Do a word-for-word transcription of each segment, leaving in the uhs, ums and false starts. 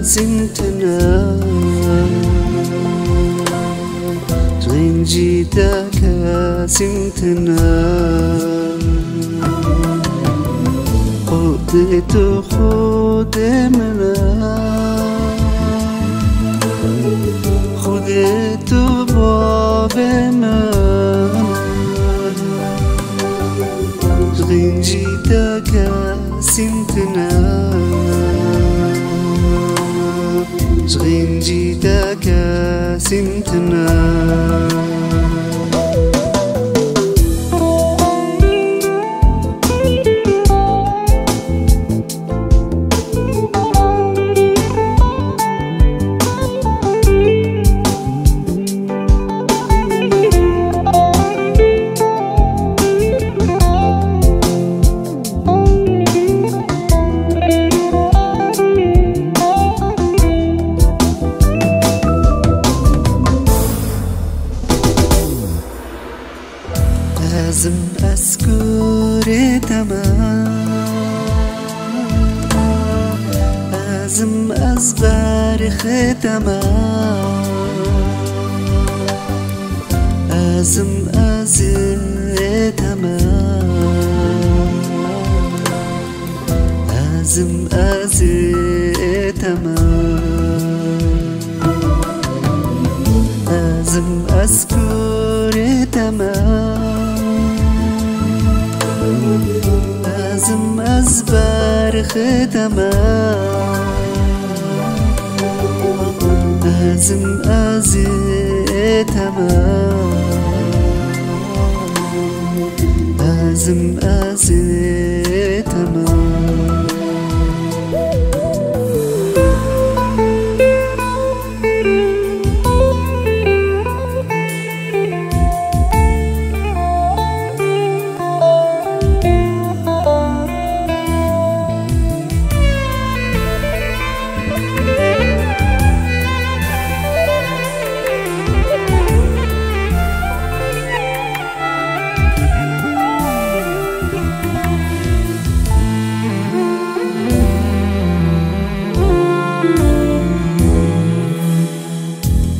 Kesîm tune, ji xîncî te kesîm tune. Xwedê tu xwedê min e, xwedê tu bavê min e. Ji xîncî te kesîm tune, ji xîncî te kesîm tune. Ezim ez kurê te me, ezim ez berxê te me, ezim ez ê te me. Ezim ez ê te me. Ezim ez kurê te me. Ezim ez berxê te me. Ezim ez ê te me. Ezim ez ê te me.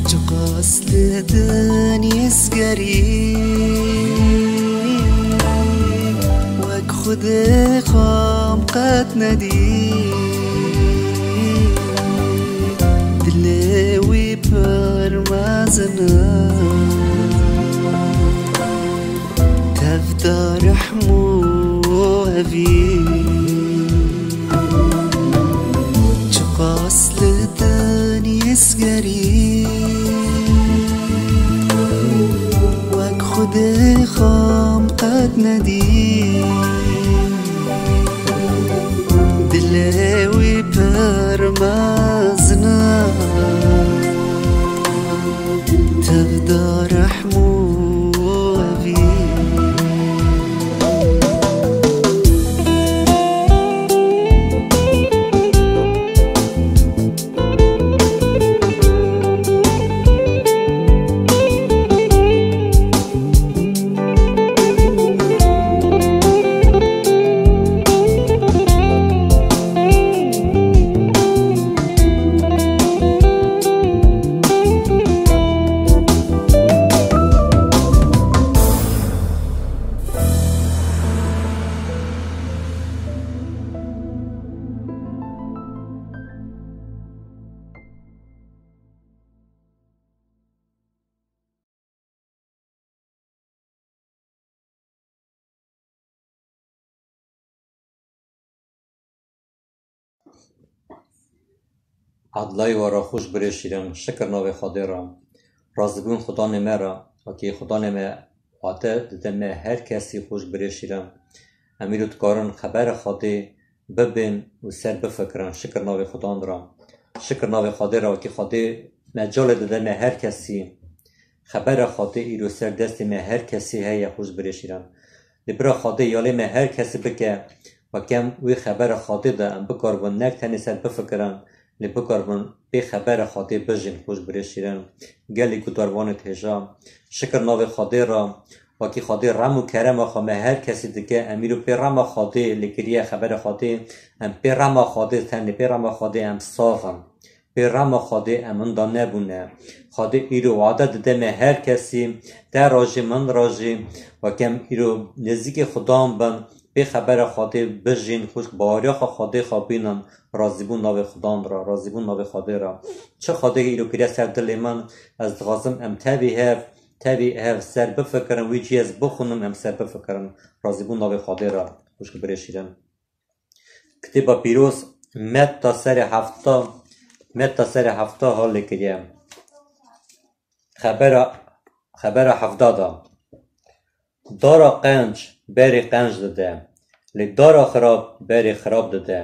Çiqas li dinyê zgerî, wek Xwedê xam qet nedî. Dilê wî pir mezin e, tevda rehm û evî. Çiqas li dinyê zgerî, wek Xwedê xam qet nedî. Dilê wî pir mezin e, tevda rehm û evî. Edlayê we re xweş birê şîrin, şikir navê Xwedê re. Razîbûn Xudanê me re, wekî Xudanê me hate dide me her kesî xweş birê şîrin. Em îro dikarin xebera Xwedê bibên û ser bifikirin, şikir navê Xudan re. Şikir navê Xwedê re, wekî Xwedê mecalê dide me her kesî. Xebera Xwedê îro ser destê me her kesî heye, xweş birê şîrin. Lê bira Xwedê yalê me her kesî bike, weke em wê xebera Xwedê de em bikaribin nek tenê ser bifikirin, lê bikaribin pê xebera Xwedê bijîn, xweş birê şîrin. Gelî guhdarvanê hêja. Şikir navê Xwedê re, wekî Xwedê rem û kerema xwe me her kesî dike, em îro pê rema Xwedê lê kiriye xebera Xwedê, em pê rema Xwedê tenê pê rema Xwedê em sax in. Pê rema Xwedê em winda nebûne. Xwedê îro wade dide me her kesî, te re jî min re jî, weke em îro nêzîkê Xudan bin, pê xebera Xwedê bijîn, xwişk baweriya xwe Xwedê xwe bînin, razîbûn navê Xudan re, razîbûn navê Xwedê re. Çi Xwedê îro kiriye ser dilê min, ez dixwazim em tevî hev, tevî hev ser bifikirin, wî cî ez bixwînim, em ser bifikirin, razîbûn navê Xwedê re, xwişk birê şîrin. Kitêba Pîroz Metta serê hefta, Metta serê hefta ha lê kiriye. Xebera, xebera hefta da. Dara qenc berê qenc dide. Lê dara xirab berê xirab dide.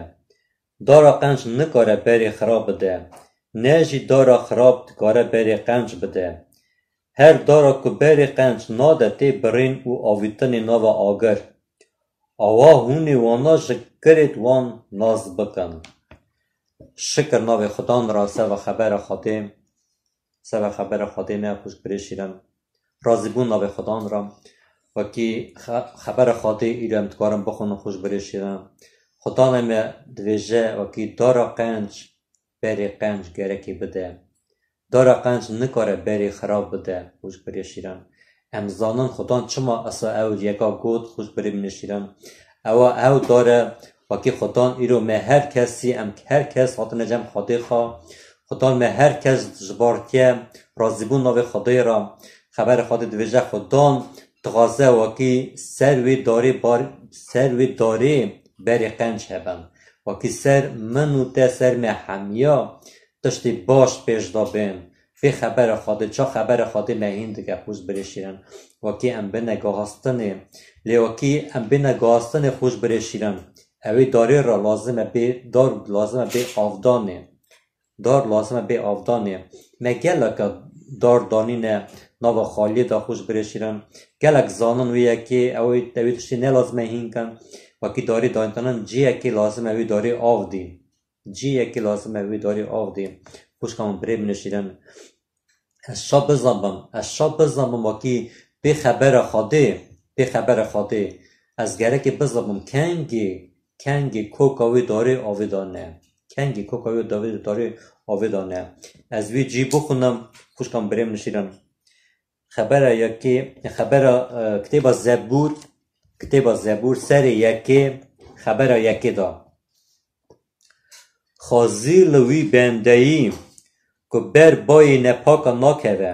Dara qenc nikare berê xirab bide. Ne jî dara xirab dikare berê qenc bide. Her dara ku berê qenc nade tê birîn û avîtinê nava agir. Awa hûn ê wana ji kirêt wan nas bikin. Şikir navê Xudan re, seva xebera Xwedê, seva xebera Xwedê me xwişk birê şîrin. Razîbûn navê Xudan re. Wekî xe-, xebera Xwedê îro em dikarin bixwînin xwişk birê şîrin. Xudan me dibêje wekî dara qenc berê qenc gerekê bide. Dara qenc nikare berê xirab bide, xwişk birê şîrin. Em zanin Xudan çima esa ew yeka got, xwişk birê min ê şîrin. Ewa ew dare, wekî Xudan îro me her kesî, em her kes hatine cem Xwedê xwe. Xudan me her kes ji bar ke, razîbûn navê Xwedê re. Xebera Xwedê dibêje Xudan dixwaze wekî ser wê darê bar, ser wê darê berê qenc hebin. Wekî ser min û te, ser me hemiya tiştê baş pêş de bên. Vê xebera Xwedê, ça xebera Xwedê me hîn dike, xwişk birê şîrin. Wekî em bêne gahastinê. Lê wekî em bêne gahastinê, xwişk birê şîrin, ewê darê re lazim e bê, dar lazim e bê avdanê. Dar lazim e bê avdanê. Me geleka dar danîne nava xaliyê de, xwişk birê şîrin. Gelek zanin wê yekê, ew ê, ew ê tiştê ne lazim e hîn kin. Wekî darê danîtin cihekê lazim e wê darê av dî. Cihekê lazim e wê darê av dî. Xwişka min, birê min ê şîrin. Ez şa bizanbim, ez şa bizanbim wekî pê xebera Xwedê, pê xebera Xwedê. Ez gerekê bizanbim kengê, kengê koka wê darê avê de ne. Kengê koka wê darê, darê avê de ne. Ez wî cî bixwînim, xwişka min, birê min ê şîrin. Xebera yekê, xebera, e, kitêba Zebûr, kitêba Zebûr serê yekê, xebera yekê de. Xwezî li wî bendeyî ku ber bayê nepaka nakeve,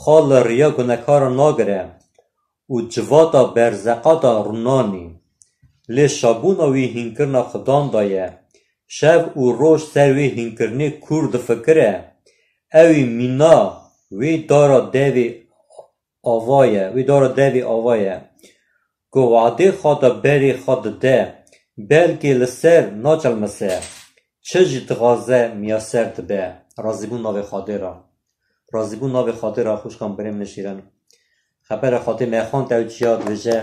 xwe li riya gunekaran nagire û civata berzeqa de rûnanî. Lê şabûna wî hînkirina Xudan de ye. Şev û roj ser wê hînkirinê kûr difikire. Ewî mîna wê dara devê ava ye, wê dara devê ava ye. Ku wadê xwe de berê xwe dide, belkê li ser naçilmise, çi jî dixwaze miyaser dibe. Razîbûn navê Xwedê re. Razîbûn navê Xwedê re, xwişka min, birê min ê şîrin. Xebera Xwedê me xwend, ew çiya dibêje,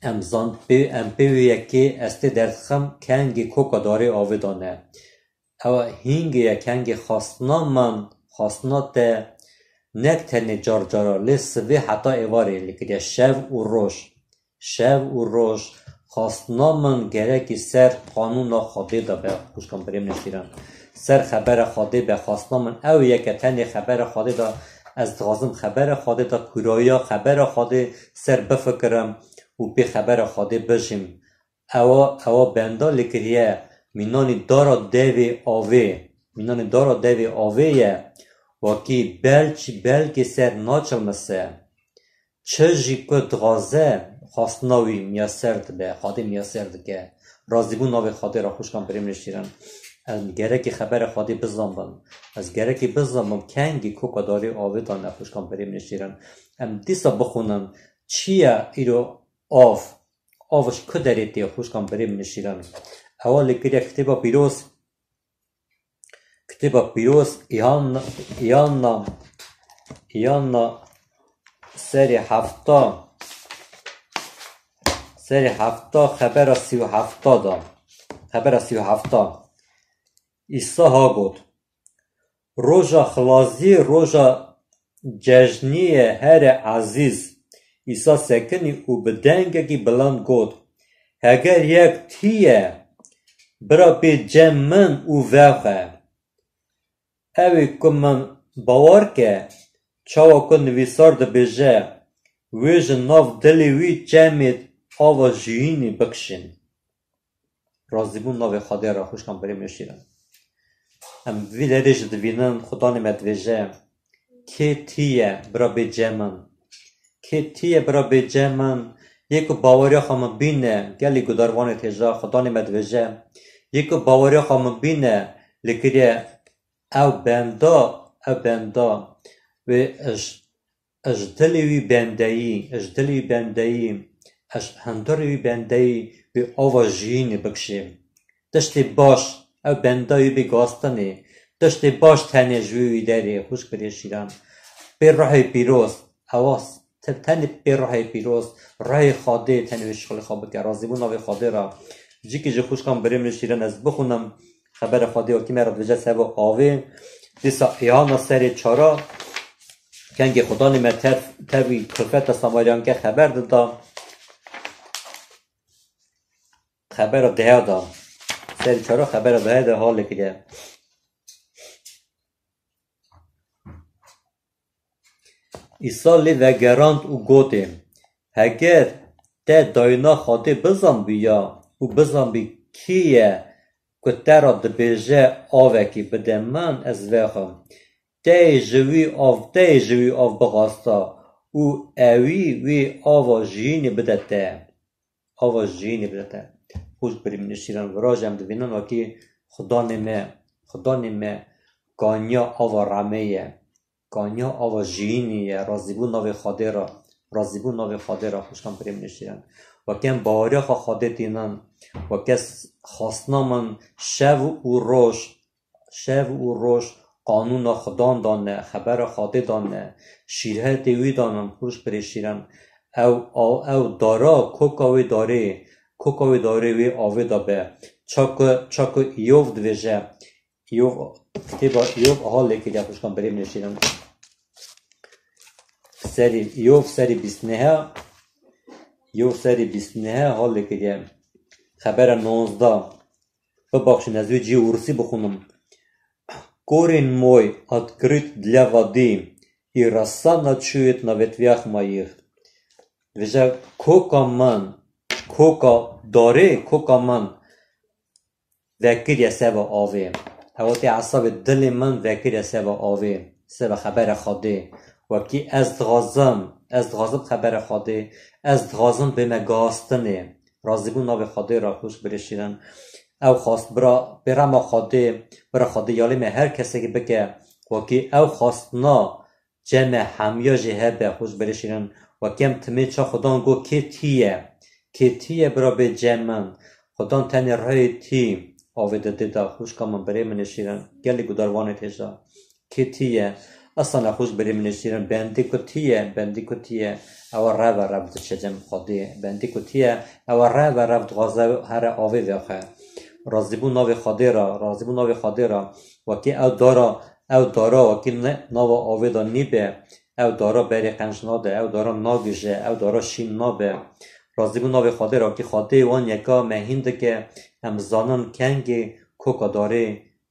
em zan pê, em pê wê yekê ez tê derdixim, kengê koka darê avê de ne. Ew hîngê ye, kengê xwestina min, xwestina te, nek tenê car cara, lê sibê heta êvarê lê kiriye, şev û roj. Şev û roj xwestina min gerekî ser qanûna Xwedê de be, xwişka min, birê min ê şîrin. Ser xebera Xwedê be, xwestina min ew yeke, tenê xebera Xwedê de. Ez dixwazim xebera Xwedê de, kûrayiya xebera Xwedê ser bifikirim û pê xebera Xwedê bijîm. Ewa, ewa benda lê kiriye, mînanî dara devê avê, mînanî dara devê avê ye, wekî belkî, belkê ser naçilmise. Çi jî ku dixwaze, xwestina wî miyaser dibe, Xwedê miyaser dike. Razîbûn navê Xwedê re, xwişka min, birê min ê şîrin. Em gerekî xebera Xwedê bizanbin. Ez gerekî bizanbim kengî koka darê avê de ne, xwişka min, birê min ê şîrin. Em dîsa bixwînin çi ye îro av. Av ji ku derê tê, xwişka min, birê min ê şîrin. Ewa lê kiriye kitêba pîroz, kitêba pîroz, Îhanna, Îhanna, Îhanna serê hefta, serê hefta, xebera sî û hefta da. Xebera sî û hefta. Îsa ha got, Roja xilasiyê, roja cejniyê here ezîz. Îsa sekinî û bi dengekî bilind got, Heger yek tî ye, bira bê cem min û vexwe. Ew ê ku min bawer ke, çawa ku nivîsar dibêje, wê ji nav dilê wî çemê ava jiyînê bikişên. Razîbûn navê Xwedê re, xwişkan birê min şîrin. Em vî derê jî dibînin, Xudanê me dibêje, kê tî ye bira bê cem min? Kê tî ye bira bê cem min? Yê ku baweriya xwe min bîne, gelî gudarvanê têja, Xudanê me dibêje, yê ku baweriya xwe min bîne, lê kiriye ew benda, ew benda wê ji Ji dilê wî bendeyî, ji dilê wî bendeyî, ji hundirê wî bendeyî wê ava jiyînê bikişê. Tiştê baş, ew benda wî bê gastinê. Tiştê baş tenê ji wî wî derê, xwişk birê şîran. Pê ruhê pîroz, ewa s-, te-, tenê pê ruhê pîroz, ruhê Xwedê tenê wê şixulê xwe bike. Razîbûn navê Xwedê re. Cîkî ji xwişkan birê min şîran ez bixwînim. Xebera Xwedê wekî me re dibêje seba avê. Dîsa Îhana serê çara, kengê Xudanê me tev, tevî kulfeta Samaryanke xeber dida. Xebera deha da. Serê çara xebera deha de halê kiriye. Îsa lê vegerand û gotê, heger te dayîna Xwedê bizanbiya û bizanbî kî ye ku te re dibêje, avekî bide min, ez vexwim. Teyê ji wî av, teyê ji wî av bixwasta û ewî wê ava jiyînê bide te. Ava jiyînê bide te. Xwişk birê min şîran, vira jî em dibînin wekî Xudanê me, Xudanê me kaniya ava remê ye. Kaniya ava jiyînê ye, razîbûn navê Xwedê re, razîbûn navê Xwedê re, xwişkan birê min şîran. Weke em baweriya xwe Xwedê tînin, weke s-, xwestina min şev û roj, şev û roj qanûna Xudan dane, xebera Xwedê dane, şîretê wî danin, xwişk birê şîran. Ew, ew, ew dara, koka wê darê, koka wê darê wê avê de be. Çaku, çaku Îyov dibêje, Îyov, kitêba Îyov aha lê kiriye, xwişkan birê min şîrin. Serî, Îyov serî bîst neh, Îyov serî bîst neh ha lê kiriye. Xebera nozdeh. Bibaxşin, ez wê cî ûrsî bixwînim. Корень мой открыт для воды, и роса ночует на ветвях моих. Dibêje, koka min, koka darê, koka min vekiriye seba avê. Ew tê esabê dilê min vekiriye seba avê, seba xebera Xwedê. Wekî ez dixwazim, ez dixwazim xebera Xwedê, ez dixwazim bême gastinê. Razîbûn navê Xwedê re, xwişk birê şîrin. Ew xwast bira, bêrema Xwedê, bira Xwedê yalê me her kesekî bike, wekî ew xwastina Cem e, hemiya jî hebe, xwişk birê şîrin. Wekî em timê ça Xudan got, kê tî ye? Kê tî ye bira bê cem min? Xudan tenê rihê tî avê didê da, xwişka min, birê min ê şîrin. Gelî gudarvanê têja. Kê tî ye? Esana xwişk birê min ê şîrin. Bendê ku tî ye, bendê ku tî ye, ewa rev ve rev diçe cem Xwedê. Bendê ku tî ye, ewa rev ve rev dixwaze here avê vexwe. Razîbûn navê Xwedê ra, razîbûn navê Xwedê ra. Wekî ew dara Ew dara wekî ne, nava avê de nîbe, ew dara berê qenc nade, ew dara nagije, ew dara şîn nabe. Razîbûn navê Xwedê re, wekî Xwedê wan yeka me hîn dike, em zanin kengê koka darê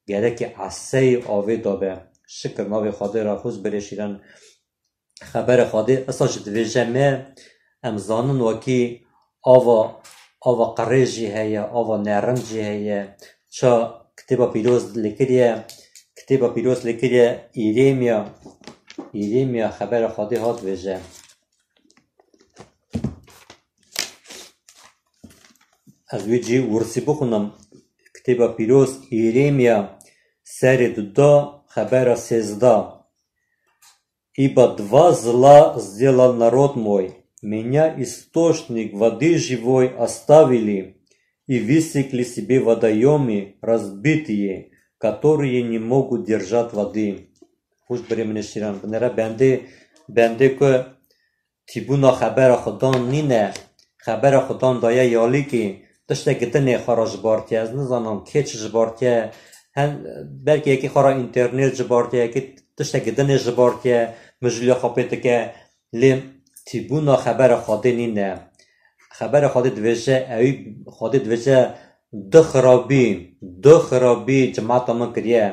gerekê eseyê avê dabe. Şikir navê Xwedê re, xwişk birê şîrin. Xebera Xwedê esa jî dibêje me, em zanin wekî ava, ava qirê jî heye, ava nerin jî heye. Ça kitêba pîroz lê kiriye, kitêba pîroz lê kiriye Îrêmiya, Îrêmiya xebera Xwedê hat dibêje. Ez wî cî wirsî bixwînim. Kitêba pîroz Îrêmiya serê duda xebera sêzda. Ибо два зла сделал народ мой, меня источник воды живой оставили, и высекли себе водоёмы разбитые, которые не могут держать воды. Xwişk birê min ê şîran. Binêre bendê, bendê ku tîbûna xebera Xudan nîne, xebera Xudan daye yalîkî, tiştekî dinê xwe re ji bartiye. Ez nizanim kê çi ji bartiye. Hen, belkî yekî xwe re înternet ji bartiye, yekî tiştekî dinê ji bartiye, mijûliya xwe pê dike. Lê tîbûna xebera Xwedê nîne. Xebera Xwedê dibêje, ewî Xwedê dibêje, du xirabî, du xirabî cimata min kiriye.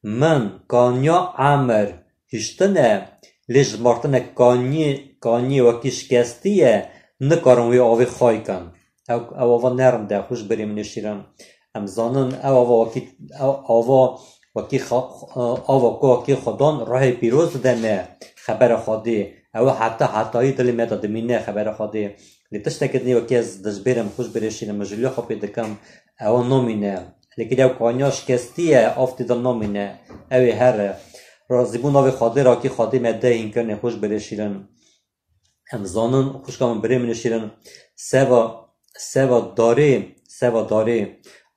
Min kaniya emir hiştine, lê jimartinek kaniyê, kaniyê wekî şikestî ye, nikarin wê avê xay kin. Ew, ew ava ne rind e, xwe ji birê min ê şîrin. Em zanin ew ava wekî, ew ava wekî xa-, ava ku wekî Xudan ruhê pîroz dide me, xebera Xwedê. Ew heta hetayî dilê me de dimîne xebera Xwedê. Lê tiştekî dinê wekî ez dijbêrim, xwe ji birê şîrin, min ji lê xwe pê dikim, ewa namîne. Lê kiriya kaniya şikestî ye, av tê de namîne. Ew ê here. Razîbûn navê Xwedê ra kî Xwedê me de hîn kirine, xwe ji birê şîrin. Em zanin, xwişka min, birê min ê şîrin, seva, seva darê, seva darê.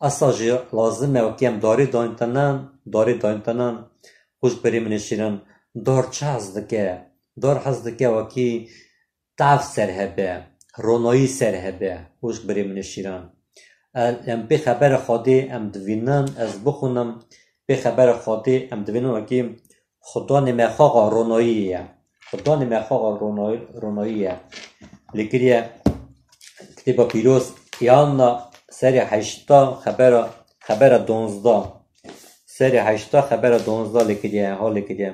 Esa jî lazim e wekî em darê dayîn tenen, darê dayîn tenen, xwişk birê min ê şîrin, dar çi hez dike? Dar hez dike wekî tav ser hebe, ronayî ser hebe, xwişk birê min ê şîrin. Em pê xebera Xwedê em divînin, ez bixwînim, pê xebera Xwedê em divînin wekî Xudanê me xaxa ronayî ye. Xudanê me xaxa ronayî, ronayî ye. Lê kiriye kitêba pîroz Îanna serê heşta xebera, xebera donzda. Serê heşta xebera donzda lê kiriye, ha lê kiriye.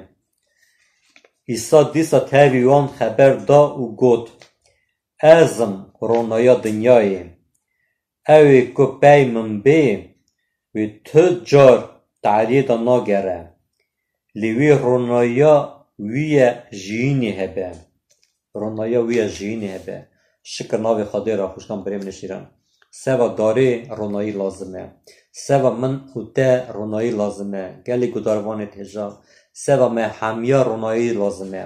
Îsa dîsa tevî wan xeber da û got, Ez im ronaya dinyayê. Ew ê ku pey min bê, wê tu car tariyê de nagere. Lê wê ronaya wî ye jiyînê hebe. Ronaya wî ye jiyînê hebe. Şikir navê Xwedê re, xwişkan birê min ê şîrin. Seva darê ronayî lazim e. Seva min û te ronayî lazim e. Gelê gudarvanê têja. Seva me hemiya ronayî lazim e.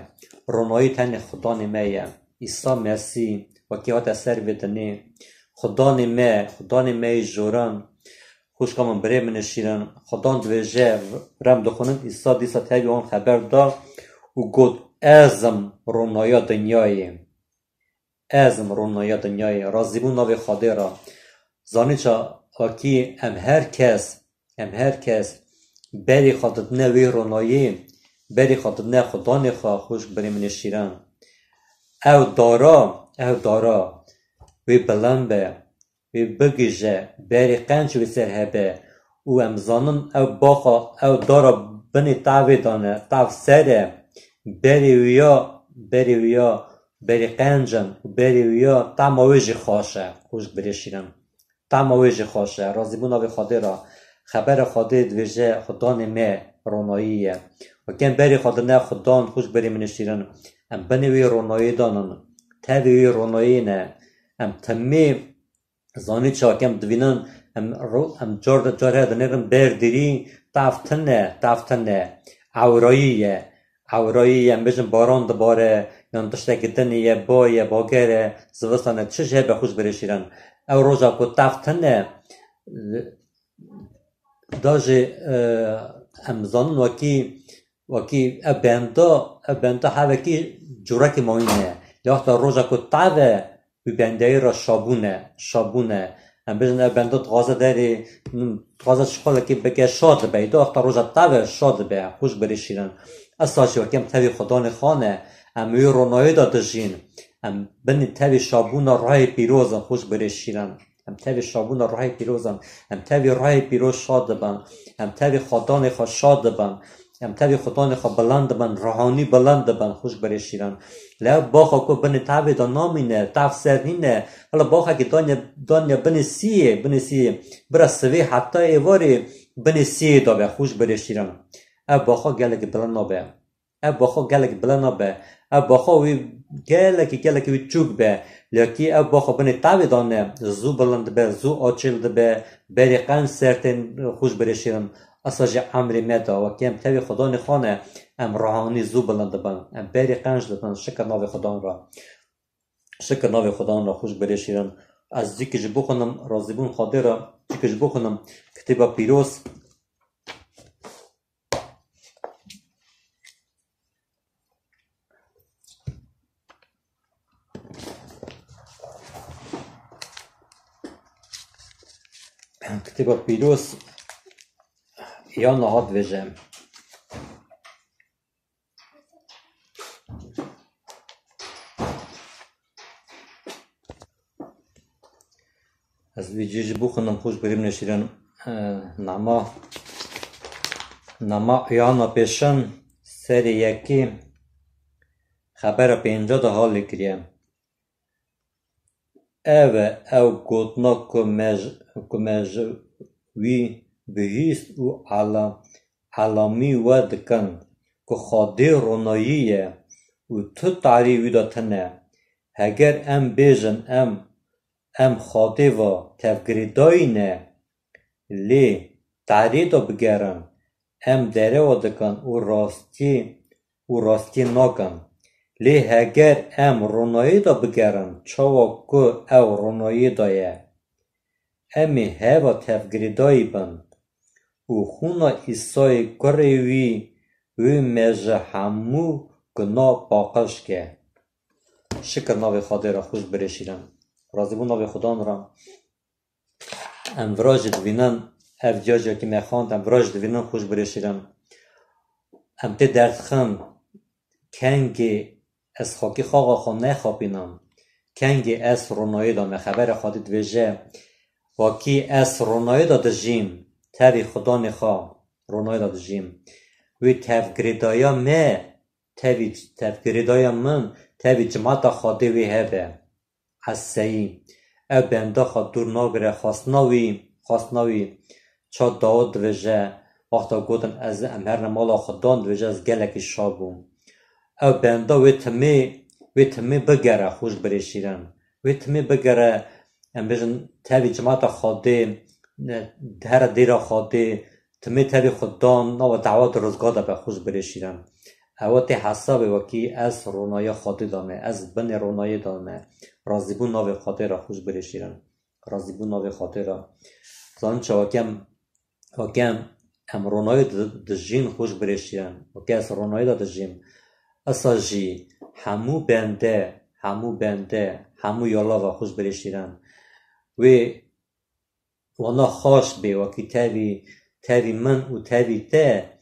Ronayî tenê Xudanê me ye. Îsa Mesîh, wekî hate ser vê dinê. Xudanê me, Xudanê me yê joran. Xwişka min, birê min ê şîrin, Xudan dibêje, rem dixwînin, Îsa dîsa tevî wan xeber da û got, Ez im ronaya dinyayê. Ez im ronaya dinyayê. Razîbûn navê Xwedê re. Zanî ça, wekî em her kes, em her kes berê xwe didine wê ronayê, berê xwe didine Xudanê xwe, xwişk birê min ê şîrin. Ew dara, ew dara wê bilind be, wê bigihîje, berê qenc wê ser hebe û em zanin ew baxa, ew dara binê tavê dane, tav ser e, berê wîya, berê wîya, berê qenc in û berê wîya tama wê jî xweş e, xwişk birê şîrin. Tama wê jî xweş e. Razîbûn navê Xwedê re. Xebera Xwedê dibêje, Xudanê me ronayî ye. Wekî em berê xwe dine Xudan, xwişk birê min ê şîrin, em binê wî ronayî danin. Tevî wî ronayî ne. Em timî zanî çakem divînin, em ro-, em car de car her dinêrin ber dirî, tav tine, tav tine. Ewrayî ye. Ewrayî ye, em bêjin baran dibare, yan tiştekî dinê ye, ba ye, bager e, zivistan e, çi jî hebe, xwişk birê şîrin. Ew roja ku tav tine, da jî, e, em zanin wekî, wekî ev benda, ev benda hevekî curekî mayîn e. Lê wexta roja ku tav e, wî bendeyê re şabûn e, şabûn e. Em bêjin ev benda dixwaze derê, dixwaze çixalekê bike, şa dibe. Îda wexta roja tav e, şa dibe, xwişk birê şîrin. Esa jî wekî em tevî Xudanê xwe ne, em wî ronayê de dijîn. Em binê tevî şabûna ruhê pîroz in, xwişk birê şîrin. Em tevî şabûna ruhê pîroz in. Em tevî ruhê pîroz şa dibin. Em tevî Xudanê xwe şa dibin. Em tevî Xudanê xwe bilind dibin, ruhanî bilind dibin, xwişk birê şîrin. Li ev baxa ku binê tavê de namîne, tav ser nîne, hela baxekî daniye, daniye binê siyê, binê siyê. Bira sivê heta êvarê binê siyê de be, xwişk birê şîrin. Ev baxa gelekî bilind nabe. Ev baxa gelekî bilind nabe. Ev baxa wî gelekî, gelekî wî çûk be. Lê kî ev baxa binê tavê dane, zû bilind dibe, zû açêl dibe, berê qenc ser tên, xwişk birê şîrin. Esa jî emrê me da, wekî em tevî Xudanê xwe ne, em ruhanî zû bilind dibin. Em berê qenc dibin, şikir navê Xudan re. Şikir navê Xudan re, xwişk birê şîrin. Ez cîkî jî bixwînim, razîbûn Xwedê re, cîkî jî bixwînim. Kitêba Pîroz. Kitêba Pîroz ya niha dibêje. Ez vê cihê jî bixwînim, xwişk birê min ê şîrin, e, nama. Nama Îoana Pêşin serê yekê xebera pênca de halê kiriye. Ev e ew gotina ku me ji, ku me ji wî bihîst û ela-, elamî we dikin ku Xwedê ronayî ye û tu tarî wî de tine. Heger em bêjin em, em Xwedê ve tevgirêdayî ne, lê tarî de bigerin, em derewa dikin û rastî û rastî nakin. Lê heger em ronayî de bigerin, çawa ku ew ronayî de ye, em ê heva tevgirêdayî bin û xûna Îsayê kurê wî, wê me ji hemû guna paqij ke. Şikir navê Xwedê re, xûş birêşîrin. Razîbû navê Xudan re. Em vira jî divînin, ev ciyaciyekî me xwend, em vira jî divînin, xûş birêşîrin. Em tê derdixin, kengê ez xakî xaxa xwe nexapînim, kengê ez ronayê de me. Xebera Xwedê dibêje, wekî ez ronayê de dijîm, tevî Xudanê xwe ronayê de dijîm. Wê tevgirêdaya me, tevî, tevgirêdaya min, tevî cimata Xwedê wê hebe. Eseyî. Ew benda xwe dûr nagire, xwestina wî, xwestina wî. Ça Dawid dibêje, wexta gotin, ez, em herine mala Xudan, dibêje, ez gelekî şa bûm. Ew benda wê timê, wê timê bigere, xûş birêşîrin. Wê timê bigere, em bêjin, tevî cimata Xwedê, ne, here dêra Xwedê, timê tevî Xudan, nava dawa di rizga de be, xûş birêşîrin. Ewa tê hesabê wekî ez ronaya Xwedê de me, ez binê ronayê de me. Razîbûn navê Xwedê re, xûş birêşîrin. Razîbûn navê Xwedê re. Zanin çawa kem, wekî em, em ronayê di-, dijîn, xûş birêşîrin. Wekî ez ronayê de dijîm. Esa jî hemû bende, hemû bende, hemû yalava, xûş birêşîrin. Wê wana xaş bê, wekî tevî, tevî min û tevî te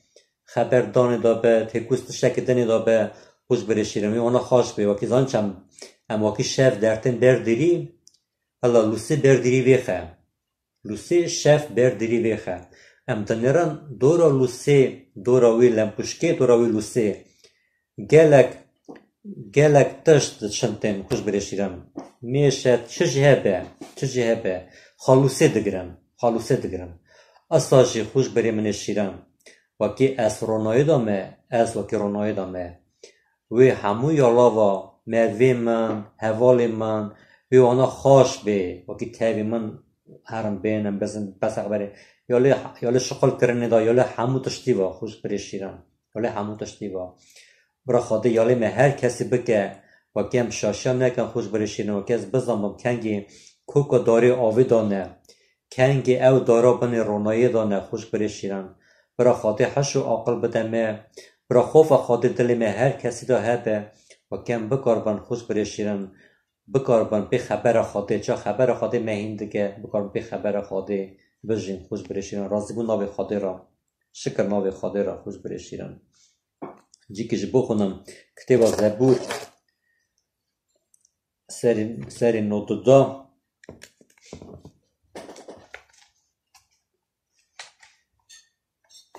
xeber danê de be, têkûz tiştekî dinê de be, xûş birêşîrin. Wê wana xaş bê, wekî zan çem, em wekî şev dertên ber dirî, hela lûsê ber dirî vêxe. Lûsê şev ber dirî vêxe. Em dinêrin dora lûsê, dora wê lempûşkê, dora wê lûsê. Gelek, gelek tişt diçin tên, xûş birêşîrin. Mêşe çi jî hebe, çi jî hebe, xalûsê digirin, xalûsê digirin. Esa jî xûş birê min ê şîrin. Wekî ez ronayê de me, ez wekî ronayê de me. Wê hemû yalava, mervê min, hevalê min, wê wana xaş bê, wekî tevî min herin bênin, bezin, bes exberê. Ya lê, ya lê şixul kirinê de, ya lê hemû tiştî va, xûş birê şîrin. Ya lê hemû tiştî va. Bira Xwedê ya lê me her kesî bike, wekî em şaşiya nekin, xûş birê şîrin, wekî ez bizanbim kengî koka darê avê dane, kengî ew dara binê ronayê dane, xûş birê şîrin. Bira Xwedê hiş û aqil bide me, bira xofa Xwedê dilê me her kesî de hebe, wekî em bikaribin, xûş birê şîrin, bikaribin pê xebera Xwedê, ça xebera Xwedê me hîn dike, bikaribin pê xebera Xwedê bijîn, xûş birê şîrin. Razîbûn navê Xwedê re, şikir navê Xwedê re, xûş birê şîrin. Cîkî ji bo xwe ne. Kitêba Zebûr serê, serê nod û du.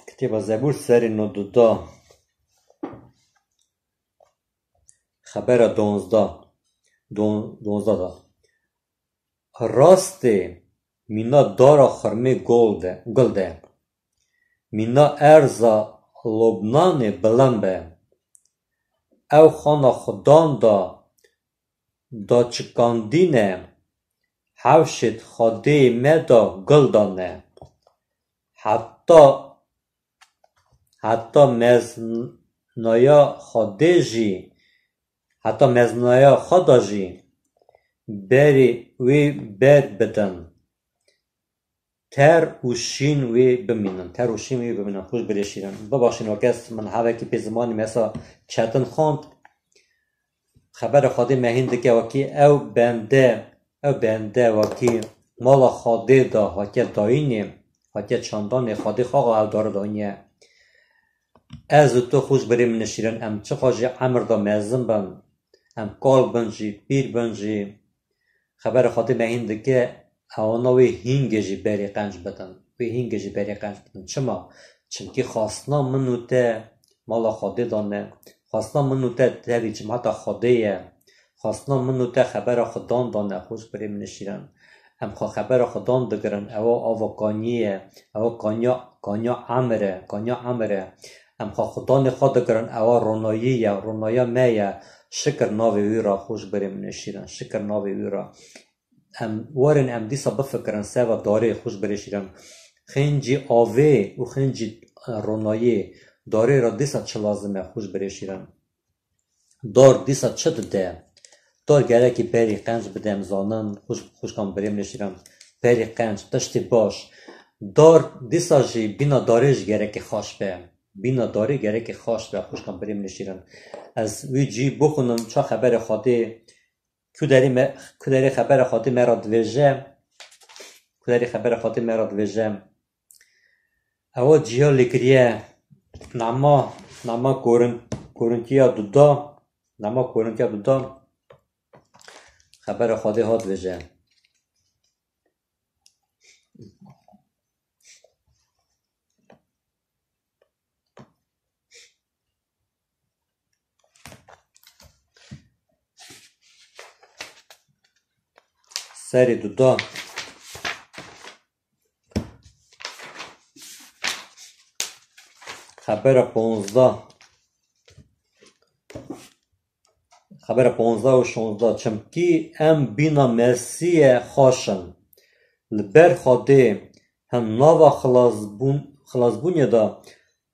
Kitêba Zebûr serê nod û du. Xebera donzdeh. Don-, donzdeh da. Rastê mîna dara xurmê gol de, gul de. Mîna erza Lobnanê bilind be. Ew xana Xudan da, da çikandîne, hewşêt Xwedê me da gul dane. Heta, heta meznaya Xwedê jî, heta meznaya xwe da jî berê wê ber bidin. Ter û şîn wê bimînin. Ter û şîn wê bimînin. Xûş birê şîrin. Bibaşîn, weke ez min hevekî pê zimanî me sa çetin xwend. Xebera Xwedê me hîn dike, wekî ew bende, ew bende wekî mala Xwedê da hatiye dayînê, hatiye çandanê, Xwedê xaxa ew dara dayînê. Ez û tu, xûş birê min şîrin, em çiqa jî emir da mezin bin, em kal bin jî, pîr bin jî, xebera Xwedê me hîn dike, ewana wê hîngê jî berê qenc bidin. Wê hîngê jî berê qenc bidin. Çima? Çimkî xwestina min û te mala Xwedê de ne. Xwestina min û te tevî cimata Xwedê ye. Xwestina min û te xebera Xudan de ne, xweş birê min ê şîrin. Em xwe xebera Xudan digirin, ewa ava kaniyê ye, ewa kaniya, kaniya emir e, kaniya emir e. Em xwe Xudanê xwe digirin, ewa ronayî ye, ronaya me ye. Şikir navê wî re, xweş birê min ê şîrin, şikir navê wî re. Em werin, em dîsa bifikirin seva darê, xweş birê şîrin. Xêncî avê û xêncî, e, ronayê darê re dîsa çi lazim e, xweş birê şîrin. Dar dîsa çi dide? Dar gerekî berî qenc bide, em zanin, xweş-, xweşkan birê min ê şîrin. Berî qenc, tiştê baş. Dar dîsa jî bîna darê jî gerekî xaş be. Bîna darê gerekî xaş be, xweşkan birê min ê şîrin. Ez wî cî bixwînim, ça xeberê Xwedê, ku derê me, ku derê xebera Xwedê me re divêje, ku derê xebera Xwedê me re divêje. Ewa ciya lêkiriye, nama, nama Korin-, Korintiya duda, nama Korintiya duda, xebera Xwedê hat divêje. Serê duda. Xebera ponzdeh. Xebera ponzdeh û şonzdeh. Çimkî em bîna Mesîhê xaş in. Li ber Xwedê hin nava xilasbûn-, xilasbûnê de,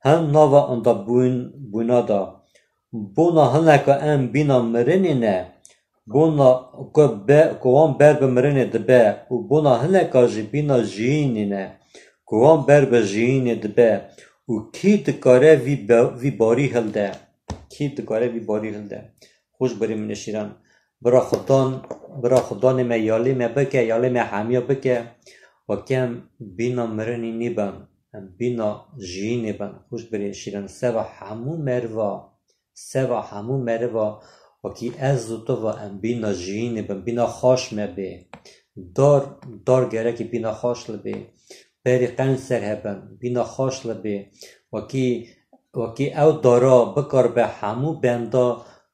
hin nava endabûn-, bûna de. Bona hineka em bîna mirinê ne, bona ku be-, ku wan ber bi mirinê dibe û bona hineka jî bîna jiyînê ne, ku wan ber bi jiyînê dibe û kî dikare vî be-, vî barî hilde? Kî dikare vî barî hilde? Xweş birê min ê şîrin. Bira Xudan, bira Xudanê me yalê me bike, yalê me hemiya bike. Wekî em bîna mirinî nîbin, em bîna jiyînê bin. Xweş birê şîrin. Seva hemû meriva, seva hemû meriva, wekî ez û tu va em bîna jiyînê bin, bîna xaş me bê. Dar, dar gerekî bîna xaş li bê. Berî qenc ser hebin, bîna xaş li bê. Wekî, wekî ew dara bikaribe hemû benda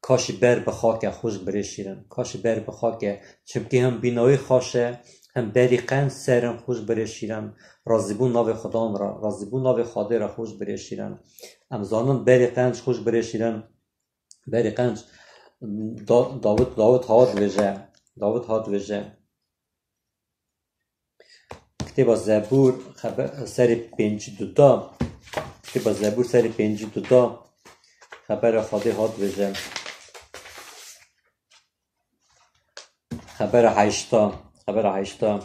kaşî ber bi xak e, xweş birê şîrin. Kaşî ber bi xak e. Çimkî him bîna wî xaş e, him berî qenc ser in, xweş birê şîrin. Razîbûn navê Xudan re, razîbûn navê Xwedê re, xweş birê şîrin. Em zanin berî qenc, xweş birê şîrin. Berî qenc, Da-, Dawid, Dawid hat dibêje. Dawid hat dibêje. Kitêba Zebûr, xebe-, serê pêncî duda. Kitêba Zebûr serê pêncî duda. Xebera Xwedê hat dibêje. Xebera heşta. Xebera heşta.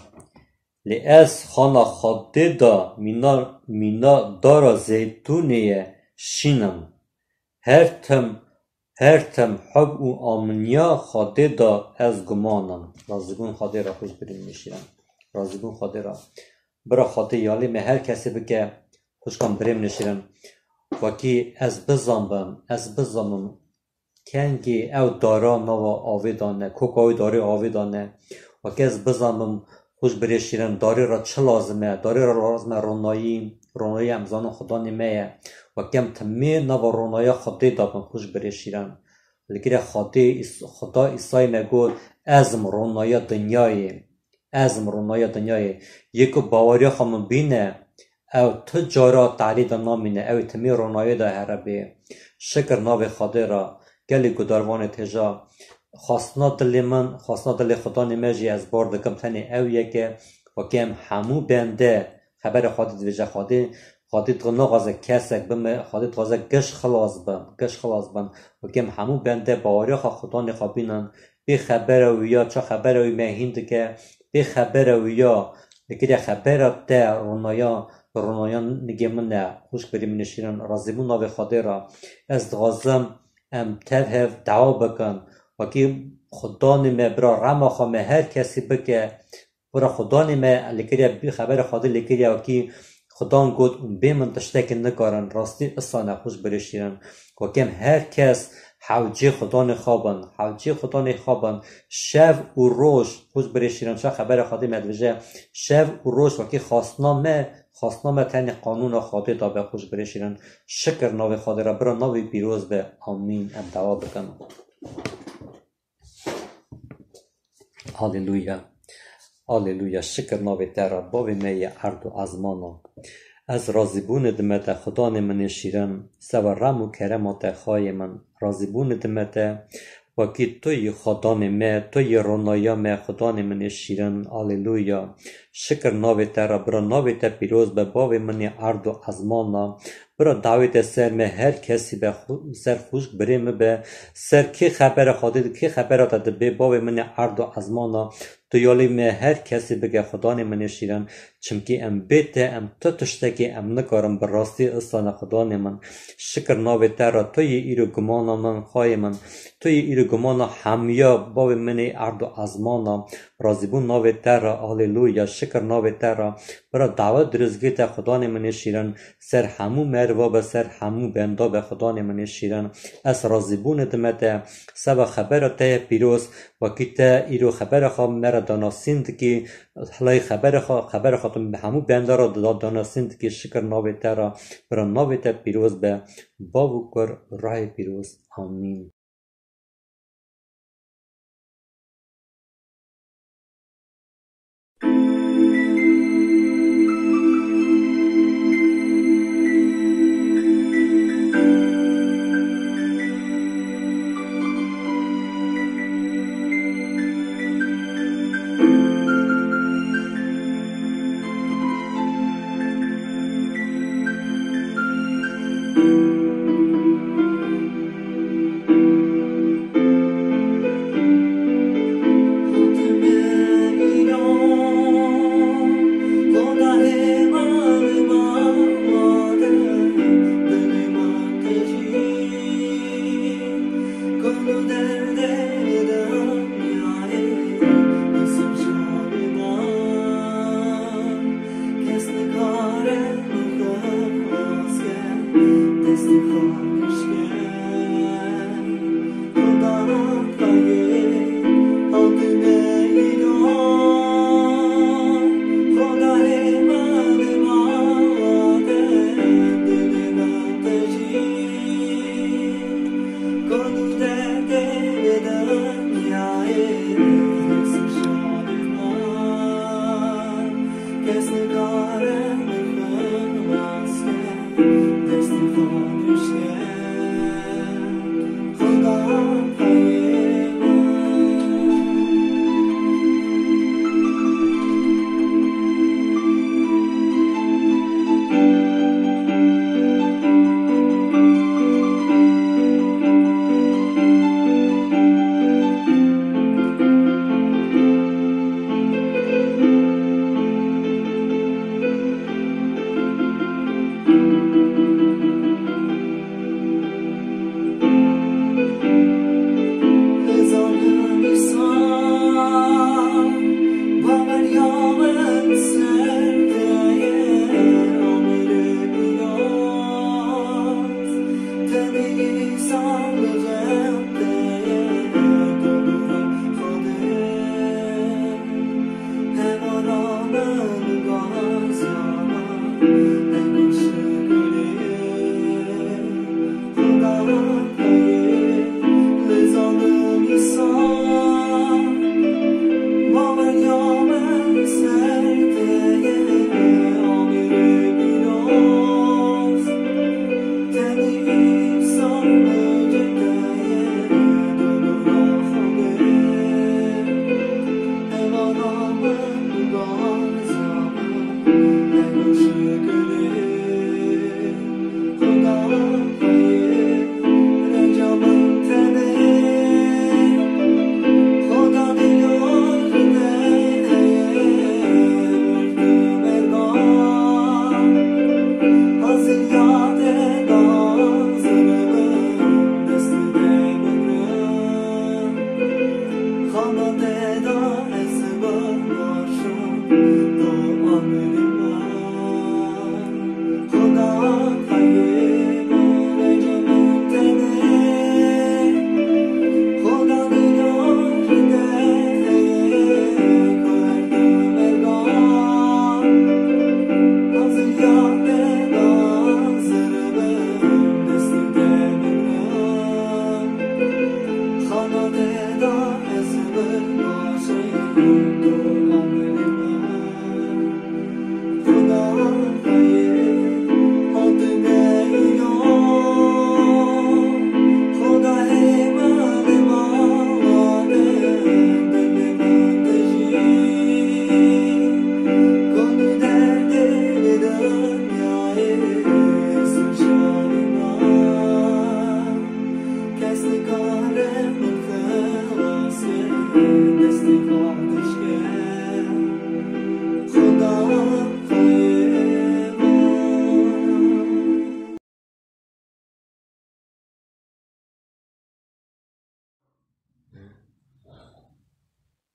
Lê ez xana Xwedê de mîna, mîna dara zeytûnê ye şînim. Her tim, her tim hub û aminiya Xwedê de ez guman im. Razîbûn Xwedê re, xweş birê min ê şîrin. Razîbûn Xwedê re. Bira Xwedê yalê me her kesê bike, xweşkan birê min ê şîrin. Wekî ez bizanbim, ez bizanbim, kengî ew dara nava avê de ne, koka wê darê avê de ne. Wekî ez bizanbim, xweş birê şîrin, darê re çi lazim e? Darê re lazim e ronayî, ronayî em zanin Xudanê me ye. Wekî em timê nava ronaya Xwedê de bin, xweş birê şîrin. Li gire Xwedê Îs-, Xuda Îsayê me got, ez im ronaya dinyayê. Ez im ronaya dinyayê. Yê ku baweriya xwe min bîne, ew tu cara tehlî de namîne, ew ê timî ronayê de here bê. Şikir navê Xwedê re, gelî gudarvanê têja. Xwestina dilê min, xwestina dilê Xudanê me jî ez bar dikim, tenê ew yek e, wekî em hemû bende, xebera Xwedê dibêje, Xwedê, Xwedê dixwaze kesek bime, Xwedê dixwaze giş xilas bin, giş xilas bin. Wekî em hemû bende baweriya xwe Xudanê xwe bînin, bê xebera wî ya, ça xebera wî me hîn dike, bê xebera wî ya, li gire xebera te ronaya, ronaya nigê min e, xweş birê min ê şîrin, razîbûn navê Xwedê re. Ez dixwazim em tev hev dawa bikin. Wekî Xudanê me bira rema xwe me her kesî bike, Bira Xudanê me li kiriye, bî xebera Xwedê lê kiriye, wekî Xudan got, û bê min tiştekî nikarin, rastî isan e, xweş birê şîrin. Wekî em her kes hewcê Xudanê xwe bin, hewcê Xudanê xwe bin, şev û roj, xweş birê şîrin, ça xebera Xwedê me dibêje, şev û roj wekî xwestina me, Xwestina me tenê qanûna Xwedê da be xweş birê şîrin. Şikir navê Xwedê re, bira navê pîroz be. Amîn. Em dawa bikin. Aleluya. Aleluya. Şikir navê te re, bavê me yê erd û ezmana. Ez razîbûnê dime te, Xudanê min ê şîrin, seva rem û kerema te, Xwayê min. Razîbûnê dime te, wekî tu yî Xudanê me, tu yî ronaya me, Xudanê min ê şîrin. Aleluya. Şikir navê te re, bira navê te pîroz be, bavê min ê erd û ezmana. Bira dawê te ser me, her kesî be xu-, ser xwişk birê min be, ser kê xebera Xwedê di-, kê xebera te dibê, bavê min ê erd û ezmana, tu yalî me her kesî bike, Xudanê min ê şîrin, çimkî em bê te, em tu tiştekî em nikarin bi rastî istane, Xudanê min. Şikir navê te re, tu yî îro gumana min, Xwayê min, tu yî îro gumana hemiya, bavê min ê erd û ezmana, razîbûn navê te re, aleluya, şikir navê te re, bira dawa dirozgê te, Xudanê min ê şîrin, ser hemû meriva be, ser hemû benda be, Xudanê min ê şîrin. Ez razîbûnê dime te, seba xebera te ye pîroz, wekî te îro xebera xwe me re danasîn dikî, hilay xebera xwe, xebera xwe tu hemû benda re da-, danasîn dikî, şikir navê te re, bira navê te pîroz be, Bav û Kur û Ruhê Pîroz. Amîn. Kes nikare min xwe rast ke, destê xwe pêş ke, Xuda navdayê, hatine îro, Xuda hê me dima wate, dilê me te jî, ku derdê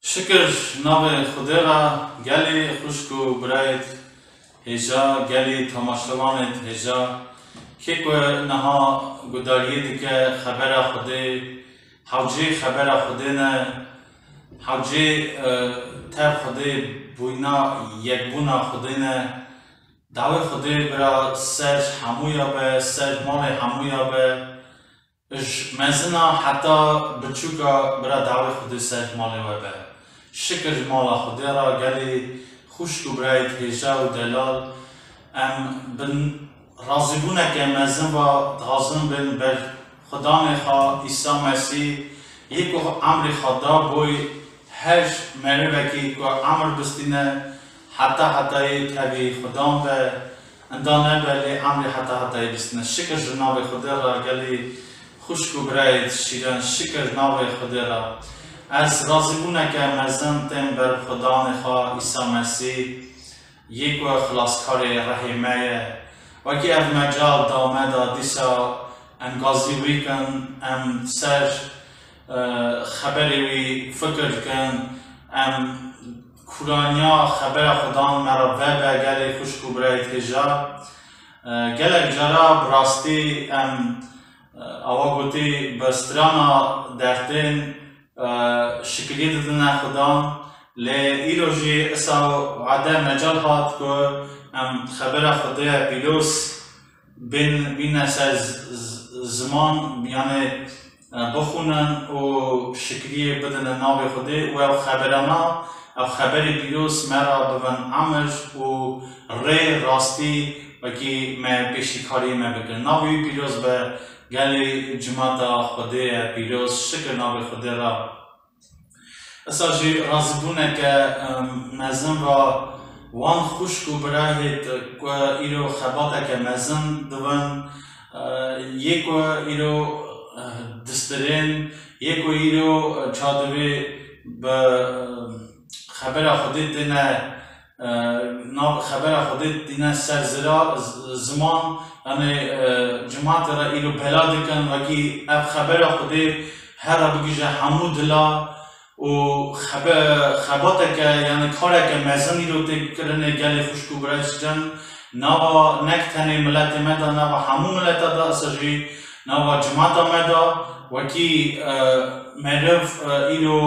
Şikir navê Xwedê re, gelî xwişk û birayêt hêja, gelî temaşevanêt hêja, kê ku niha gudariyê dike xebera Xwedê, hewcê xebera Xwedê ne, hewcê, e, tev Xwedê bûyna, yekbûna Xwedê ne. Dawê Xwedê bira ser hemûya be, ser malê hemûya be. Ji mezina heta biçûka bira dawê Xwedê ser malê we be. Şikir ji mala Xwedê re, gelî xwişk û birayêt hêja û delal. Em bin razîbûneke mezin ve dixwazin bin ber Xudanê xwe Îsa Mesîh, yê ku emrê xwe da boy her merivekî ku emr bistîne heta hetayê tevî Xudan be, enda nebe lê emrê heta hetayê bistîne. Şikir ji navê Xwedê re, gelî xwişk û birayêt şîrin, şikir navê Xwedê re. Ez razîbûneke mezin tên ber Xudanê xwe Îsa Mesîh, yê ku xilaskarê rehê me ye. Wekî ev mecal da me de, dîsa em gazî wî kin, em ser, e, xeberê wî fikir kin, em kûraniya xebera Xudan me re vebe, gelê xwişk û birayêt hêja. E, gelek cara bi rastî em, e, awa gotî bi strana dertên, e, şikliyê didine Xudan. Lê îro jî isa wade mecal hat ku em xebera Xwedê pîroz bên, bîne ser z-, z-, ziman, yanê, e, bixwînin û şikliyê bidine navê Xwedê û ev xeberana, ev xeberê pîroz me re bibin emir û rê rastî wekî me pêşîkariyê me bikin. Navê wî pîroz be, gelê cimata Xwedê ye pîroz, şikir navê Xwedê re. Esa jî razîbûneke, em, mezin va wan xwişk û birayêt ku îro xebateke mezin dibin, e, yê ku îro, e, distirên, yê ku îro, e, çadivê bi, e, xebera Xwedê têne, e, nav xebera Xwedê tîne ser zira, z-, ziman, yanê, e, cimatê re îro bela dikin, wekî ev xebera Xwedê here bigije hemû dila û xebe-, xebateke, yanê kareke mezin îro tê kirinê gelê xwişk û birayê şirin, nava nek tenê miletê me de, nava hemû mileta de, esa jî nava cimata me de, wekî, e, meriv, e, îro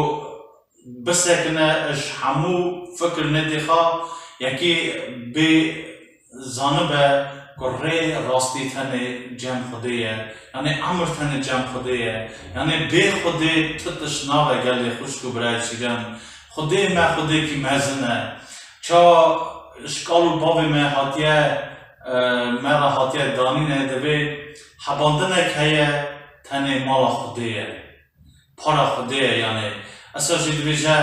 bisekine ji hemû fikir nedê xwe, yekî bê zanibe ku rê rastî tenê cem Xwedê ye, yanê emir tenê cem Xwedê ye, yanê bê Xwedê tu tişt nabe gelê xwişk û birayê şîrin. Xwedê me Xwedêkî mezin e. Çawa ji kal û bavê me hatiye, e, me re hatiye danîne, divê hebandinek heye, tenê mala Xwedê ye. Para Xwedê ye, yanê esa jî dibêje,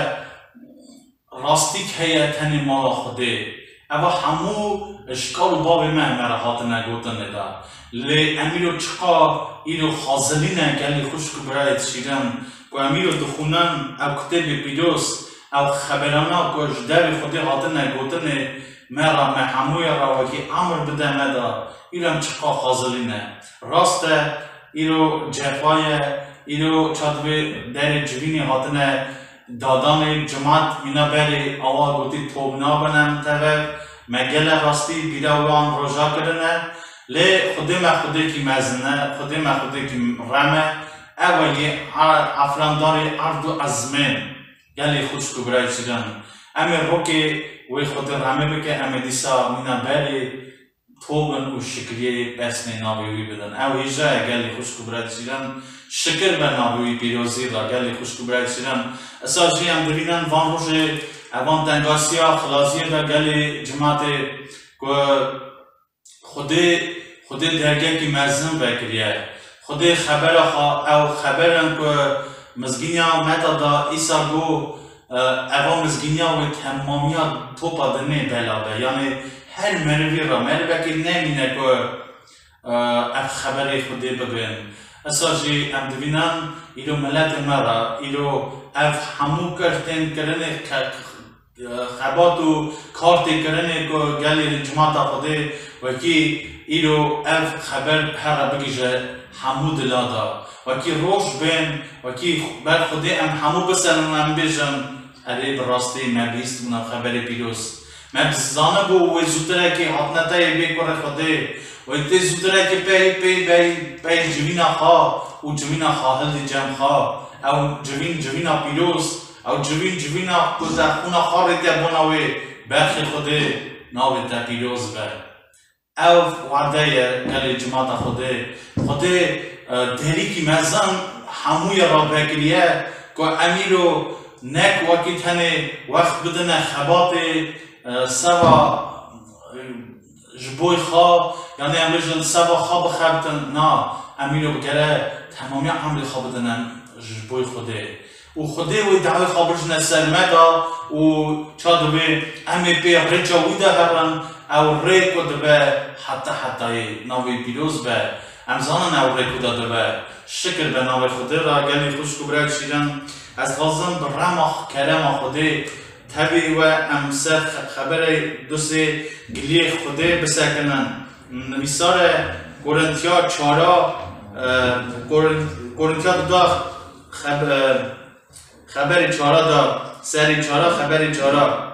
rastîk heye tenê mala Xwedê. Eva hemû ji kal û bavê me, me re hatine gotinê de. Lê em îro çiqa îro xazilî ne gelê xwişk û birayêt şîrin, ku em îro dixwînin ev kitêbê pîroz, ev xeberana ku ji derê Xwedê hatine gotinê, me re, me hemûya re wekî emir bide me de, îro em çiqa xazilî ne. Rast e, îro cefa ye, îro çadivê derê civînê hatine dadanê, cimat mîna berê awa gotî top nabin em tev, me gele rastî bîra wan roja kirine, lê Xwedê me Xwedêkî mezin e, Xwedê me Xwedêkî rem e, ew e yê a-, efrandarê erd û ezmên, gelê xwişk û birayê şirin. Em ê rokê wê Xwedê remê bike, em ê dîsa mîna berê, tobin û şikriyê pesnê navê wî bidin. Ew hêja ye gelê xwişk û birayê şîran, şikir be navê wî pîrozî re gelê xwişk û birayê şîran. Esa jî em dibînin van rojê evan tengasiya xilaziyê de gelê cimatê ku Xwedê, Xwedê dergekî mezin vekiriye. Xwedê xebera xwe, ew xeberin ku mizgîniya Meta da Îsa got, e, eva mizgîniya wê temamiya topa dinê bela be. Yanê her merivî re, merivekî nemîne ku, e, ev xeberê Xwedê bibin. Esa jî em dibînin îro miletê me re, îro ev hemû kir tên kirinê ke-, xebat û kar tê kirinê ku gelê cimata Xwedê wekî îro ev xeber here bigihîje hemû dila de. Wekî roj bên, wekî ber Xwedê em hemû biserin û em bêjin, erê bi rastî me bihîstibûna xeberê pîroz. Me bizanibû wê zûtirekê hatine te yê bê kurê Xwedê. Wê tê zûtirekê pey, pey, pey, pey civîna xwe û civîna xwe hildî cem xwe. Ew civîn, civîna pîroz. Ew civîn civîna ku te xûna xwe rêtiye bona wê, berxê Xwedê navê te pîroz be. Ev wade ye gelê cimata Xwedê. Xwedê, e, derîkî mezin hemûyê re vekiriye ku em îro nek wekî tenê wext bidine xebatê, e, seba, e, ji bo xwe, yanî em bêjin seba xwe bixebitin, na, em îro bi gere temamiya emrê xwe bidin em ji bo Xwedê. Û Xwedê wê dawê xwe bijne ser me da û ça divê em ê pê rêça wî de herin, ew rê ku dibe heta hetayê navê pîroz be. Em zanin ew rê ku de dibe. Şikir be navê Xwedê re, gelî xwişk û birayê şîrin. Ez dixwazim bi rema kerema Xwedê Tevî we em ser xe-, xeberê du sê giliyê Xwedê bisekinin. Nivîsare Korintiya çara, e, Korin-, Korintiya dida xeb-, e, xeberê çara da, serê çara, xeberê çara.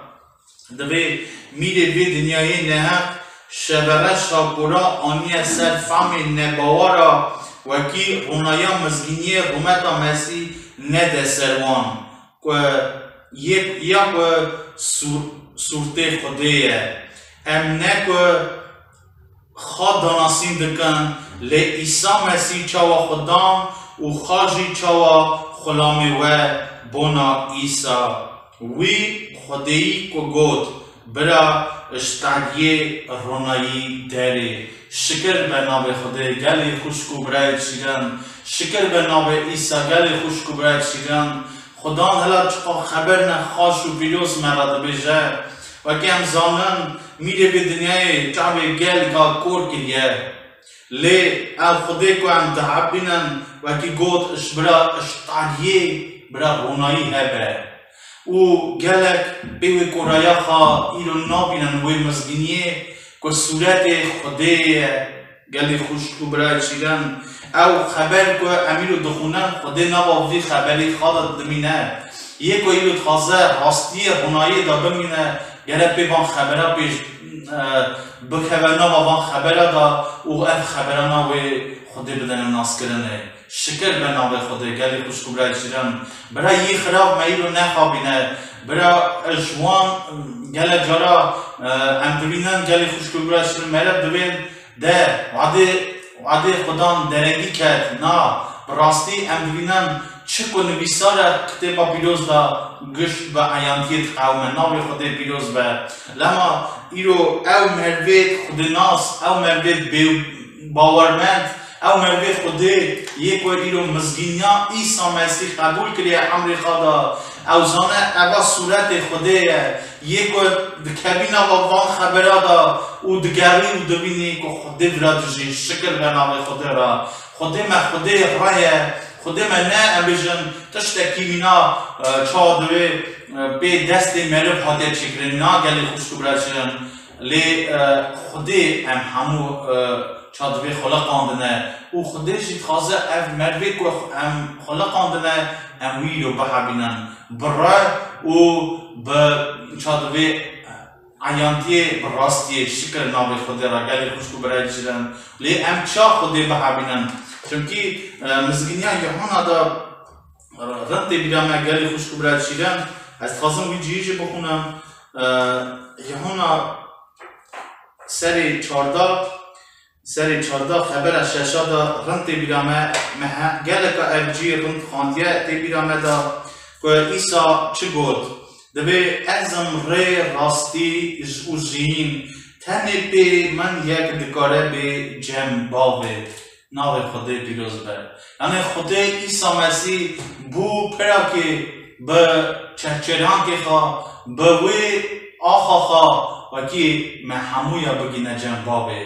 Divê mîrê vê dinyayê neheq şevereşa kura aniye ser famê nebawara wekî ronaya mizgîniyê rûmeta Mesîh nede ser wan. Ku yek ya ku sûr-, sûrtê Xwedê ye. Em ne ku xwe danasîn dikin, lê Îsa Mesîh çawa xwe dan û xwe jî çawa xulamê we bona Îsa. Wî Xwedêyî ku got, bira ji tariyê ronayî derê. Şikir be navê Xwedê, gelî xwişk û birayê şîrin. Şikir be navê Îsa, gelî xwişk û birayê şîrin. Xudan hela çiqas xeber ne xaş û pîroz me re dibêje. Wekî em zanin, mîrê vê dinyayê çavê gelka kor kiriye. Lê ev Xwedê ku em dihabînin, wekî got, ji bira, ji tariyê bira ronayî hebe. Û gelek pê wê koraya xwe îro nabînin wê mizgîniyê ku sûretê Xwedê ye. Gelî xwişk û birayê şîrin, ew xeber ku em îro dixwînin, Xwedê nava vî xeberî xwe de dimîne. Yê ku îro dixwaze rastiyê ronayê de bimîne, gere pê van xebera pêş, e, bikeve nava van xebera de û ev xeberana wê Xwedê bidene naskirinê. Şikir be navê Xwedê, gelî xwişk û birayê şîrin. Bira yî xirav me îro nexabîne. Bira ji wan gele cara, e, em dibînin gelî xwişk û birayê şîrin meriv dibên de wadê, wadê Xudan derengî ket. Na, bi rastî em dibînin çi ku nivîsare kitêba pîroz de gişt bi eyantiyê diqewime. Navê Xwedê pîroz be. Lema îro ew mervê Xwedênas, ew mervê bê bawermend, ew mervê Xwedê yê ku îro mizgîniya Îsa Mesîh qebûl kiriye emrê xwe de, ew zane eva sûretê Xwedê ye, yê ku dikevî nava van xebera de û digerî û dibînî ku Xwedê vira dijî, şikir be navê Xwedê re. Xwedê me Xwedê re ye, Xwedê me ne em bêjin tiştekî mîna, e, çawa divê, e, pê destê meriv hatiye çêkirin, na gelê xwişk û birayê şîrin. Lê, e, Xwedê em hemû, e, ça divê xuliqandine û Xwedê jî dixwaze ev merivê ku em xuliqandine, em wî îro bihebînin bi re û bi ça divê eyantiyê bi rastiyê. Şikir navê Xwedê re gelê xwişk û birayê şîrin. Lê em ça Xwedê bihebînin? Çimkî, e, mizgîniya Yehûna de, e, rind tê bîra me gelê xwişk û birayê şîrin. Ez dixwazim wî cihî jî bixwînim. E, Yehûna Serê çardeh, serê çardeh xebera şeşa de rind tê bîra me, me he-, geleka ev cî rind xandiye tê bîra me de ku Îsa çi got? Divê ez im rê, rastî û jiyîn, tenê pê min yek dikare bê cem bavê. Navê Xwedê pîroz be. Yanî Xwedê Îsa Mesîh bû pirakê bi çerçêrankê xwe, bi wê axa xwe, wekî me hemûya bigîne cem bavê.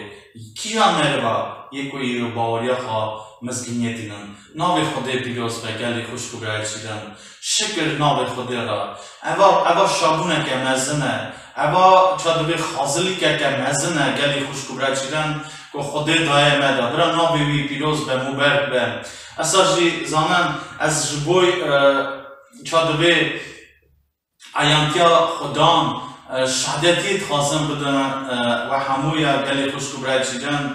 Kîja meriva yê ku îro baweriya xwe mizgîniyê tînin. Navê Xwedê pîroz be, gelê xwişk û birayê şîrin. Şikir navê Xwedê re. Eva, eva şabûneke mezin e. Eva çadivê xazilîkeke mezin e, gelê xwişk û birayê şîrin, ku Xwedê daye me de. Bira navê wî pîroz be, mûberk be. Esa jî zanin ez ji bo, e, çadivê eyantiya Xudan, e, şehadetiyê dixwazim bidim, e, we hemûya gelê xwişk û birayê şîrin,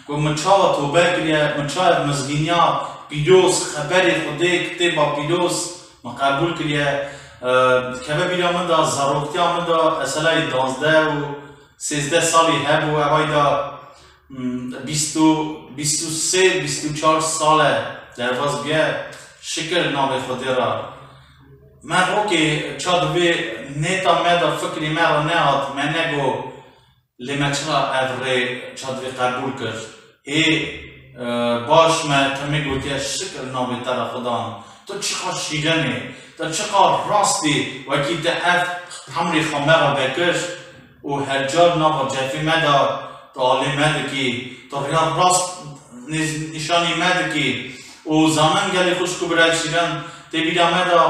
ku min çawa tobe kiriye, min çawa mizgîniya pîroz, xeberê Xwedê, kitêba pîroz min qebûl kiriye. E, dikeve bîra min de, zaroktiya min de, ez hela yê duwazdeh û sêzdeh salî hebû, evay de, hmm, bîst û, bîst û sê, bîst û çar sal e derbas bûye, şikir navê Xwedê re. Me rokê çadivê nêta me de fikrê me re nehat, me nego, lê me çira ev rê çadivê qebûl kir? Hê, e, baş me temê gotiye, şikir navê te re Xudan. Tu çiqa şîrin î, tu çiqa rast î, wekî te ev emrê xwe me re vekir û her car nava cefê me de tu alê me dikî, tu riya rast nî-, nîşanî me dikî. Û zanin gelê xwişk û birayê şîrin, tê bîra me de,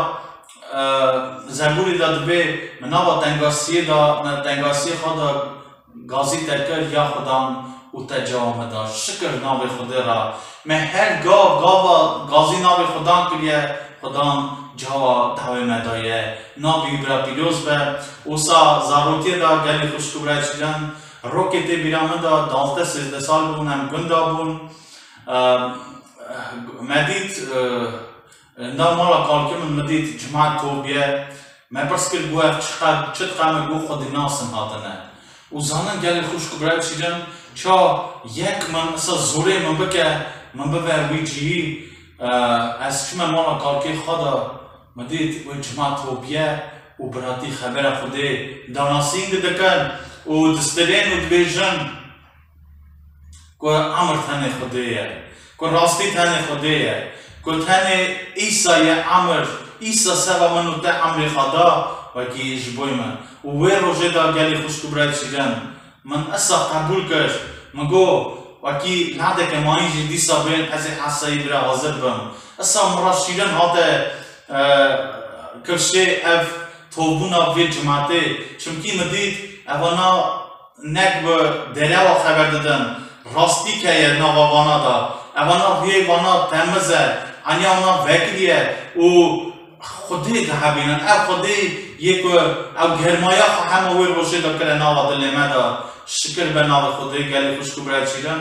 e, Zebûrê de dibê, min nava tengasiyê de, me tengasiyê xwe de gazî te kir, ya Xudan, û te cawa me da. Şikir navê Xwedê re. Me her gav, gava gazî navê Xudan kiriye, Xudan cawa dawê me daye. Navê wî bira pîroz be. Wisa zarokiyê de gelê xwişk û birayê şîrin, rokê tê bîra min de, duwazdeh sêzdeh sal bûn, em gunda bûn. Em, me dît, e, Nda mala kalkê min, min dît cemaet tov bûye. Me pirs kir, got, ev çi qe-, çi diqe? Me got, Xwedê nasin hatine. Û zanin gelê xwişk û birayê şîrin, ça yek min isa zorê min bike, min bibe wî cihî, e, ez çime mala kalkê xwe de, min dît wê cemaet tov bûye û biratî xebera Xwedê danasîn didikin û distirên û dibêjin, ku emir tenê Xwedê ye, ku rastî tenê Xwedê ye, ku tenê Îsa ye emir, Îsa seva min û te emrê xwe da, wekî ji bo min. Û wê rojê de gelê xwişk û birayê şîrin, min isa qebûl kir, min got, wekî ladeke mayîn jî dîsa bên ez ê hesayî bira hazir bim. Isa min re şîrin hate, e, kifşê ev tovbûna vê cimatê, çimkî min dît evana nek bi derewa xeber didin, rastî heye nava vana de. Evana riyê vana temiz e, enya wana vekiriye û Xwedê dihebînin. Ev Xwedê yê ku ew germaya xwe hema wê rojê de kire nava dilê me de. Şikir be navê Xwedê, gelê xwişk û birayê şîrin.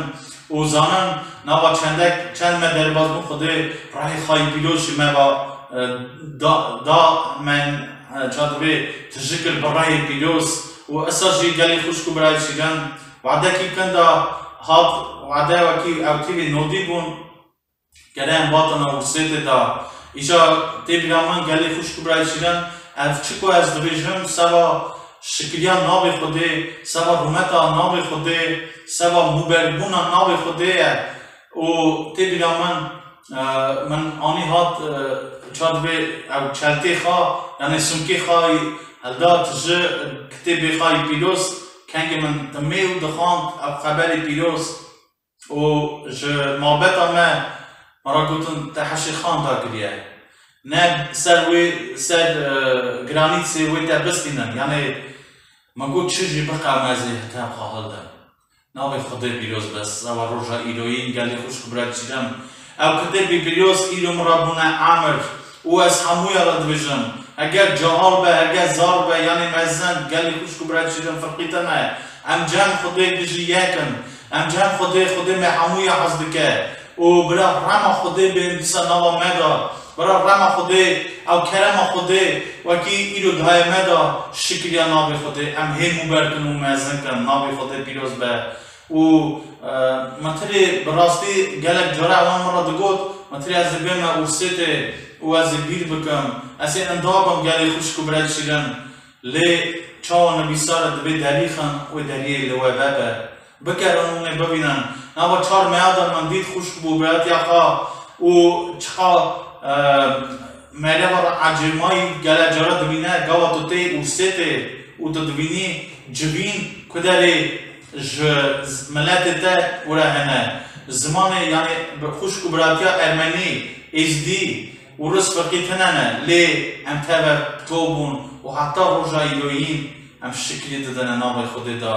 Û zanin nava çendek, çend me derbas bûn, Xwedê rehê xayî pîroz ji me ve, e, da, da me, e, çadivê tijî kir bi rehê pîroz. Û esa jî gelê xwişk û birayê şîrin, wadekî kin de hat, wade wekî ew tîvê nodî bûn, gere em batina wirsêtê de. Îca tê bîra min gelê xwişk û birayê şîrin, ev çi ku ez dibêjim, seva şikiriya navê Xwedê, seva rûmeta navê Xwedê, seva mûberbûna navê Xwedê ye. Û tê bîra min, e, min anî hat, e, çadivê ew çeltê xwe, yanê sumkê xwe helda tijî kitêbê xwe yî pîroz, kengê min dimê û dixwand ev xeberê pîroz. Û ji malbeta me, me re gotin, te heşê xan dagiriye. Ne ser wê, ser, e, granîtsê wê te bistînin. Yanê, me got, çi jî biqewime ez ê heta xwe hildim. Navê Xwedê pîroz be, seva roja îroyîn, gelê xwişk û birayê şîrin. Ew kitêbê pîroz îro min re bûne emir. Û ez hemûya re dibêjim, heger cahal be, heger zar be, yanê mezin, gelê xwişk û birayê şîrin, firqî tune. Em cem Xwedê dijî yek in. Em cem Xwedê, Xwedê me hemûya hez dike. Û bira rema Xwedê bên dîsa nava me de. Bira rema Xwedê, ew kerema Xwedê, wekî îro dayê me da, şikiriya navê Xwedê, em hê mûber kin û mezin kin, navê Xwedê pîroz be. Û, e, min tirê bi rastî gelek cara ewan min re digot, min tirê ez ê bême Ûrsêtê û ez ê bîr bikim. Ez ê inda bim gelê xwişk û birayê şîrin. Lê çawa nivîsar e, divê derîxin wê deriyê li we vebe. Bikerin û hûn ê bibînin. Nava çar meya de min dît xwişk bû biratiya xwe û çiqa, e, mereva re ecêmayî gele cara dibîne, gava tu tê Ûrsêtê û tu dibînî civîn ku derê ji z-, miletê te were hene. Zimanê, yanî bi xwişk û biratiya ermenî, êzdî, Ûris firqî tune ne, lê em teve to bûn û heta roja îroyîn em şiklî didine navê Xwedê de.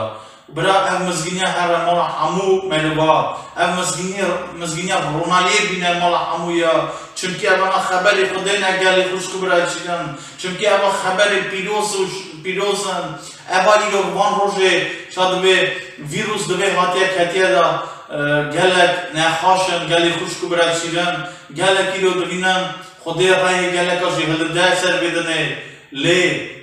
Bira ev mizgîniya here mala hemû meriva, ev mizgîniya, mizgîniya ronayê bîne mala hemû ya. Çimkî evana xeberê Xwedê ne gelê xwişk û bira şîrin. Çimkî eva xeberê pîroz û ş-, pîroz in. Eva îro van rojê ça divê vîrus divê hatiye ketiye de, e, gelek nexaş in, gelê xwişk û bira şîrin. Gelek îro dibînin Xwedê rehê geleka jî hilide ser vê dinê, lê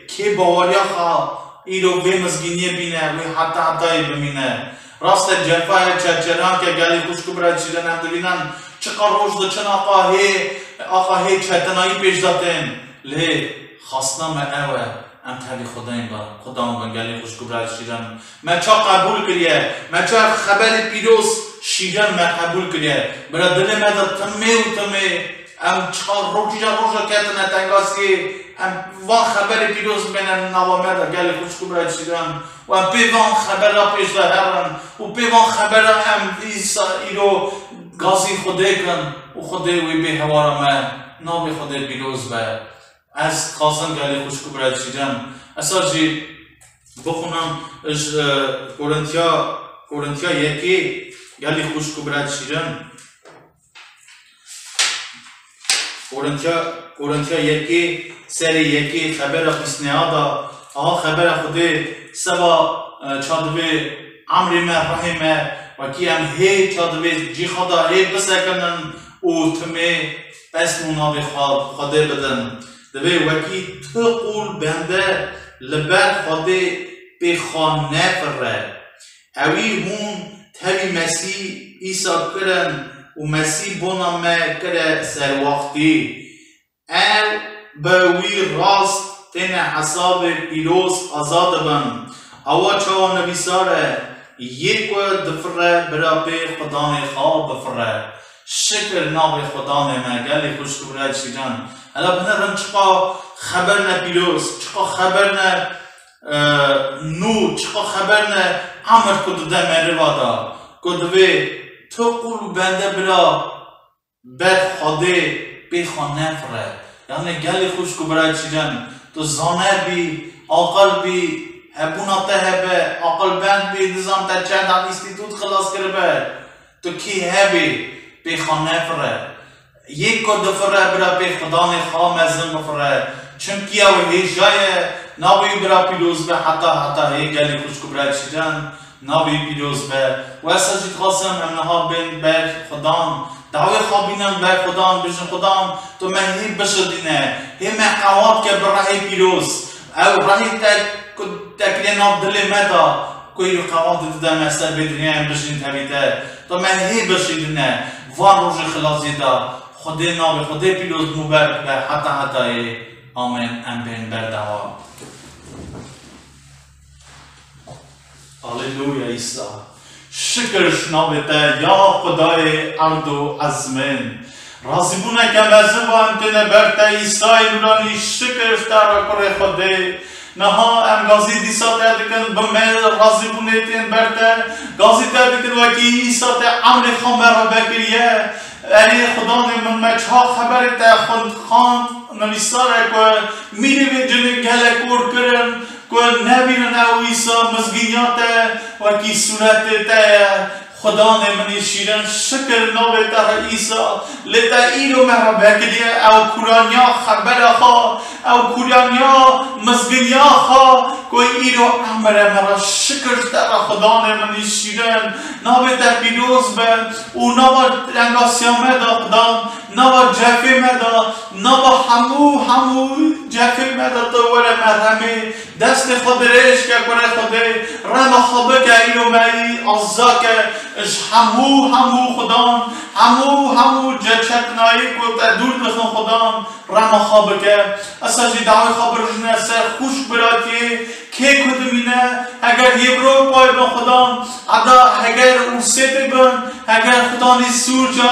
kê baweriya xwe îro vê mizgîniyê bîne, wê heta hetayê bimîne. Rast e, cefa ye, çerçerank e, gelê xwişk û birayê şîrin em dibînin, çiqa roj diçin aqa hê, aqa hê çetinayî pêş de tên. Lê xastina me ew e, em tevî Xwedayên be, Xudan bin gelê xwişk û birayê şîrin. Me ça qebûl kiriye, me ça xeberê pîroz şîrin me qebûl kiriye. Bira dilê me de timê û timê Em çiqa rojî ja roja ketine tengasiyê, em van xeberê pîroz bêne nava me de gelê xwişk û birayê şîrin û em pê van xebera pêş de herin û pê van xebera em îsa îro gazî Xwedê kin û Xwedê wê bê hewara me, navê Xwedê pîroz be. Ez dixwazim gelê xwişk û birayê şîrin, esa jî bixwînim ji, e, Korintiya, Korintiya yekê, gelê xwişk û birayê şîrin. Korintiya, Korintiya yekê, serê yekê, xebera bîstneya da, aha xebera Xwedê seba, e, ça divê emrê me, rehê me, wekî em hê ça divê cî xwe da hê bisekinin û timê pesn û navê xwe, Xwedê bidin. Divê wekî tu qûl bende li ber Xwedê pê xwe nefirre. Ewî hûn tevî Mesîh Îsa kirin û Mesîh bona me kire serwaxtî. Ew bi wî rast têne hesabê pîroz aza dibin. Awa çawa nivîsar e, yê ku difire bira pê xudanê xwe bifire. Şikir navê Xudanê me, gelê xwişk û birayê şîrin. Hela binêrin çiqa xeber ne pîroz, çiqa xeber ne e, nû, çiqa xeber ne emir ku dide meriva da, ku divê tu qûl û bende bira ber Xwedê pê xwe nefire. Yanî gelê xwişk û birayê şîrin, tu zaner bî, aqil bî, hebûna te hebe, aqilbend bî, nizam te çend înstîtût xilas kiribe. Tu kî hebî, pê xwe nefire. Yê ku difire bira pê xudanê xwe mezin bifire. Çimkî ew hêja ye, navê wî bira pîroz be heta hetayê, gelê xwişk û birayê şîrin, navê wî pîroz be. Û ez jî dixwazim em niha bên ber xudan, dawê xwe bînin ber xudan, bijin xudan, tu me hê bişidîne, hê me qewat ke bi rehê pîroz. Ew rehê te ku te kiriye nav dilê me da, ku îro qewatê dide me ser vê dinyayê em bijîn tevî te. Tu me hê bişîdine van rojê xilasiyê de. Xwedê navê Xwedê pîroz mûberk be heta hetayê. Amen. Em bên ber dawa. Aleluya Îsa. Şikir ji navê te ya Xwedayê erd û ezmên. Razîbûneke mezin va em têne ber te Îsayê Nûranî, şikir ji te re kurê Xwedê. Niha em gazî dîsa te dikin, bi me razîbûnê tên ber te, gazî te dikin wekî Îsa te emrê xwe me re vekiriye. Erê Xudanê min, me çiha xeberê te xwend xand, nivîsar e ku mînê vê cinê gelek kor kirin, ku nebînin ew Îsa mizgîniya te wekî sûretê te ye. Xudanê min î şîrin, şikir navê te re Îsa, lê te îro me re vekiriye ew kûraniya xebera xwe, ew kûraniya mizginiya xwe, ku îro emre me re şikir ji te re Xudanê min î şîrin, navê te pîroz be û nava tengasiya me de Xudan, nava cefê me de, nava hemû, hemû cefê me de tu were merhemê, Destê xwe dirêj ke kurê Xwedê, rema xwe bike îro me yî aza ke ji hemû, hemû Xudan, hemû, hemû ceçetnayê ku te dûr dixin Xudan, rema xwe bike. Esa jî dawê xwe birujne ser xwişk biratiyê, kê ku dimîne, heger Yevropayê bin Xudan, eda heger Ûrsêtê bin, heger Xudanî Sûrca,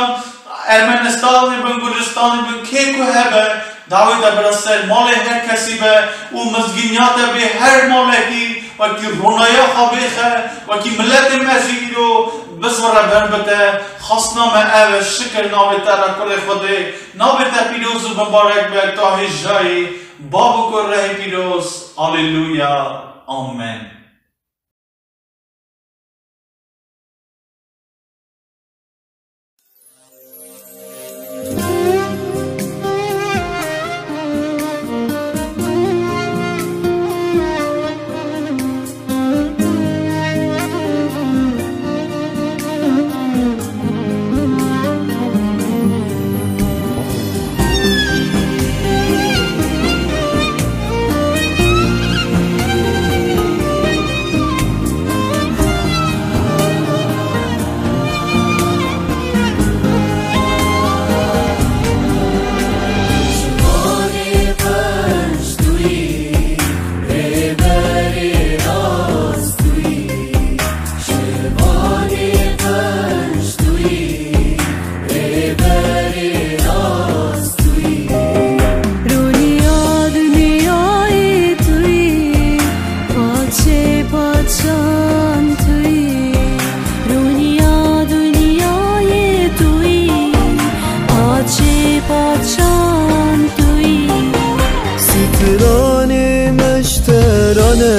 Ermenistanê bin, Gurcistanê bin, kê ku hebe, dawî te bira ser malê her kesî be û mizgîniya te bê her malekî, wekî ronaya xwe bêxe, wekî miletê me jî îro bizwire ber bi te. Xwestina me ev e, şikir navê te re kurê Xwedê, navê te pîroz û bibarek be, tu hêjayî, Bav û Kurê pîroz. Aleluya. Amen. Rûniya dinyayê tu yî, paşê paşan tu yî. Rûniya dinyayê tu yî, paşê paşan tu yî. Stranê me ji te re ne,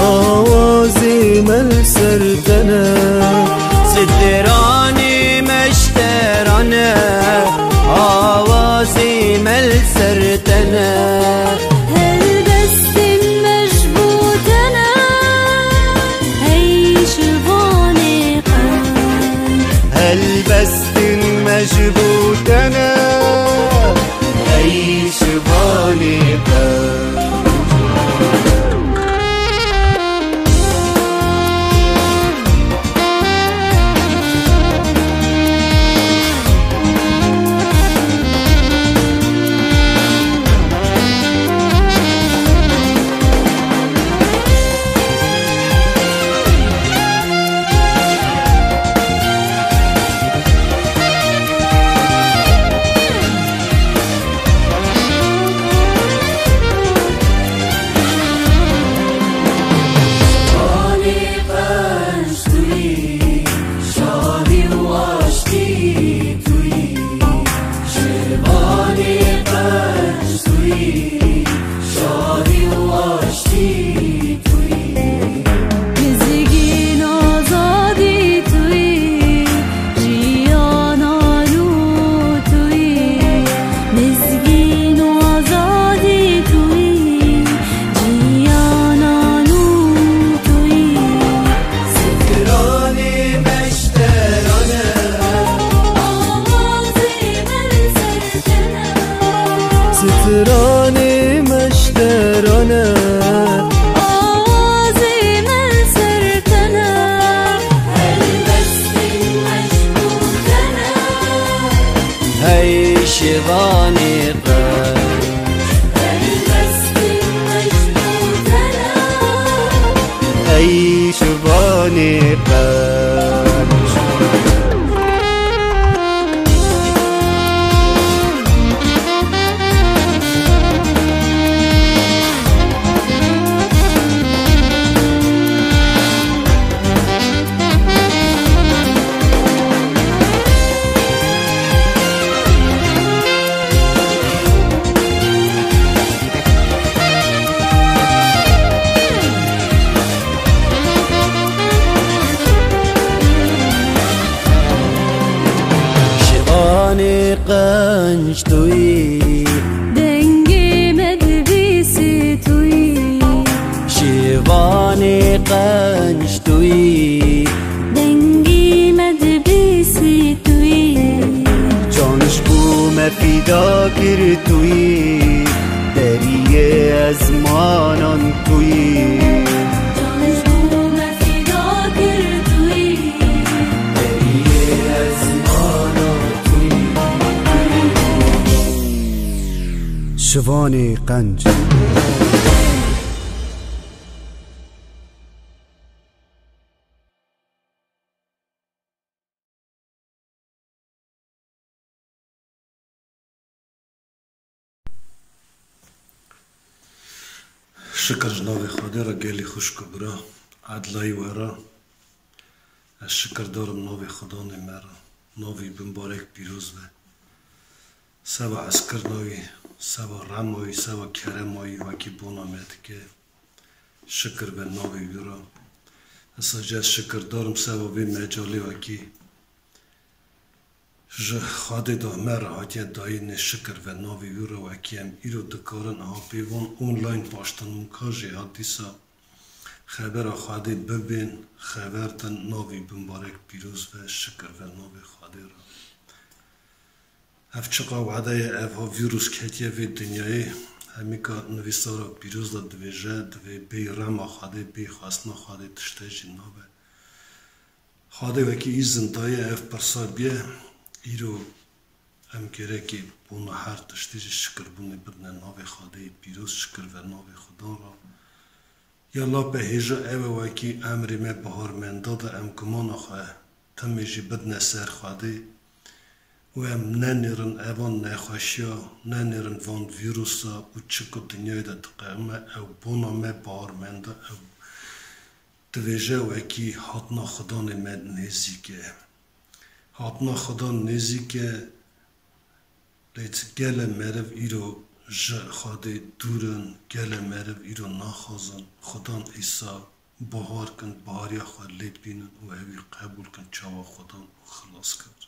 awazê me li ser te ne. Stranê me ji te re ne, awazê me li ser te ne. Helbestên me ji bo te ne, hey şivanê qe. Helbestên me ji bo te ne, hey şivanê qe. Mizgîn azadî tu yî, jiyana nû tu yî. Mizgîn û azadî tu yî, jiyana nû tu yî. Stranê me ji te re ne. Awazê me li ser te ne. Stranê me ji te re ne. Awazê me li ser te ne. Helbestên me ji bo te ne. Hey şivanê qe. Helbestên me ji bo te ne. Ey şivanê qenc. Wî. Dengê me dibîsî tu yî. Şivanê qenc tu yî. Dengê me dibîsî tu yî. Can ji bo me fîda kir tu yî. Deriyê ezmanan tu yî. Can ji bo me fîda kir tu yî. Deriyê ezmanan tu yî. Şivanê qenc. Şikir ji navê Xwedê re, gelî xwişk û bira, edlayî we re. Ez şikirdar im navê Xudanê me re. Navî bimbarek pîroz be. Seba hezkirina wî, seba rema wî, seba kerema wî wekî bona me dike. Şikir be navê wî re. Esa jî ez şikirdar im seba vê mecalê wekî ji Xwedê de me re hatiye dayînê, şikir ve navê wî re, wekî em îro dikarin aha pê van online paştinûka jêhatîsa xebera Xwedê bibên, xeber din, navî bimbarek pîroz be, şikir ve navê Xwedê re. Ev çiqa wede ye, ev ha vîrus ketiye vê dinyayê, hemîka nivîsara pîroz de divêje, divê bê rema Xwedê, bê xwestina Xwedê, tişte jî nabe. Xwedê wekî îzin daye ev pirsa biye, îro em gerekê bona her tiştî jî şikirbûnê bidine navê Xwedê pîroz, şikir ve navê Xudan re. Ya lape hêja ew e wekî emrê me biharmenda de em gumana xwe timê jî bidine ser Xwedê û em nenêrin evan nexweşiya, nenêrin van vîrusa û çi ku dinyayê de diqewime, ew bona me biharmenda, ew divêje wekî hatina Xudanê me nêzîk e. Hatina Xudan nêzîk e, lê gele meriv îro ji Xwedê dûr in, gele meriv îro naxwazin Xudan Îsa bihar kin, bihariya xwe lê bînin û ewî qebûl kin çawa Xudan û xilaskar.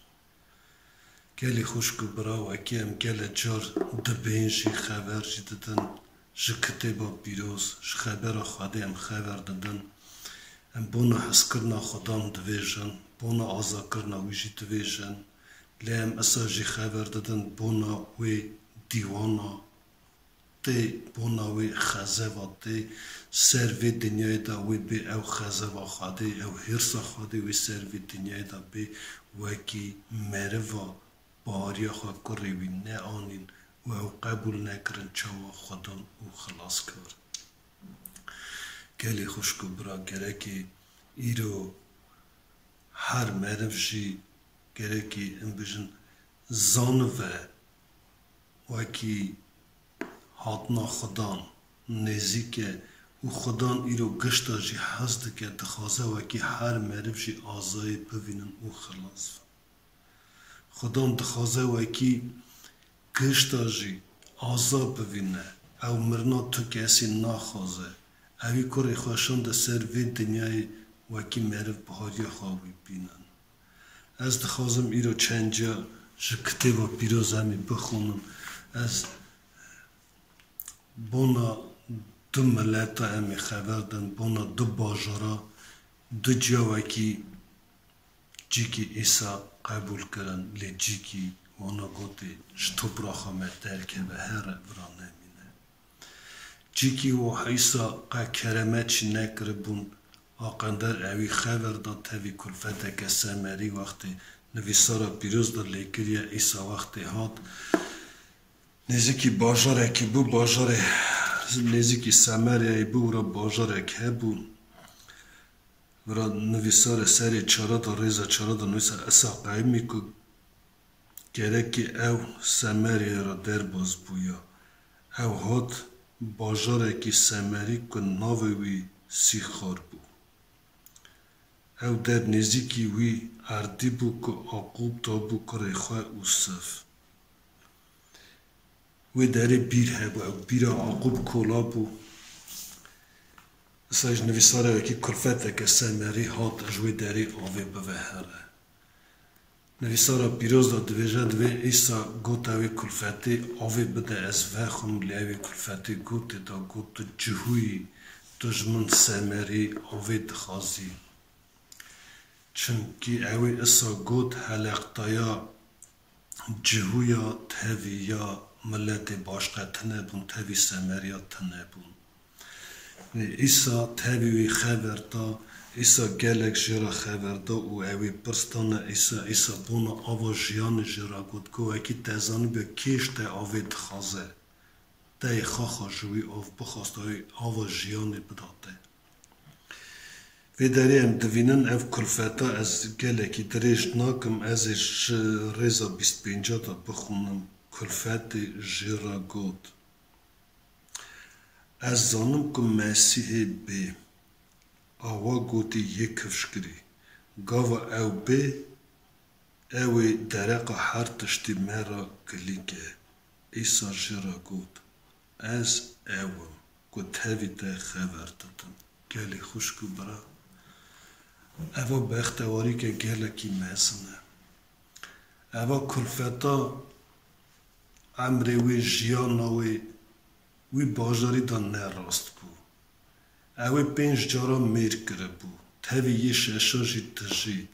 Gelî xwişk û bira, wekî em gele car dibên jî xeber jî didin, ji kitêba pîroz, ji xebera Xwedê em xeber didin. Em bona hezkirina Xudan divêjin, bona azakirina wî jî divêjin. Lê em esa jî xeber didin bona wê dîwana tê, bona wê xezeva tê ser vê dinyayê de, wê bê ew xezeva Xwedê, ew hêrsa Xwedê wê ser vê dinyayê de bê, wekî meriva bariya xwe kurê wî neanîn û ew qebûl nekirin çawa Xudan û xilaskar. Gelê xwişk û bira, gerekê îro her meriv jî gerekê em bijin zanive wekî hatina Xudan nêzîk e û Xudan îro gişta jî hez dike, dixwaze wekî her meriv jî azayê bivînin û xilas bin. Xudan dixwaze wekî gişta jî aza bivîne. Ew mirina tu kesî naxwaze. Ewî kurê xwe şande ser vê dinyayê wekî meriv bihariya xwe wî bînin. Ez dixwazim îro çend ciya ji kitêba pîroz em ê bixwînin. Ez bona du mileta em ê xeber din, bona du bajara, du ciya wekî cîkî Îsa qebûl kirin, lê cîkî wana gotê ji topraxa me derkeve here, vira nemîne. Cîkî wiha Îsa qe keremet jî nekiribûn, aqender ewî xever da tevî kulfeteke Semerî wextê nivîsara pîroz da lêkiriye Îsa wextê hat, nêzîkî bajarekî bû, bajarê nêzîkî Semeryayê bû, wira bajarek hebû. Vira nivîsarê serê çara da, rêza çara da nivîsa Îsa qewimî ku gerekî ew Semeryayê re derbas bûya. Ew hat bajarekî Semerî ku navê wî Sîxar bû. Ew der nêzîkî wî erdî bû ku Aqûb dabû kurê xwe Ûsiv. Wê derê bîr hebû, ew bîra Aqûb kola bû. Îsa ji nivîsara wekî kulfeteke Semerî hat ji wê derê avê bive here. Nivîsara pîroz de dibêje, divê Îsa gote wê kulfetê, "Avê bide ez vexwim", lê ew ê kulfetê gotê da got, "Tu cihûyî, tu ji min semerî avê dixwazî." Çimkî ew ê Îsa got, heleqtaya cihûya tevî ya miletê başqe tune bûn, tevî semeriya tune bûn. Lê Îsa tevî wî xever da, Îsa gelek jê re xever da û ew ê pirs dane Îsa, Îsa bona ava jiyanê jê re got, ku wekî te zanîbe kê ji te avê dixwaze, te yê xaxa ji wî av bixwast, ew ê ava jiyanê bida te. Vê derê em divînin ev kulfeta, ez gelekî dirêj nakim, ez ê ji rêza bîst pênca de bixwînim. Kulfetê jê re got, Ez zanim ku Mesîhê bê. Awa gotî yê kifşkirî. Gava ew bê, ew ê dereqa her tiştî me re gilî ke. Îsa jê re got, Ez ew im ku tevî te xever didim. Gelî xwişk û bira, eva bextewarîke gelekî mezin e. Eva kulfeta emrê wê, jiyana wê, wî bajarî de ne rast bû. Ew ê pênc cara mêr kiribû, tevî yê şeşa jî dijît.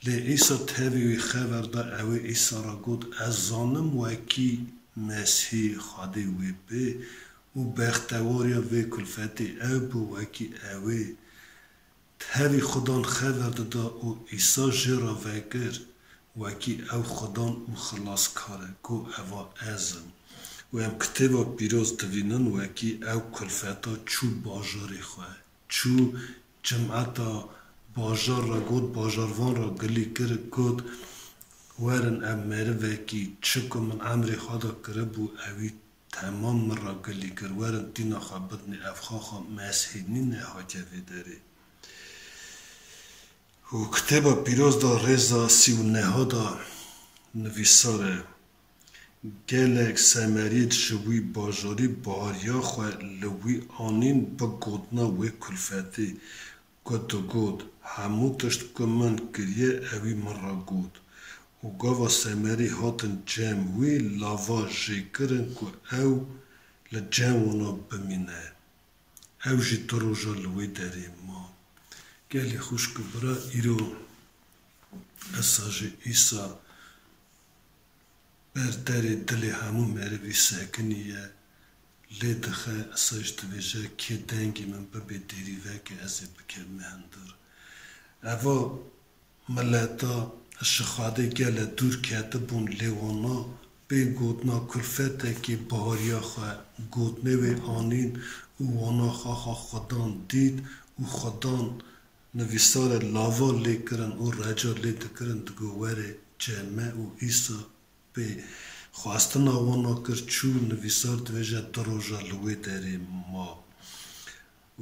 Lê Îsa tevî wî xever da, ew ê Îsa re got, Ez zanim wekî Mesîhê Xwedê wê bê û bextewariya vê kulfetê ew bû wekî ew ê. Tevî Xudan xever dida û Îsa jê re vekir, wekî ew Xudan û Xilaskar e, ku eva ez im. Û em kitêba pîroz divînin, wekî ew kulfeta çû bajarê xwe, çû cimeta bajar re got, bajarvan re gilî kir, got, Werin, ev merivekî çi ku min emrê xwe de kiribû, ewî temam min re gilî kir, werin tîna xwe bidinê, ev xaxa Mesîhê nîne hatiye vê derê. Û kitêba pîroz de rêza sî û neha de nivîsar e, Gelek semerî ji wî bajarî bahariya xwe li wî anîn bi gotina wê kulfetê, ku digot, Hemû tişt ku min kiriye, ewî min re got. Û gava semerî hatin cem wî, lava jê kirin ku ew li cem wana bimîne. Ew jî du roja li wê derê ma. Gelî xwişk û bira, îro Îsa jî, Îsa ber derê dilê hemû merivî sekiniye, lê dixe, Îsa jî dibêje, Kê dengê min bibe dêrî veke, ez ê bikevime hundir. Eva mileta ji Xwedê gele dûr ketibûn, lê wana pê gotina kulfetekê bahariya xwe gotinê wê anîn û wana xaxa Xudan dît û Xudan nivîsarê lava lê kirin û reca lê dikirin, digo, Were cem me û Îsa pê xwestina wana kir, çû, nivîsar dibêje, du roja li wê derê ma.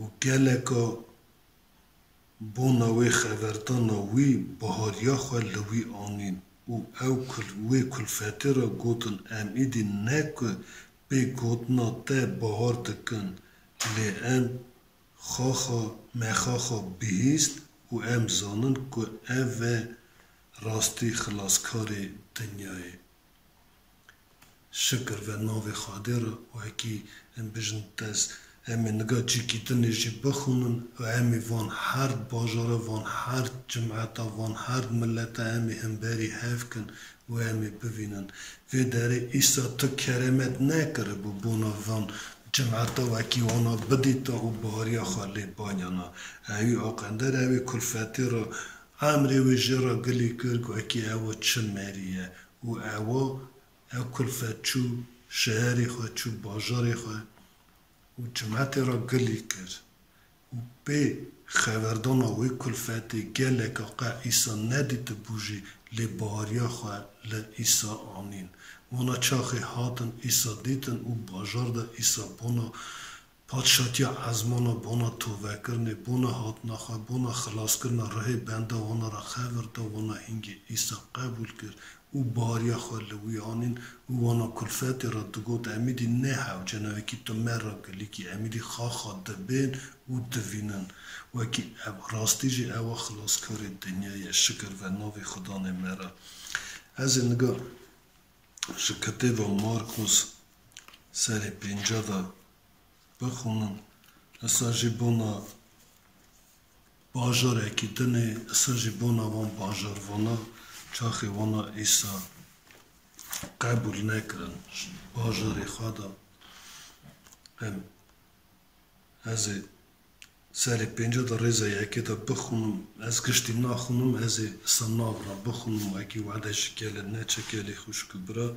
Û geleka bona wê xeverdana wî, bahariya xwe li wî anîn û ew kul-, wê kulfetê re gotin, Em îdî ne ku pê gotina te bahar dikin, lê em xaxa, me xaxa bihîst û em zanin ku ev e rastî Xilaskarê dinyayê. Şikir ve navê Xwedê re, wekî em bijin tez, em ê niga cîkî dinê jî bixwînin û em ê van her bajara, van her cimeta, van her mileta em ê hemberî hev kin û em ê bivînin. Vê derê Îsa tu keremet nekiribû bona van cimeta wekî wana bidîta û bahariya xwe lê banyana. Ewî aqender, ewî kulfetê re, emrê wê jê re gilî kir, wekî ewa çi merî ye û ewa ew kulfet çû şeherê xwe, çû bajarê xwe û cimetê re gilî kir û pê xeverdana wê kulfetê geleka qe Îsa nedîtibû jî lê bahariya xwe li Îsa anîn. Wana çaxê hatin Îsa dîtin û bajar de Îsa bona Padşatiya ezmana bona tovekirinê, bona hatina xwe, bona xilaskirina rihê benda wana re xevir da, wana hingê Îsa qebûl kir û bariya xwe li wî anîn û wana kulfetê re digot, Emîdî nehewce, ne wekî tu me re gilîkî, Emîdî xaxa dibên û divînin. Wekî ev rastî jî ew e xilaskarê dinya ye, şikir ve navê Xudanê me re. Ez ê niga ji kitêba Markus serê pênca de bixwînim. Esa jî bona bajarekî din ê, esa jî bona van bajarvana, çaxê wana Îsa qebûl nekirin ji bajarê xwe de. Em, ez ê serê pênca de rêza yekê de bixwînim. Ez giştî naxwînim, ez ê esa nav re bixwînim, wekî wede ji gelê neçe gelê xwişk û bira,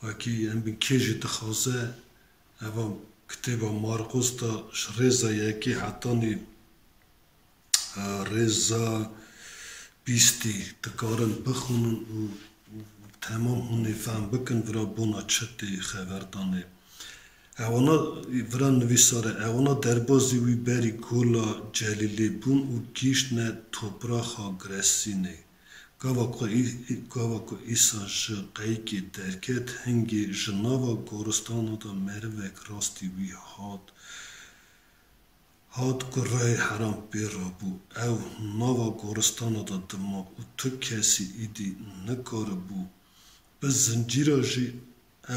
wekî em bin kê jî dixwaze, eva kitêba Marqos de ji rêza yekê hetanî, e, rêza bîstî dikarin bixwînin û, û temam hûn ê fehm bikin vira bona çi tê xeberdanê. Ewana vira nivîsar e, ewana derbazî wî berî gola Celîlê bûn û gihîştine topraxa Giresînê. Gava ku Î-, gava ku Îsa ji qeyikê derket, hingê ji nava goristana de merivek rastî wî hat. Hat ku rihê heram pê rabû. Ew nava goristana de dima û tu kesî îdî nikaribû bi zincîra jî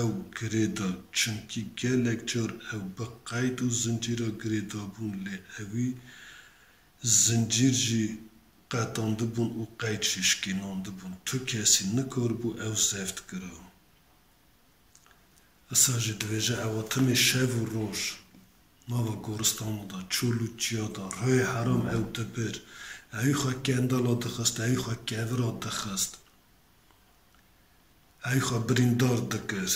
ew girê da, çimkî gelek car ew bi qeyd û zincîra girê dabûn, lê ewî zincîr jî qetandibûn û qeyd jî şikînandibûn. Tu kesî nikaribû ew zeft kira. Isa jî dibêje, ewa timê şev û roj nava goristana da, çol û çiya da, rihê heram ew dibir, ewî xwe kendela dixist, ewî xwe kevira dixist, ewî xwe birîndar dikir.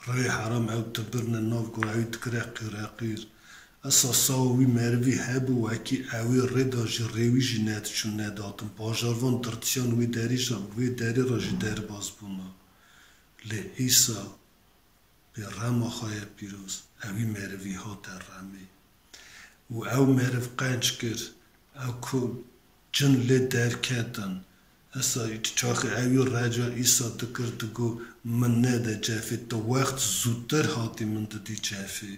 Rihê heram ew dibirine nav gor, ewî dikire qîreqîr. Isa sawa wî merivî hebû, wekî ewî rê da jî rê wî jî nediçûn nedatin. Bajarvan dirtiyan wê derî jî, wê derê re jî derbas bûna. Lê Îsa bi rema xwe ye pîroz, ewî merivî hate remê. Û ew meriv qenc kir, ew ku cin lê derketin. Esa çaxê ewî reca Îsa dikir, digo, Min nede cefê, tu wext zûtir hatî min didî cefê.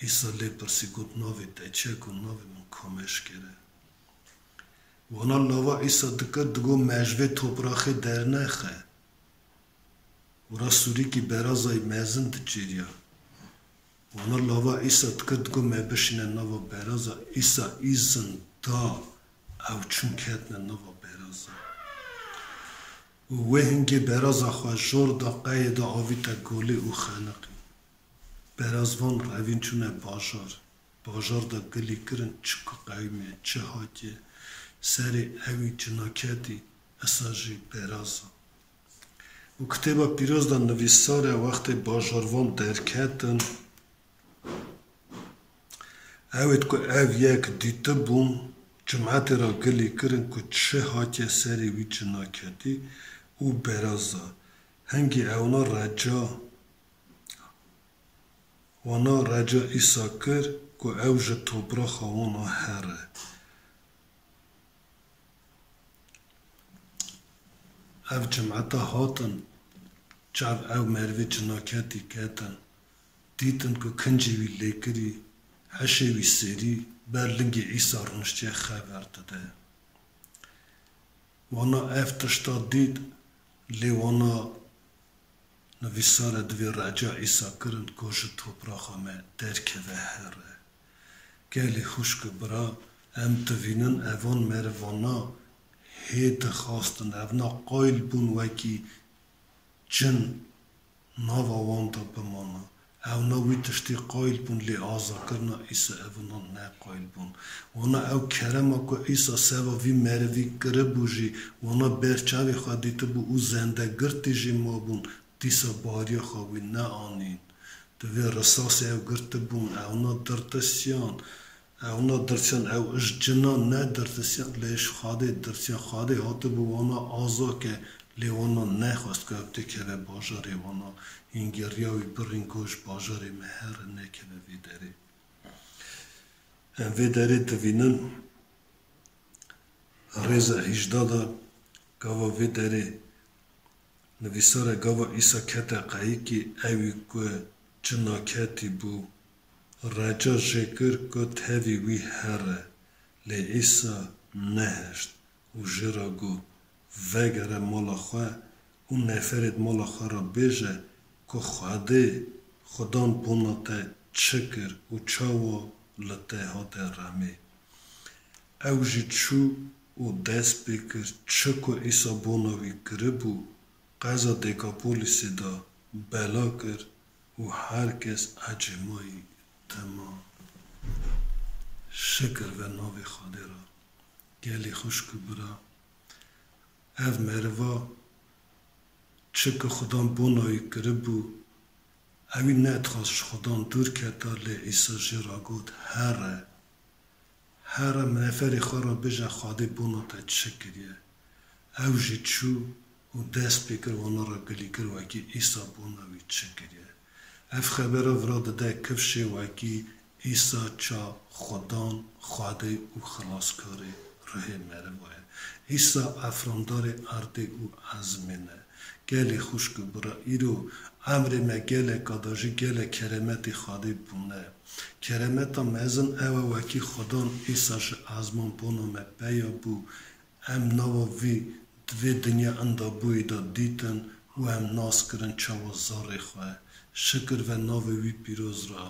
Îsa lê pirsî, got, Navê te çi ye? Got, Navê min Komeşkê ye. Wana lava Îsa dikir, digo, Me ji vê topraxê dernexe. Wira sûrîkî berazayî mezin dicêriya. Wana lava Îsa dikir, digo, Me bişîne nava beraza. Îsa îzin da, ew çûn ketine nava beraza. Û wê hingê beraza xwe jor da, qeyê da, avîte golê û xeniqî. Berazvan revîn çûne bajar. Bajar de gilî kirin çi ku qewîme, çi hatiye. Serê ewî cina ketî, esa jî beraza. Û kitêba pîroz de nivîsar e, wextê bajarvan derketin, ewêt ku ev yek dîtibûn, cimetê re gilî kirin ku çi hatiye serê wî cina ketî û beraza. Hingî ewna reca, wana reca Îsa kir ku ew ji topraxa wana here. Ev cimeta hatin, çav ew merivê cinaketî ketin, dîtin ku kincê wî lêkirî, hişê wî sêrî, ber lingê Îsa rûniştiye xeber dide. Wana ev tişta dît, lê wana nivîsar e, divê reca Îsa kirin ku ji topraxa me derkeve here. Gelî xwişk û bira, em divînin evan merivana hê dixwastin, evna qayil bûn wekî cin nava wan de bimana. Ewna wî tiştî qayil bûn, lê aza kirina Îsa evinan ne qayil bûn. Wana ew kerema ku Îsa seva vî merivî kiribû jî, wana ber çavê xwe dîtibû û zendegirtî jî mabûn, dîsa bariya xwe wî neanîn. Di vê risasê ew girtibûn, ewna dirtisiyan, Ewna dirsiyan, ew ji cina nedirtisiyan, lê ji Xwedê dirsiyan. Xwedê hatibû wana aza ke, lê wana nexwest ku ew têkeve bajarê wana. Hingê riya wî birîn ku ji bajarê me here, nekeve vê derê. Em vê derê divînin, rêza hejda de gava vê derê Nivîsar e, gava Îsa kete qeyikê, ewî ku cinaketî bû, reca jê kir ku tevî wî here, lê Îsa nehişt û jê re got, Vegere mala xwe û neferê di mala xwe re bêje ku Xwedê, Xudan bona te çi kir û çawa li te hate remê. Ew jî çû û dest pê kir, çi ku Îsa bona wî kiribû, qeza Dekapolîsê de bela kir û her kes ecêmayî dima. Şikir ve navê Xwedê re. Gelî xwişk û bira, ev meriva çi ku Xudan bona wî kiribû, ewî nedixwast ji Xudan dûr keta, lê Îsa jê re got, Here, here, neferê xwe re bêje, Xwedê bona te çi kiriye. Ew jî çû û dest pê kir, wana re gilî kir, wekî Îsa bona wî çi kiriye. Ev xebera vira dide kifşê wekî Îsa ça Xudan, Xwedê û Xilaskarê rihê meriva ye. Îsa efrandarê erdê û ezmên e. Gelê xwişk û bira, îro emrê me gelek a da jî gelek keremetê Xwedê bûne. Keremeta mezin ew e, wekî Xudan Îsa ji ezman bona me peya bû, em nava vî di vê dinya endabûyî de dîtin û em nas kirin çawa zarê xwe. Şikir ve navê wî pîroz re.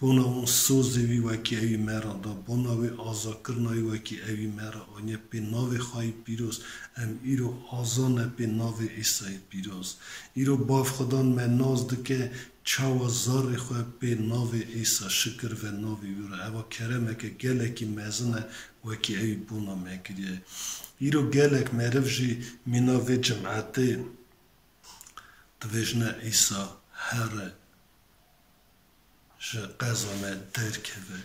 Bona wan sozê wî wekî ewî me re da. Bona wê azakirina wî wekî ewî me re aniye pê navê xwe yî pîroz. Em îro aza ne pê navê Îsayê pîroz. Îro Bav Xudan me nas dike, çawa zarê xwe pê navê Îsa, şikir ve navê wî re. Eva keremeke gelekî mezin e, wekî ewî bona me kiriye. Îro gelek meriv jî mîna vê cimetê dibêjne, Îsa here ji qeza me derkeve.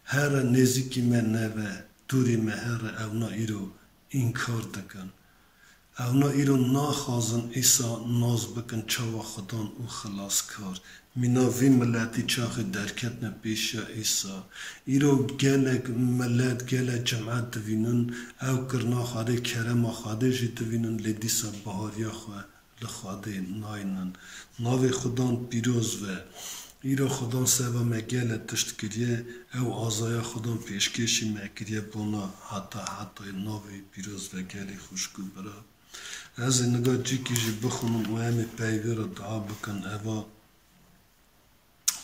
Here nêzîkî me neve, dûrî me here, ewna îro înkar dikin. Ewna îro naxwazin Îsa nas bikin çawa Xudan û Xilaskar. Mîna vî miletî çaxê derketine pêşiya Îsa. Îro gelek milet, gelek cimet divînin, ew kirina Xwedê, kerema Xwedê jî divînin, lê dîsa bahariya xwe li Xwedê naynin. Navê Xudan pîroz ve. Îro Xudan seva me gelek tişt kiriye, ew azaya Xudan pêşkêşî me kiriye bona heta hetayê. Navê pîroz ve gelê xwişk û bira. Ez ê niga cîkî jî bixwînim û em ê peyvê re dua bikin. Eva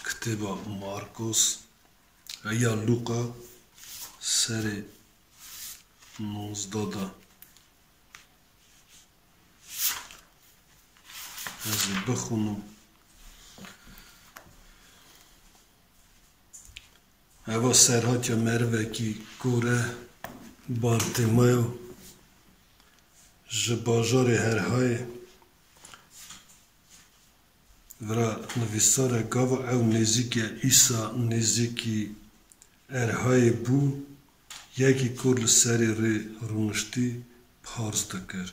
kitêba Markos, ya Lûqa serê nozdeh de. Ez ê bixwînim. Eva serhatiya merivekî kor e, Bartîmayo, ji bajarê Herhayê. Vira nivîsar e, gava ew nêzîk e, Îsa nêzîkî Erhayê bû, yekî kor li serê rê rûniştî, pars dikir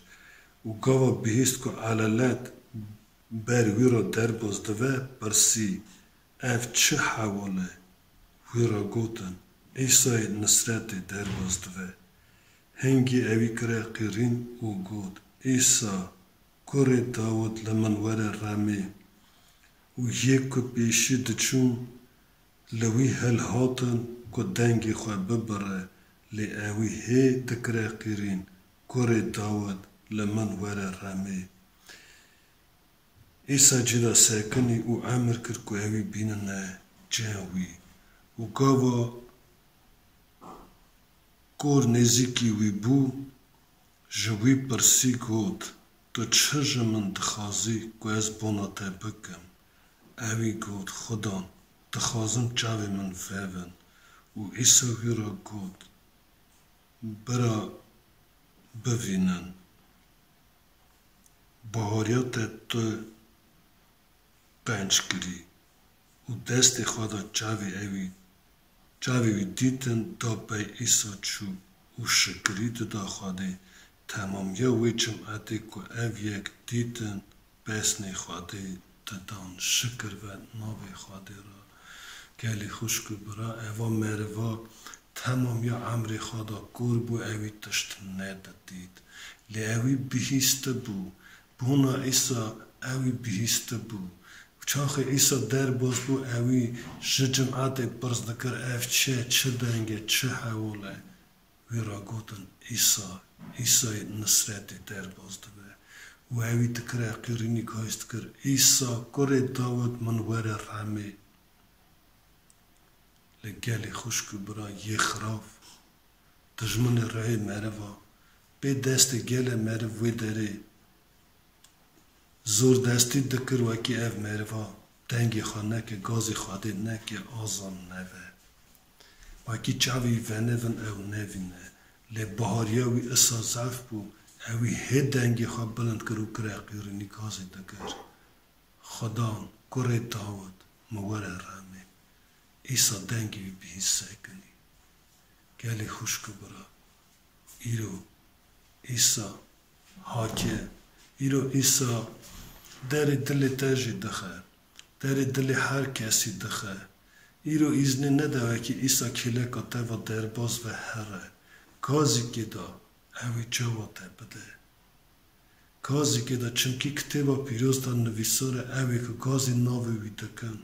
û gava bihîst ku elelet ber wî re derbas dive, pirsî, Ev çi hewal e? Wî re gotin, Îsayê Nisretê derbas dive. Hingî ewî kire qîrîn û got, Îsa, kurê Dawid, li min were remê. Û yê ku pêşî diçûn, li wî hilhatin ku dengê xwe bibire, lê ewî hê dikire qîrîn, Kurê Dawid, li min were remê. Îsa cî de sekinî û emir kir ku ewî bînine cem wî. Û gava kor nêzîkî wî bû, ji wî pirsî, got, Tu çi ji min dixwazî ku ez bona te bikim? Ewî got, Xudan, dixwazim çavê min vevin. Û Îsa wî re got, Bira bivînin. Bahariya te tu qenc kirî. Û destê xwe da çavê ewî, çavê wî dîtin, da pey Îsa çû û şikirî dida Xwedê. Temamiya wê cimetê ku ev yek dîtin, pesnê Xwedê didan. Şikir be navê Xwedê re. Gelî xwişk û bira, eva meriva temamiya emrê xwe de kor bû, ewî tişt nedidît. Lê ewî bihîstibû, Bona Îsa ewî bihîstibû. Çaxê Îsa derbas bû, ewî ji cimetê pirs dikir, ev çi ye, çi deng e, çi hewal e? Wî ra gotin, Îsa, Îsayê Nisretê derbas dibe. Û ewî dikire qîrînî, gaz dikir, Îsa, kurê Dawid, min were rehmê. Lê gelê xwişk û bira yê xirav, dijminê rihê meriva, pê destê gelê meriv wê derê zordestî dikir, wekî ev meriva dengê xwe neke, gazê Xwedê neke, azan neve. Wekî çavê wî venevin ew nevîne. Lê bahariya wî isa zef bû, ewî hê dengê xwe bilind kir û kire qîrînî, gazê dikir. Xudan, kurê Dawid, mi were rehmê. Îsa dengê wî bihîst sekinî. Gelê xwişk û bira, îro Îsa hatiye. Îro Îsa derê dilê te jî dixe. Derê dilê her kesî dixe. Îro îznê nede wekî Îsa kêleka te ve derbas ve here. Gazîkê de ew ê ceva te bide. Gazîkê de, çimkî Kitêba Pîroz de nivîsar e, ew ê ku gazî navê wî dikin,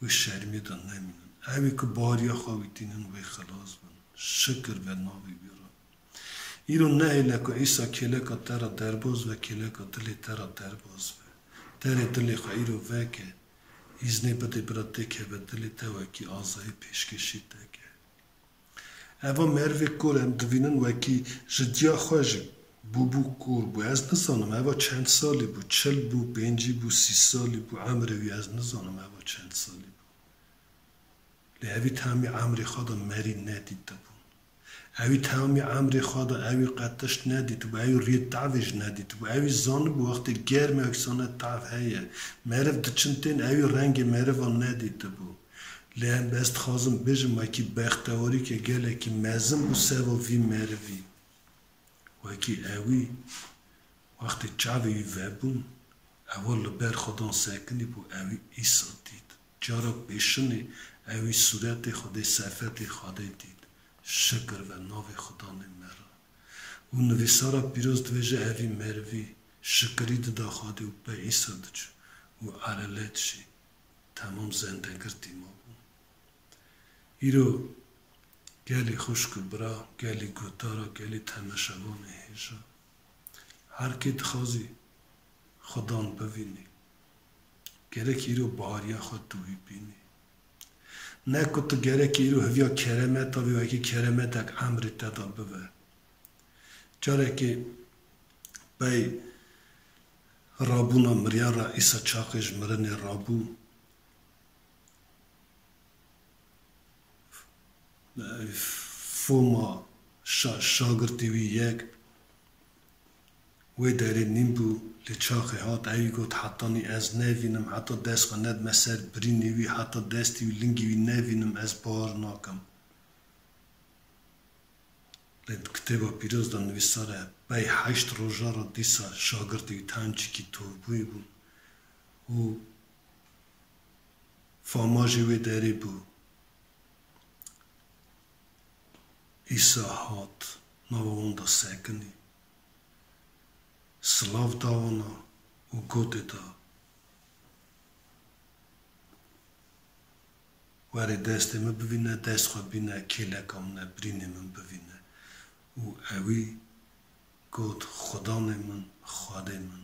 wê şermê de nemînin. Ew ê ku bariya xwe wî tînin, wê xilas bin. Şikir ve navê wî re. Îro nehêle ku Îsa kêleka te re derbas ve, kêleka dilê te re derbas ve. Derê dilê xwe îro veke, îznê bide bira têkeve dilê te, wekî azayî pêşkêşî te ke. Eva merivê kor em divînin wekî ji diya xwe jî bûbû, kor bû. Ez nizanim eva çend salî bû, çil bû, pêncî bû, sî salî bû, emrê wî ez nizanim eva çend salî bû. Lê evî temî emrê xwe de merî nedîtibû. Ewî temî emrê xwe de ewî qet tişt nedîtibû, ewî riyê tavê jî nedîtibû. Ewî zanibû wextê germ e, wekî sane tav heye. Meriv diçin tên, ewî rengê meriva nedîtibû. Lê em, ez dixwazim bêjim, wekî bextewarîke gelekî mezin bû seva vî merivî. Wekî ewî, wextê çavê wî vebûn, ewa li ber Xudan sekinî bû, ewî Îsa dît. Cara pêşinê ewî sûretê Xwedê, sefetê Xwedê dît. Şikir ve navê Xudanê me re. Û nivîsara pîroz dibêje, evî merivî şikirî dida Xwedê û pey Îsa diçû û elelet jî temam zendegirtî mabûn. Îro gelî xwişk û bira, gelî guhdara, gelî temeşevanê hêja, her kê dixwazî Xudan bivînî, gerek îro bahariya xwe tu wî bînî. Ne ku tu gerek îro hiviya keremeta vî, wekî keremetek emrê te de bive. Carekê pey rabûna miriyan re Îsa çaxê ji mirinê rabû, foma şa-, şagirtê wî yek wê derê nîn bû, lê çaxê hat, ewî got, hetanî ez nevînim, heta dest xwe nedime ser birînê wî, heta destî wî, lingî wî nevînim, ez bawer nakim. Lê di Kitêba Pîroz de nivîsar e, pey heşt roja re dîsa şagirtê wî tençikî tovbûyî bûn û fama jî wê derê bû. Îsa hat, nava wan de sekinî, silav da wana û gotê da, Werê destê min bivîne, dest xwe bîne, kêleka min e, birînê min bivîne. Û ewî got, Xudanê min, Xwedê min.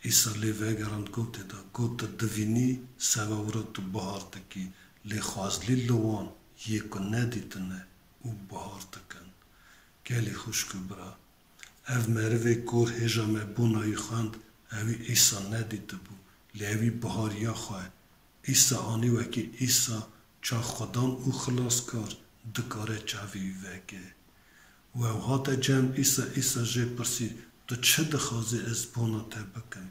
Îsa lê vegerand, gotê da, got, tu divînî, seva wira tu bahar dikî, lê xwezlî li wan yê ku nedîtine û bahar dikin. Gelî xwişk û bira, ev merivê kor hêja me bona wî xwend, ewî Îsa nedîtibû, lê ewî bihariya xwe Îsa anî wekî Îsa ça Xudan û xilaskar dikare çavê wî veke. Û ew hate cem Îsa, Îsa jê pirsî, Tu çi dixwazî ez bona te bikim?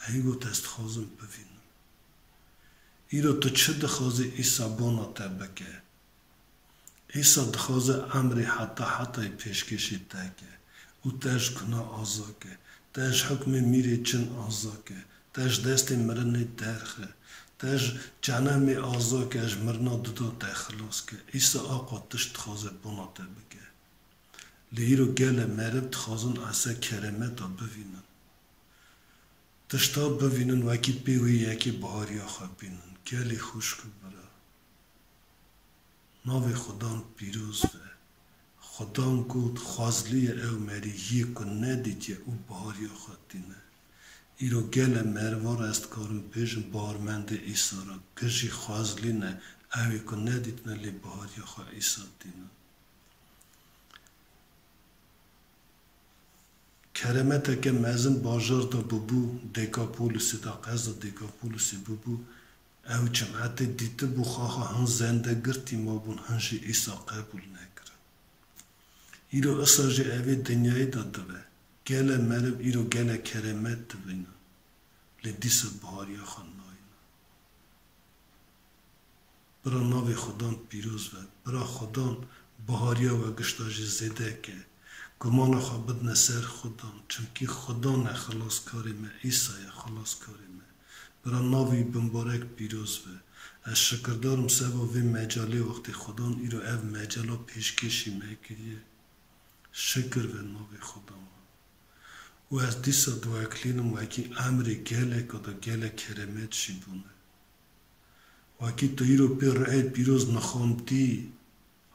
Ewî got, Ez dixwazim bivînim. Îro tu çi dixwazî Îsa bona te bike? Îsa dixwaze emrê heta hetayê pêşkêşî te ke û te ji guna aza ke, te ji hukmê mîrê cin aza ke, te ji destê mirinê derxe, te ji cenemê aza ke, ji mirina duda te xilas ke. Îsa aqwa tişt dixwaze bona te bike. Lê îro gele meriv dixwazin esa keremeta bivînin. Tişta bivînin wekî pê wê yekê bihariya xwe bînin. Gelê xwişk û bira. Navê Xudan pîroz be. Xudan got, xwezlî ye ew merî yê ku nedîtiye û bihariya xwe tîne. Îro gele meriva re ez dikarim bêjim, bawermendê Îsa re, gijî xwezlî ne, ew ê ku nedîtine lê bihariya xwe Îsa tîne. Keremeteke mezin bajar de bûbû, Dekapolisê de, qeza Dekapolisê bûbû, ew cimetê dîtibû xaxa hin zende girtî mabûn, hin jî Îsa qebûl nekirin. Îro isa jî evê dinyayê de dibe. Gele meriv îro gele keremet dibîne. Lê dîsa bihariya xwe nayîne. Bira navê Xudan pîroz be. Bira Xudan bihariya we gişta jî zêde ke. Gumana xwe bidine ser Xudan. Çimkî Xudan e xilaskarê me, Îsa ye xilaskarê me. Bira navê wî bimbarek pîroz be. Ez şikirdarim seba vê mecalê wextê Xudan îro ev mecala pêşkêşî me kiriye. Şikir be navê Xudan re. Û ez dîsa diweklînim wekî emrê geleka de gelek keremet jî bûne. Wekî tu îro pê ruhê pîroz nixamtî,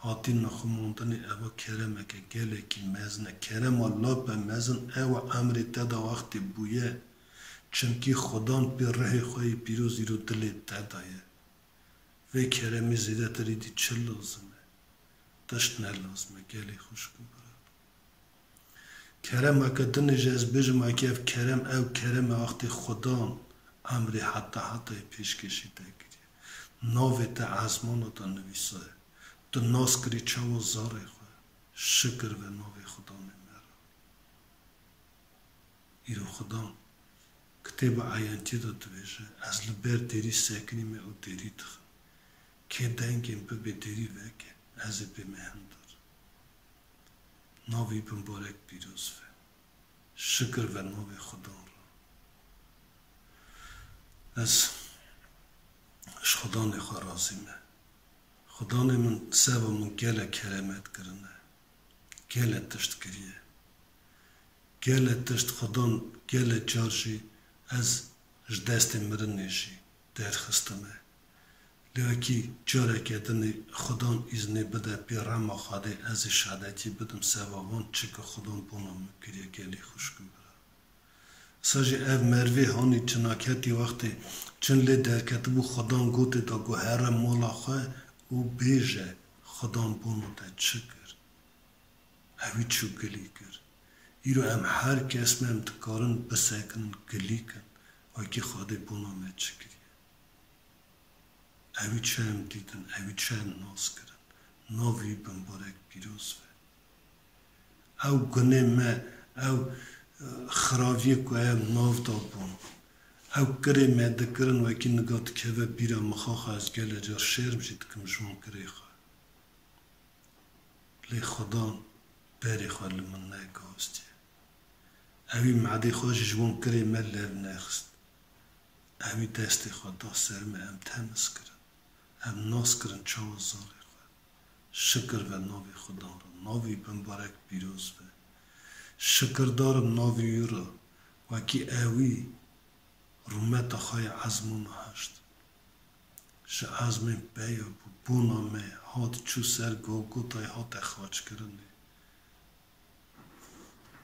hatî nixumandinê, eva keremeke gelekî mezin e. Kerema lape mezin ew e emrê te de wextê bûye. Çimkî Xudan pê ruhê xwe yê pîroz îro dilê te de ye. Vê keremê zêdetir îdî çi lazim e? Tişt ne lazim e, gelê xwişk û bira. Keremeke din jî ez bêjim, wekî ev kerem, ew kerem e wextê Xudan emrê heta hetayê pêşkêşî te kiriye. Navê te ezmana de nivîsaye. Tu nas kirî çawa zarê xwe. Şikir ve navê Xudanê me re. Îro Xudan kitêba Eyentiyê de dibêje, ez li ber derî sekinîme û derî dixim. Kê dengên bibê derî veke, ez ê bême hindar. Navê wî bimbarek pîroz be. Şikir ve navê Xudan re. Ez ji Xudanê xwe razî me. Xudanê min seba min gelek keremet kirine. Gelek tişt kiriye. Gelek tişt Xudan gelek car jî ez ji destê mirinê jî derxistime. Lê wekî careke dinê Xudan îznê bide pê rema Xwedê ez ê şehadetî bidim seba van çi ku Xudan bona min kiriye gelê xwişk û bira. Sa jî ev merivê hanî cinaketî wextê cin lê derketibû, Xudan gotê da ku here mala xwe û bêje, Xudan bona te çi kir? Ewî çû gilî kir. Îro em her kes me em dikarin bisekinin gilî kin, wekî Xwedê bona me çi kiriye. Ewî çi em dîtin, ewî çi em nas kirin. Navê wî bimbarek pîroz be. Ew gunê me, ew, e, xiraviyê ku em nav da bûn. Ew kirê me dikirin wekî niga dikeve bîra min, xaxa ez gelek car şerm jî dikim ji wan kirê xwe. Lê Xudan berê xwe li min negastiye. Ewî medê xwe jî ji wan kirê me lev nexist. Ewî destê xwe da ser me, em temiz kirin. Em nas kirin çawa zarê xwe. Şikir ve navê Xudan re. Navê wî bimbarek pîroz be. Şikirdar im navê wî re. Wekî ewî rûmeta xwe ya ezmana hişt. Ji ezmên peya bû, bona me hat çû ser Golgotayê hate xaçkirinê.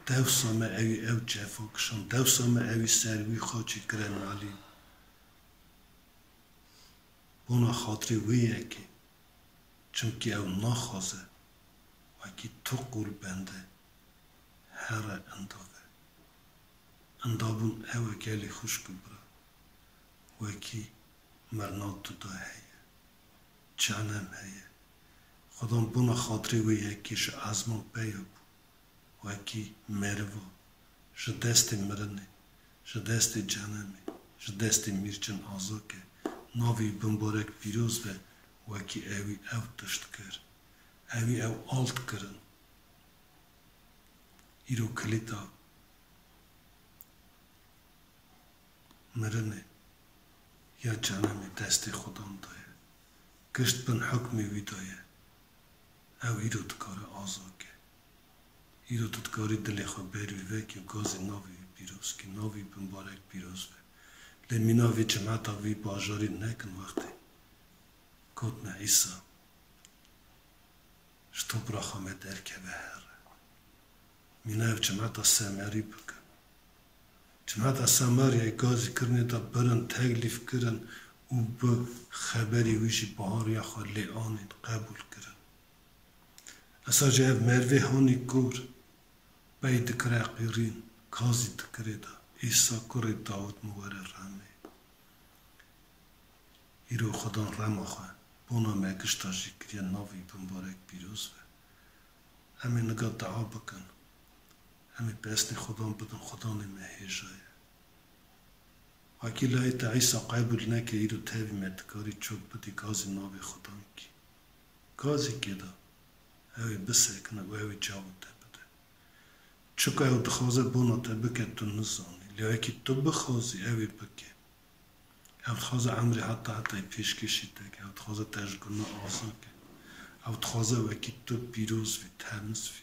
Dewsa me ewî ew cefa kişand, dewsa me ewî ser wî xaçî kire nalîn. Bona xatirê wê yekê, çimkî ew naxwaze, wekî tu qûl bende, here inda ve. Indabûn ew e gelê xwişk û bira. Wekî mirina duda heye, cenem heye. Xudan bona xatirê wê yekê ji ezman peya bû. Wekî meriva, ji destê mirinê, ji destê cenemê, ji destê mîrçin aza ke. Navê wî bimbarek pîroz be, wekî ewî ew tişt kir. Ewî ew alt kirin. Îro kilîta mirinê ya cenemê destê Xudan de ye. Gişt bin hukmê wî de ye. Ew îro dikare aza ke. Îro tu dikarî dilê xwe ber wî vekî û gazê navê wî pîroz kî, navê wî bimbarek pîroz be. Lê mîna vê cemeta vî bajarî nekin wextê gotine Îsa, ji topra xwe me derkeve here. Mîna ev cemeta Semerî bikin. Cemeta Semeryayê gazî kirinê de birin, teklîf kirin û bi xeberê wî jî bahariya xwe lê anîn, qebûl kirin. Esa jî ev mervê hanî kor, pey dikire qîrîn, gazî dikirê de, Îsa kurê Dawid min were remê. Îro Xudan rema xwe bona me gişta jî kiriye, navê bimbarek pîroz be. Em ê niga dua bikin. Em ê pesnê Xudan bidin, Xudanê me hêja ye. Wekî layê te Îsa qebûl neke, îro tevî me dikarî çok bidî gazî navê Xudan kî. Gazî kê da, ew ê bisekine û ew ê cavê te bide. Çika ew dixwaze bona te bike, tu nizanî. Lê wekî tu bixwazî, ew ê bike. Ew dixwaze emrê heta hetayî pêşkêşî te ke, ew dixwaze te ji gunah azad ke. Ew dixwaze wekî tu pîroz bî, temiz bî.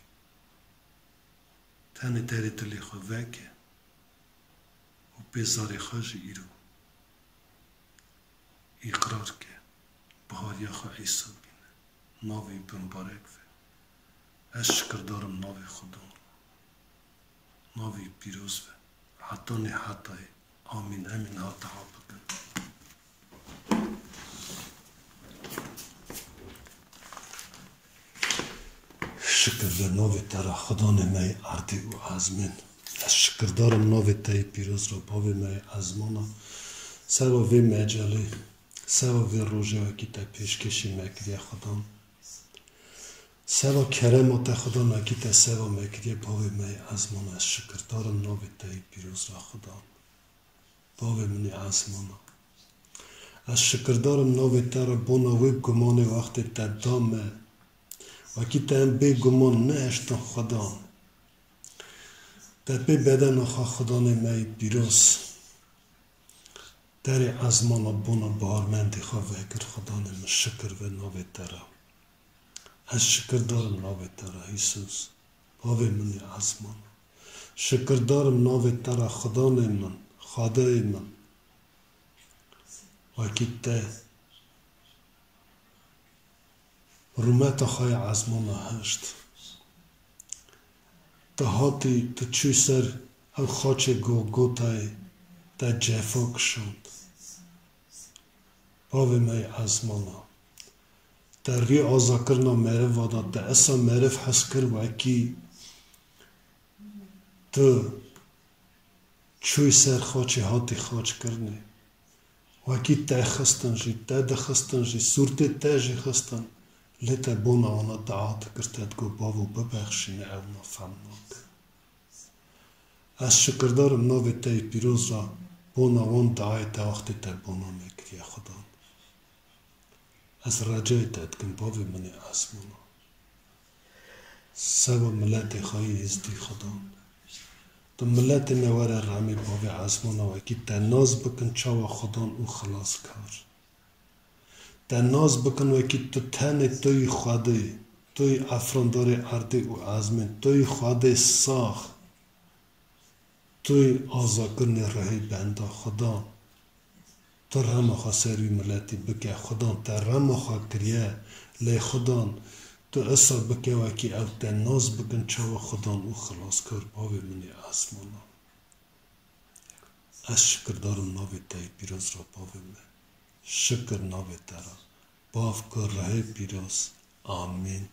Tenê derê dilê xwe veke û pêzarê xwe jî îro îqrar ke. Bihariya xwe Îsa bîne. Navê wî bimbarek be. Ez şikirdar im navê Xudan re. Navê wî pîroz be. Hetanê hetayê. Amîn. Em ê niha dua bikin. Şikir be navê te re, Xudanê me yê erdê û ezmên. Ez şikirdar im navê te yê pîroz re, bavê me yê ezmana. Seba vê mecelê, seba vê rojê wekî te pêşkêşî me kiriye Xudan. Seba kerema te Xudan wekî te seba me kiriye, bavê me yê ezmana. Ez şikirdar im navê te yê pîroz re Xudan. Bavê min ê ezmana. Ez şikirdar im navê te re bona wê gumanê wextê te da me. Wekî te em bê guman nehiştin Xudan. Te pê bedena xwe Xudanê me yê pîroz. Derê ezmana bona baharmendê xwe vekir Xudanê min, şikir be navê te re. Ez şikirdar im navê te re Îsus. Bavê min ê ezmana. Şikirdar im navê te re Xudanê min, Xwedayê min. Wekî te rûmeta xwe ya ezmana hişt. Tu hatî, tu çû ser ew xaçê Golgotayê, te cefa kişand. Bavê me yê ezmana. Te rî azakirina meriva da, te esa meriv hez kir wekî tu çûyî ser xaçê, hatî xaçkirinê. Wekî te xistin jî, te dixistin jî, sûrtê te jî xistin. Lê te bona wana dua dikir, te digot, Bavo, bibexşîne, ew na fehm nakin. Ez şikirdar im navê te yê pîroz re, bona wan duayê te wextê te bona me kiriye Xudan. Ez recayê te dikim, bavê min ê ezmana. Seba miletê xwe yê êzdî Xudan. Tu miletê me were remê, bavê ezmana, wekî te nas bikin çawa Xudan û xilaskar. Te nas bikin wekî tu tenê tu yî Xwedê, tu yî efrandarê erdê û ezmên, tu yî Xwedê sax, tu yî azakirinê rihê benda Xudan. Tu rema xwe ser wî miletî bike, Xudan te rema xwe kiriye, lê Xudan tu esa bike wekî ew te nas bikin çawa Xudan û xilaskar, bavê min ê ezmana. Ez şikirdar im navê te yê pîroz re, bavê me. Şikir navê te re. Bav, Kur, Ruhê Pîroz. Amîn.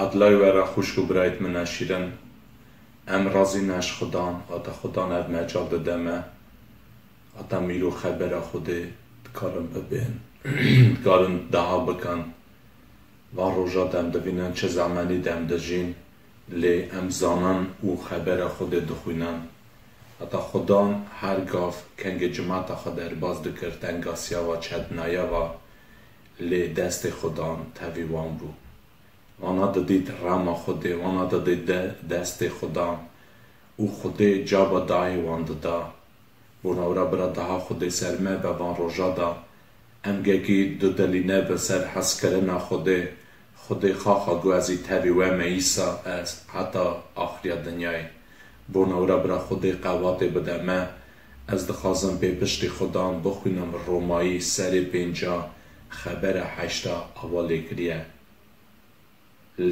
Edlay were xwişk û birayt min e şîrin. Em razî ne ji Xudan, ata Xudan ev mecal dide me. Ata mîr û xebera Xwedê dikarin bibên, dikarin daha bikin. Van roja dem divînin çi zemenî dem dijîn, lê em zanin û xebera Xwedê dixwînin. Heta Xudan her gav kengê cimata xwe derbas dikir, tengasiya va, çetnaya va, lê destê Xudan tevî wan bû. Wana didît rema Xwedê, wana didît de-, destê Xudan û Xwedê caba dayê wan dida. Bona wira bira daha Xwedê ser me be van roja da. Em gekî dudilî ne bi ser hezkirina Xwedê. Xwedê xaxa got ez î tevî we me îsa ez heta axiriya dinyayê. Bona wira bira Xwedê qewatê bide me. Ez dixwazim pê piştî Xudan bixwînim Romayî serê pênca xebera heşta ava lêkiriye.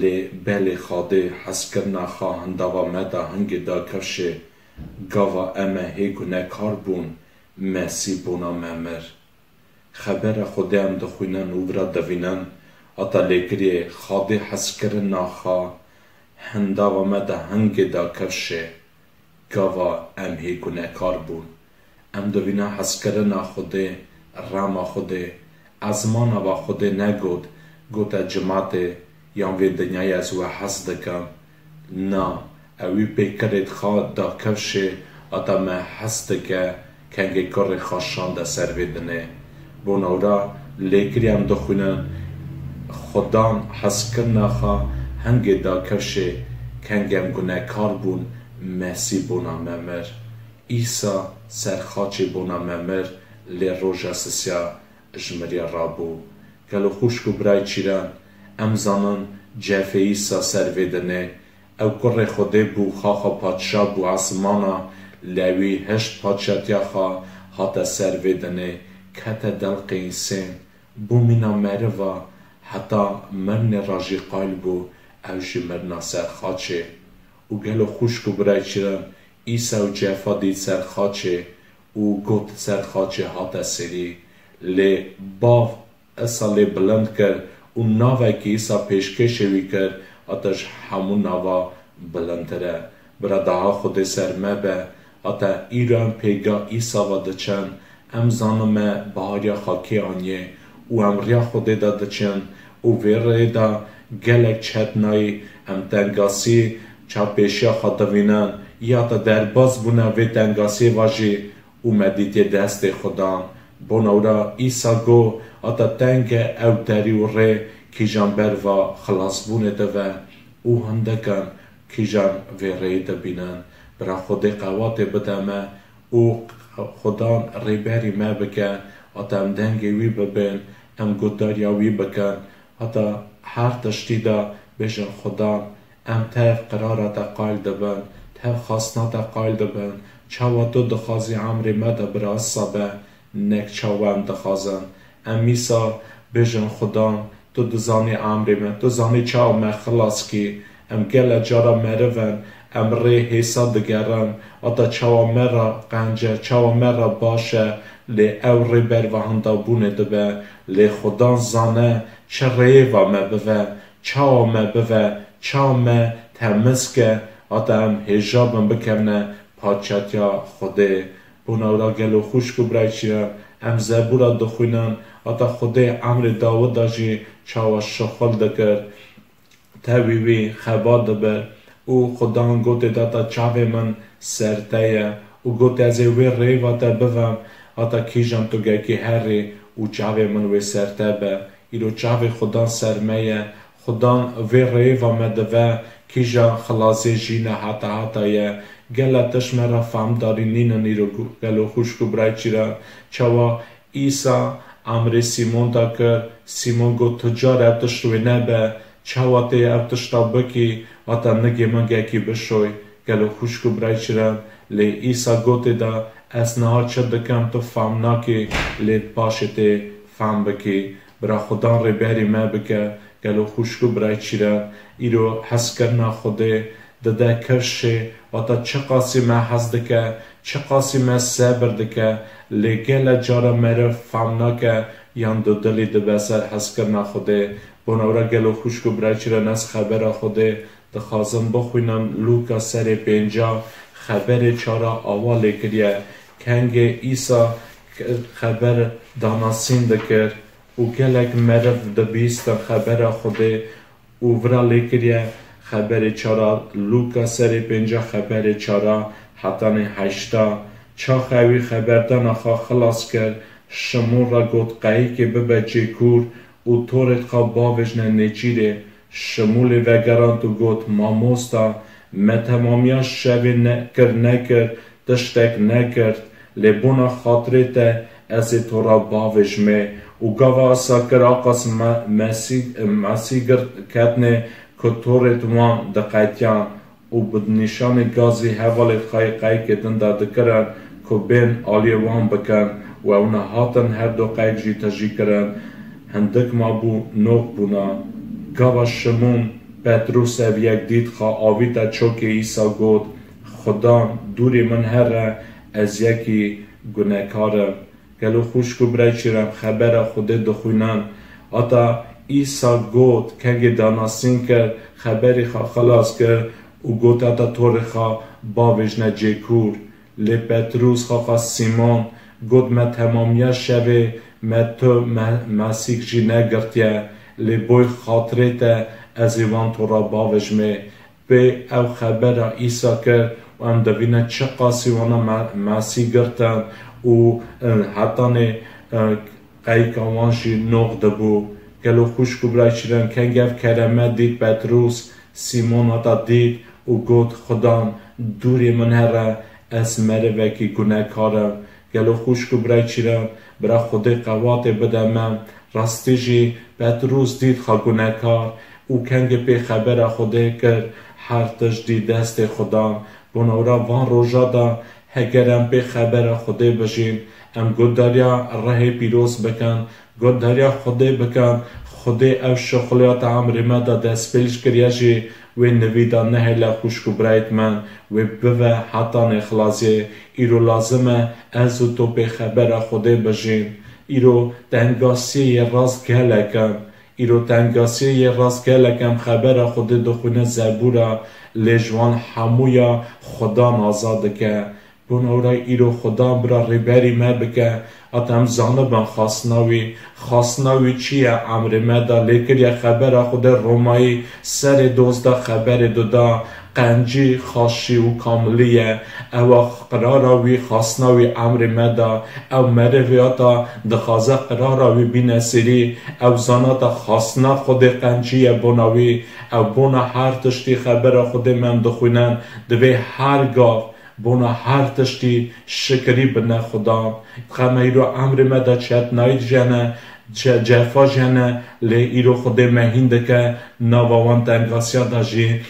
Lê belê Xadê hezkirina xa hindava me da hingê da kifşê, gava em e hê gunekar bûn, Mesîh bona me mir. Xebera Xwedê em dixwînin û vira divînin, ata lêkiriyê Xadê hezkirina xa hindava me da hingê da kifşê. Gava em hê gunekar bûn. Em divîna hezkirina Xwedê, rema Xwedê, ezmana va Xwedê negot, gote cimatê yan vê dinyayê ez we hez dikim. Na, ewî pê kirêt xwe da kifşê, ata me hez dike, kengê kurê xwe şande ser vê dinê. Bona wira lêkirî em dixwînin, Xudan hezkirina xwe hingê da kifşê, kengê em gunekar bûn, Mesîh bona me mir. Îsa ser xaçê bona me mir, lê roja sisiya ji mirya rabû. Gelo xwişk û birayê çîran, em zanin cefê Îsa ser vê dinê. Ew kurê Xwedê bû, xaxa padşa bû esmana, lê wî hişt padşatiya xwe hate ser vê dinê, kete delqê însên, bû mîna meriva, heta mirinê re jî qayil bû, ew jî mirina ser xaçê. Û gelo xwişk û birayê çîran, Îsa ew cefa dît ser xaçê û got ser xaçê hate serî. Lê bav Îsa lê bilind kir û navekî Îsa pêşkêşê wî kir, ata ji hemû nava bilindtir e. Bira daha Xwedê ser me be, ata îro em pêga Îsa va diçin, em zanin me bahariya xakê aniye û em riya Xwedê de diçin û vê rêyê de gelek çetnayî, em tengasî çavpêşiya xwe divînin, ya te derbas bûne vê tengasiyê ve jî û me dîtiye destê Xudan. Bona wira Îsa got, ata teng e ew derî û rê kîjan ber va xilasbûnê dive û hindekan kîjan vê rêyê dibînin. Bira Xwedê qewatê bide me û Xudan rêberî me bike, hata em dengê wî bibên, em guhdariya wî bikin, hata her tiştî de bêjin Xudan, em tev qirara te qayl dibin, tev xastina te qayl dibin, çawa tu dixwazî emrê me de birasa be, nek çawa em dixwazin. Em îsa bêjin Xudan, tu dizanî emrê me, tu zanî çawa me xilas kî. Em gele cara meriv in, em rê hêsa digerin, hata çawa me re qenc e, çawa me re baş e, lê ew rê berva hindabûnê dibe. Lê Xudan zane çi rêyê va me bive, çawa me bive, çawa me temiz ke, hata em hêja bin bikevine padşatiya Xwedê. Bona wira gelo xwişk û birayê çîran, em Zebûra dixwînin, hata Xwedê emrê Dawida jî çawa şixul dikir, tevî wî xebat dibir û Xudan gotê de, hata çavê min ser te ye û gotê, ez ê wê rêva te bivem, hata kîjan tu gekî herî û çavê min wê ser te be. Îro çavê Xudan ser me ye, Xudan vê rêva me dive, kîjan xilazê jî ne heta heta ye. Gele tişt me re famdarî nînin îro gu-, gelo xwişk û birayê çîran. Çawa Îsa emrê Sîmon da kir, Sîmon got, tu car ev tişt wê nebe, çawa tê ev tişta bikî, hata nigê min gekî bişoy. Gelo xwişk û birayê çîran, lê Îsa gotê de, ez niha çi dikim tu fam nakî, lê paşê tê fam bikî. Bira Xudan rêberî me bike, gelo xwişk û birayê çîran, îro hezkirina Xwedê dide kifşê, hata çiqasî me hez dike, çiqasî me sebir dike, lê gele cara meriv fam nake, yan dudilî dibe ser hezkirina Xwedê. Bona wira gelo xwişk û birayê çîran, ez xebera Xwedê dixwazim bixwînim. Lûka serê pênca, xeberê çara awa lê kiriye. Kengê Îsa xeber danasîn dikir û gelek meriv dibîstin xebera Xwedê û vira lê kiriye. Xeberê çara, Lûka serê pênca, xeberê çara hetanê heşta. Çax ewî xeberdana xwe xilas kir, Şimûn re got, qeyikê bibe cê kûr û torêd xwe bavêjne nêçîrê. Şimûlê vegerand û got, Mamosta, me temamiya şevê ne-, kir nekir, tiştek nekirt, lê bona xatirê te ez ê to re bavêjmê. Û gava esa kir, aqas me-, mesî-, mesîgir ketnê ku torêd wan diqetiyan û bi nîşanê gazî hevalê xwe yê qeyikê din de dikirin ku bên aliyê wan bikin û ew nehatin her du qeyik jî tijî kirin. Hindik mabû noq bûna. Gava Şimûn Petrûs ev yek dît, xwe avîte çokê Îsa got, Xudan, dûrî min here, ez yekî gunekar im. Gelo xwişk û birayê çîran, em xebera Xwedê dixwînin. Heta Îsa got, kengê danasîn kir, xeberî xwe xilas kir û got, heta torê xwe bavêjne cê kûr. Lê Petrûs, xaxa Sîmon, got, me temamiya şevê me tu me-, mesîk jî negirtiye, lê boy xatirê te ez ê wan to re bavêjmê. Pê ew xebera Îsa kir û em dibînin çiqasî wana me-, mesî girtin û, e, hetanê, e, qeyika wan jî noq dibû. Gelo xwişk û birayê çîran, kengê ev kereme dît Petrûs, Sîmon heta dît û got, Xudan, dûrê min here, ez merivekî gunekar im. Gelo xwişk û birayê çîran, bira Xwedê qewatê bide me. Rastî jî Petrûs dît xwe gunekar û kengê pê xebera Xwedê kir, her tişt dî destê Xudan. Bona wira van roja de heger em pê xebera Xwedê bijîn, em guhdariya rihê pîroz bikin, guhdariya Xwedê bikin, Xwedê ew şixuliyata emrê me de destpêj kiriye jî, wê nivî de nehêle xwişk û birayêt min, wê bive hetanê xilaziyê. Îro lazim e ez û to pê xebera Xwedê bijîn. Îro tengasiyê yê rast gelek in. Îro tengasiyê yê rast gelek em xebera Xwedê dixwîne zebûra, lê ji wan hemûya Xudan azad dike. Bona wira îro Xudan bira rêberî me bike, heta em zanibin xastina wî. Xastina wî çi ye emrê me de? Lê kiriye xebera Xwedê Romayî serê dozdeh xeberê dida, qencî, xaşî û kamilî ye. Ewa qirara wî, xastina wî emrê me de. Ew merivê heta dixwaze qirara wî bîne sêrî. Ew zanata xastina Xwedê qencî ye bona wî. Ew bona her tiştî xebera Xwedê me em dixwînin. Divê her gav Bona her tiştî şikirî bidne Xudan. Dixe me îro emrê me de çetnayî jene, ce-, cefa jene, lê îro Xwedê me hîn dike, nava wan tengasiya de jî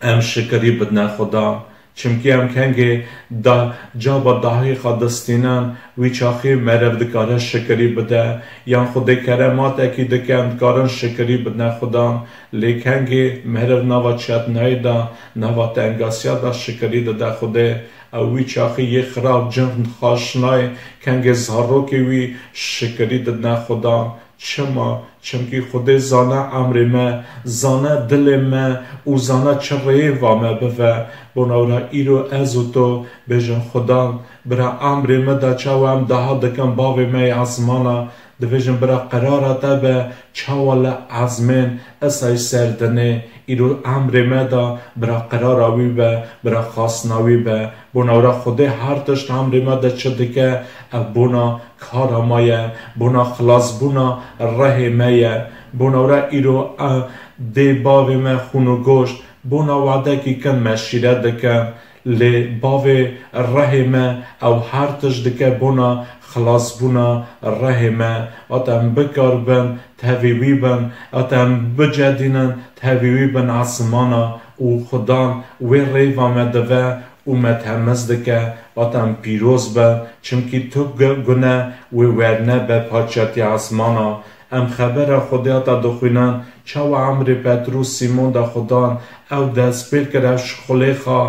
em şikirî bidne Xudan. Çimkî em kengê da, caba dahî xwe distînin, wî çaxî meriv dikare şikirî bide, yan Xwedê kerematekî dike, em dikarin şikirî bidne Xudan. Lê kengê meriv nava çetnayî de, nava tengasiya de şikirî dide Xwedê. Ew wî çaxî yê xirab cin xaşinayê, kengê zarokê wî şikirî didine Xudan. Çima? Çimkî Xwedê zane emrê me, zane dilê me û zane çi rêva me bive. Bona wira îro ez û to bêjin, Xudan, bira emrê me de çawa em daha dikin bavê me yê ezmana, dibêjin, bira qerara te be, çawa li ezmên esayî ser dinê, îro emrê me de, bira qerara wî be, bira xastina wî be. Bona wira Xwedê her tişt emrê me de çi dike, ev bona kara me ye, bona xilasbûna rehê me ye. Bona wira îro, e, dê bavê me xûn û goşt, bona wadekî kin me şîret dikin. Lê bavê rehê me ew her tişt dike bona xilasbûna rehê me. Ata em bikaribin tevî wî bin, ata em bicedînin tevî wî bin esmana û Xudan wê rêva me dive û me temiz dike. Ata em pîroz bin, çimkî tu gu-, gune wê werne be paçatiya esmana. Em xebera Xwedê ata dixwînin, çawa emrê Petrûs Sîmon de Xudan ew dest pê kir ev şixulê xwe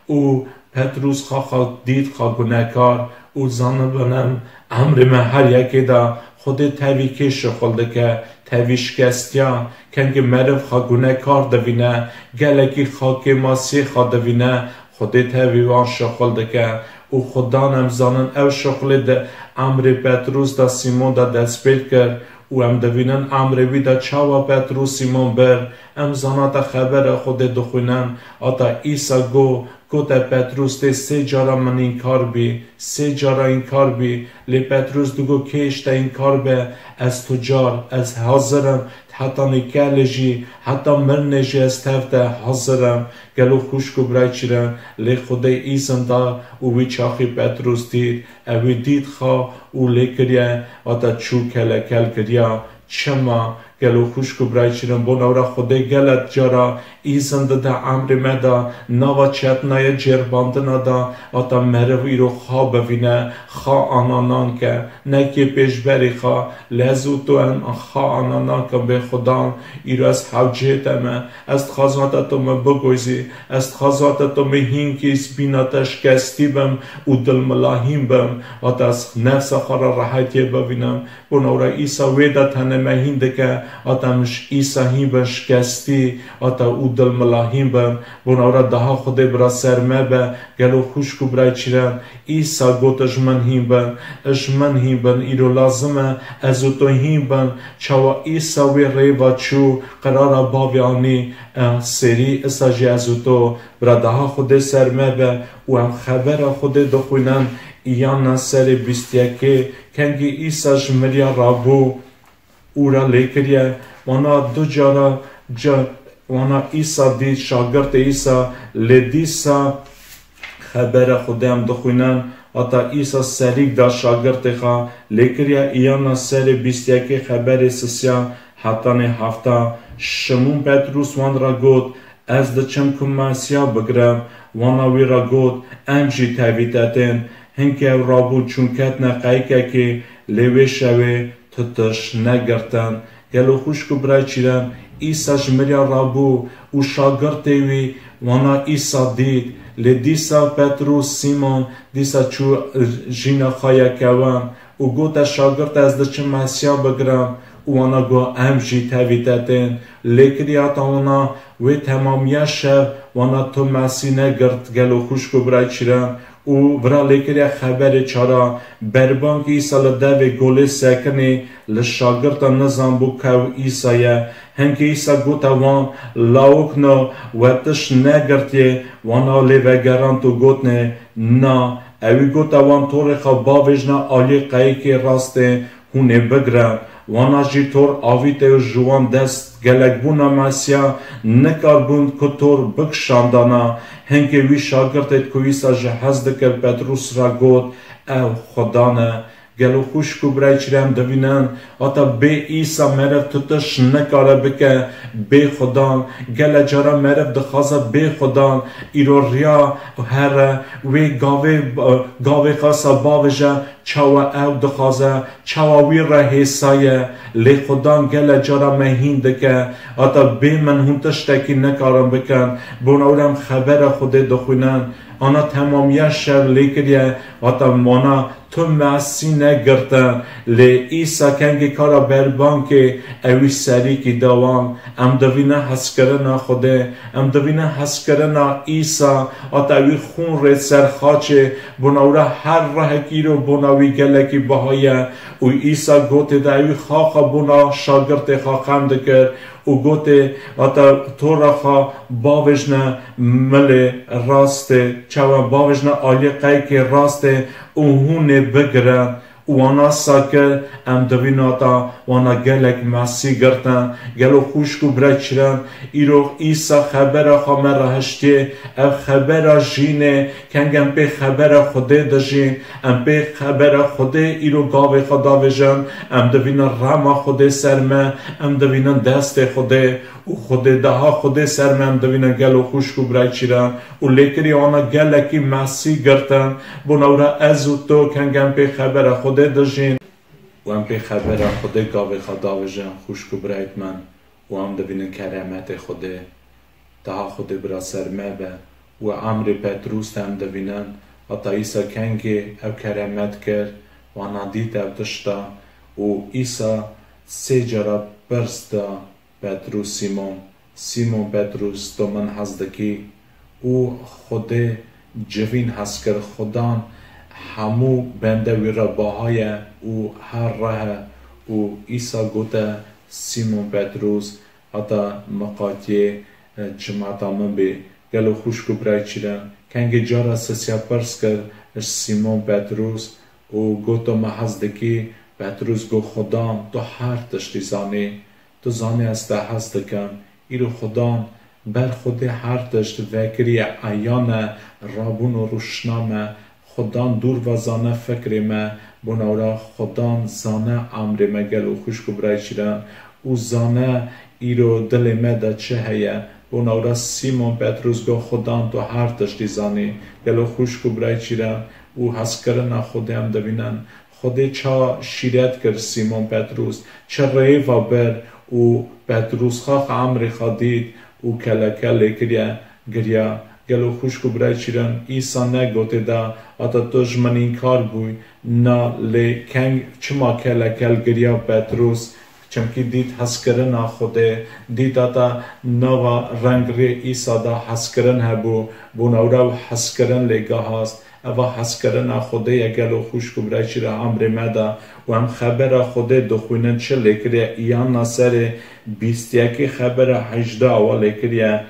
û Petrûs xwe xwe dît xwe gunekar û zanibin em emrê me her yekê de Xwedê tevî kê şixul dike, tevî şikestiya, kengî meriv xwe gunekar divîne, gelekî xwe kêmasiyê xwe divîne, Xwedê tevî wan şixul dike û Xudan em zanin ew şixulê di emrê Petrûs de Sîmon de dest pê kir û em divînin emrê wî de çawa Petrûs Sîmon bir. Em zana te xebera Xwedê dixwînin, ata Îsa got, gote Petrûs tê sê cara min înkar bî, sê cara înkar bî, lê Petrûs digot kê ji te înkar be, ez tu car, ez hazir im, Hetanî kelê jî, heta mirinê jî ez tev te hazir im. Gelo xwişk û birayê çîren, lê Xwedê îzin da û wî çaxî Petrûs dît. Ewî dît xwe û lê kiriye, heta çû kelekel kiriya. Çima? Gelo xwişk û birayê çîren, bona wira Xwedê gelek cara îzin dide emrê me de, nava çetnayê cêrbandina de, heta meriv îro xwe bivîne, xwe ananan ke. Ne kê pêşberî xwe, lê ez û tu em xwe ananan ke bê Xudan, îro ez hewcê te me, ez dixwazim te tu min bigoyzî, ez dixwazim te tu min hînkî spîna te şikestî bim û dilmilahîn bim, heta ez nefsa xwe re rehetiyê bivînim. Bona wira Îsa wê de tenê me hîn dike, heta em ji Îsa hîn bin şikestî, heta û dilmilahîn bin. Bona wira daha Xwedê bira ser me be, gelo xwişk û birayê çîren, Îsa got, ji min hîn bin, ji min hîn bin, îro lazim e, ez û tu hîn bin. Çawa Îsa wê rêva çû, qerara bavê anî, e, serî, isa jî ez û tu, bira daha Xwedê ser me be û em xebera Xwedê dixwînin, Îyana serê bîst yekê, kengî Îsa ji miriya rabû, û ra lê kiriye. Wana du cara, ca-, wana Îsa dît, şagirtê Îsa, lê dîsa xebera Xwedê em dixwînin, heta Îsa serîk da şagirtê xwe, lê kiriye. Îyana serê bîst yekê xeberê sisiya hetanê hefta. Şimûn Petrûs wan ra got, Ez diçim ku Mesîha bigrim. Wana wî ra got, Em jî tevî te tên. Hinkê ew rabûn çûn ketine qeyikekê, lê wê şewê tu tişt negirtin. Gelo xwişk û birayê çîren, Îsa ji miriya rabû û şagirtê wî wana Îsa dît. Lê dîsa Petrûs, Sîmon, dîsa çû jîna xwe yekewin û gote, Şagirt, ez diçim Mesîha bigrim. Û wana got, Em jî tevî te tên. Lê kiriye heta wana wê temamiya şev, wana tu Mesîh negirt, gelo xwişk û birayê çîren. Û vira lê kiriye xeberê çara. Berbang Îsa li devê golê sekinî, li şagirtan nizanbû kew Îsa ye. Hinkê Îsa gote wan, Lawikno, we tişt negirtiye? Wana lê vegerand û gotine, Na. Ewî gote wan, Torê xwe bavêjne aliyê qeyikê rastê, hûn ê bigrin. Wana jî tor avîte û ji wan dest gelek bûna Mesîha nikarbûn ku tor bikişandana. Hinkê wî şagirtêd ku Îsa ji hez dikir Petrûs re got, Ew Xudan e. Gelo xwişk û birayê çira em divînin, hata bê Îsa meriv tu tişt nikare bike, bê Xudan. Gele cara meriv dixwaze bê Xudan, îro riya here wê gavê, gavê xasa bavêje, çawa ew dixwaze, çawa wî re hêsaye, lê Xudan gele cara me hîn dike, hata bê min hûn tiştekî nikarin bikin. Bona wira em xebera Xwedê dixwînin, ana temamiya şev lê kiriye, hata wana tu Mesî negirtin, lê Îsa kengê kara berbankê ewî serîkî da wan. Em divîne hezkirina Xwedê, em divîne hezkirina Îsa, hata ewî xûn rê ser xaçê, bona wira her rehekî îro bona wî gelekî biha ye û Îsa gotê de ewî xaxa bona şagirtê xwe xem dikir û gotê, hata tora xwe bavêjne milê rastê, çawa bavêjne aliyê qeykê rastê û hûn ê bigirin. Û wana sa kir, em divîn hata wana gelek Mesî girtin. Gelo xwişk û birayê çira em, îro Îsa xebera xwe me re hiştiye, ev xebera jînê, keng em pê xebera Xwedê dijîn, em pê xebera Xwedê îro gavê xwe davêjin, em divînin rema Xwedê ser me, em divînin destê Xwedê û Xwedê daha Xwedê ser me, em divînin gelo xwişk û birayê çira em. Û lêkirî wana gelekî Mesî girtin, bona wira ez û tu keng em pê xebera Xwedê dijîn û em pê xebera Xwedê gavê xwe davêjin, xwişk û birayêt min, û em divînin keremetê Xwedê. Daha Xwedê bira ser me be û emrê Petrûs de em divînin, heta Îsa kengê ew keremet kir, wana dît ew tişta û Îsa sê cara pirs da, Petrûs, Sîmon, Sîmon Petrûs, tu min hez dikî? Û Xwedê civîn hez kir, Xudan hemû bende wî re baha ye û her reh e. Û Îsa gote, Sîmon Petrûs, heta miqatiyê, e, cimata min bê. Gelo xwişk û birayê çira em, kengê cara sisiya pirs kir ji Sîmon Petrûs û got, tu min hez dikî? Petrûs got, Xudan, tu her tiştî zanî. Tu zanî ez te hez dikim. Îro Xudan ber Xwedê her tişt vekiriye, eyan e, rabûn û rûşna me. Xudan dûr ve zane fikrê me. Bona wira Xudan zane emrê me, gelo xwişk û birayê çira em, û zane îro dilê me de çi heye. Bona wira Sîmon Petrûs got, Xudan, tu her tiştî zanî. Gelo xwişk û birayê çira em, û hezkirina Xwedê em divînin. Xwedê ça şîret kir Sîmon Petrûs, çi rêva bir û Petrûs xaxa emrê xwe dît û kelekel lê kiriye, giriya. Gelo xwişk û birayê çira em, Îsa negotê de, hata tu ji min înkar bûyî? Na, lê keng çima kelekel giriya Petrûs? Çimkî dît hezkirina Xwedê, dît heta nava rengrê Îsa de hezkirin hebû, bona wira ew hezkirin lê gehast. Eva hezkirina Xwedê ye, gelo xwişk û birayê çira em rê me de û em xebera Xwedê dixwînin çi lêkiriye. Îyanna serê bîst yekê xebera hejdeh awa lêkiriye.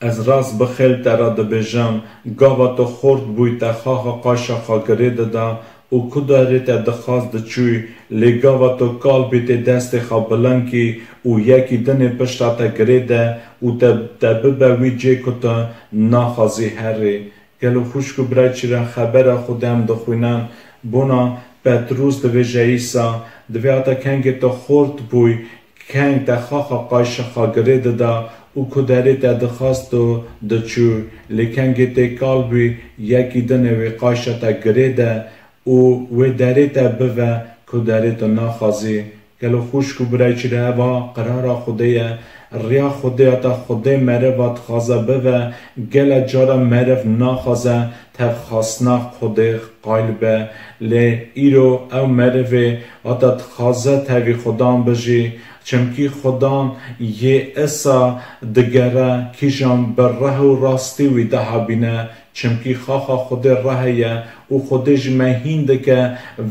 Ez rast bi xêl te re dibêjim, gava tu xort bûyî te xaxa qayşa xwe girê dida û ku derê te dixwast diçûyî, lê gava tu kal bî tê destê xwe bilind kî û yekî dinê pişta te girê de û te, te bibe wî cê ku tu naxwazî herî. Gelo xwişk û birayê çira em xebera Xwedê em dixwînin, bona Petrûs dibêje Îsa, divê heta kengê tu xort bûyî, keng te xaxa qayşa xwe girê dida û ku derê te dixwast tu diçû, lê kengê tê kal bûyî, yekî dinê wê qayşa te girê de û wê derê te bive ku derê tu naxwazî. Gelo xwişk û birayê çira em, eva qirara Xwedê ye. Riya Xwedê heta Xwedê meriva dixwaze bive, gelek cara meriv naxwaze tevxastina Xwedê qayil be. Lê îro ew merivê heta dixwaze tevî Xudan bijî, çimkî Xudan yê isa digere kîjan bi reh û rastî wî dihebîne. Çimkî xaxa Xwedê reh e ye û Xwedê ji me hîn dike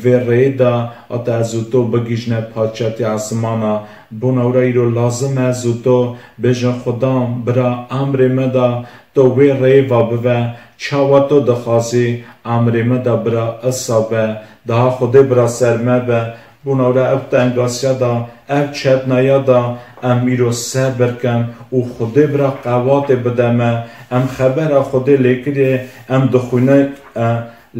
vê rêyê de, heta ez û to bigihîjine padşatiya esmana. Bona wira îro lazim e ez û to bêjin, Xudan, bira, emrê me de tu wê rêyê ve bive, çawa tu dixwazî, emrê me de bira isa be. Daha Xwedê bira ser me be. Bona wira ev tengasiya da, ev çetnaya da em îro sebir kin û Xwedê vira qewatê bide me. Em xebera Xwedê lêkiriyê, em dixwîne, e,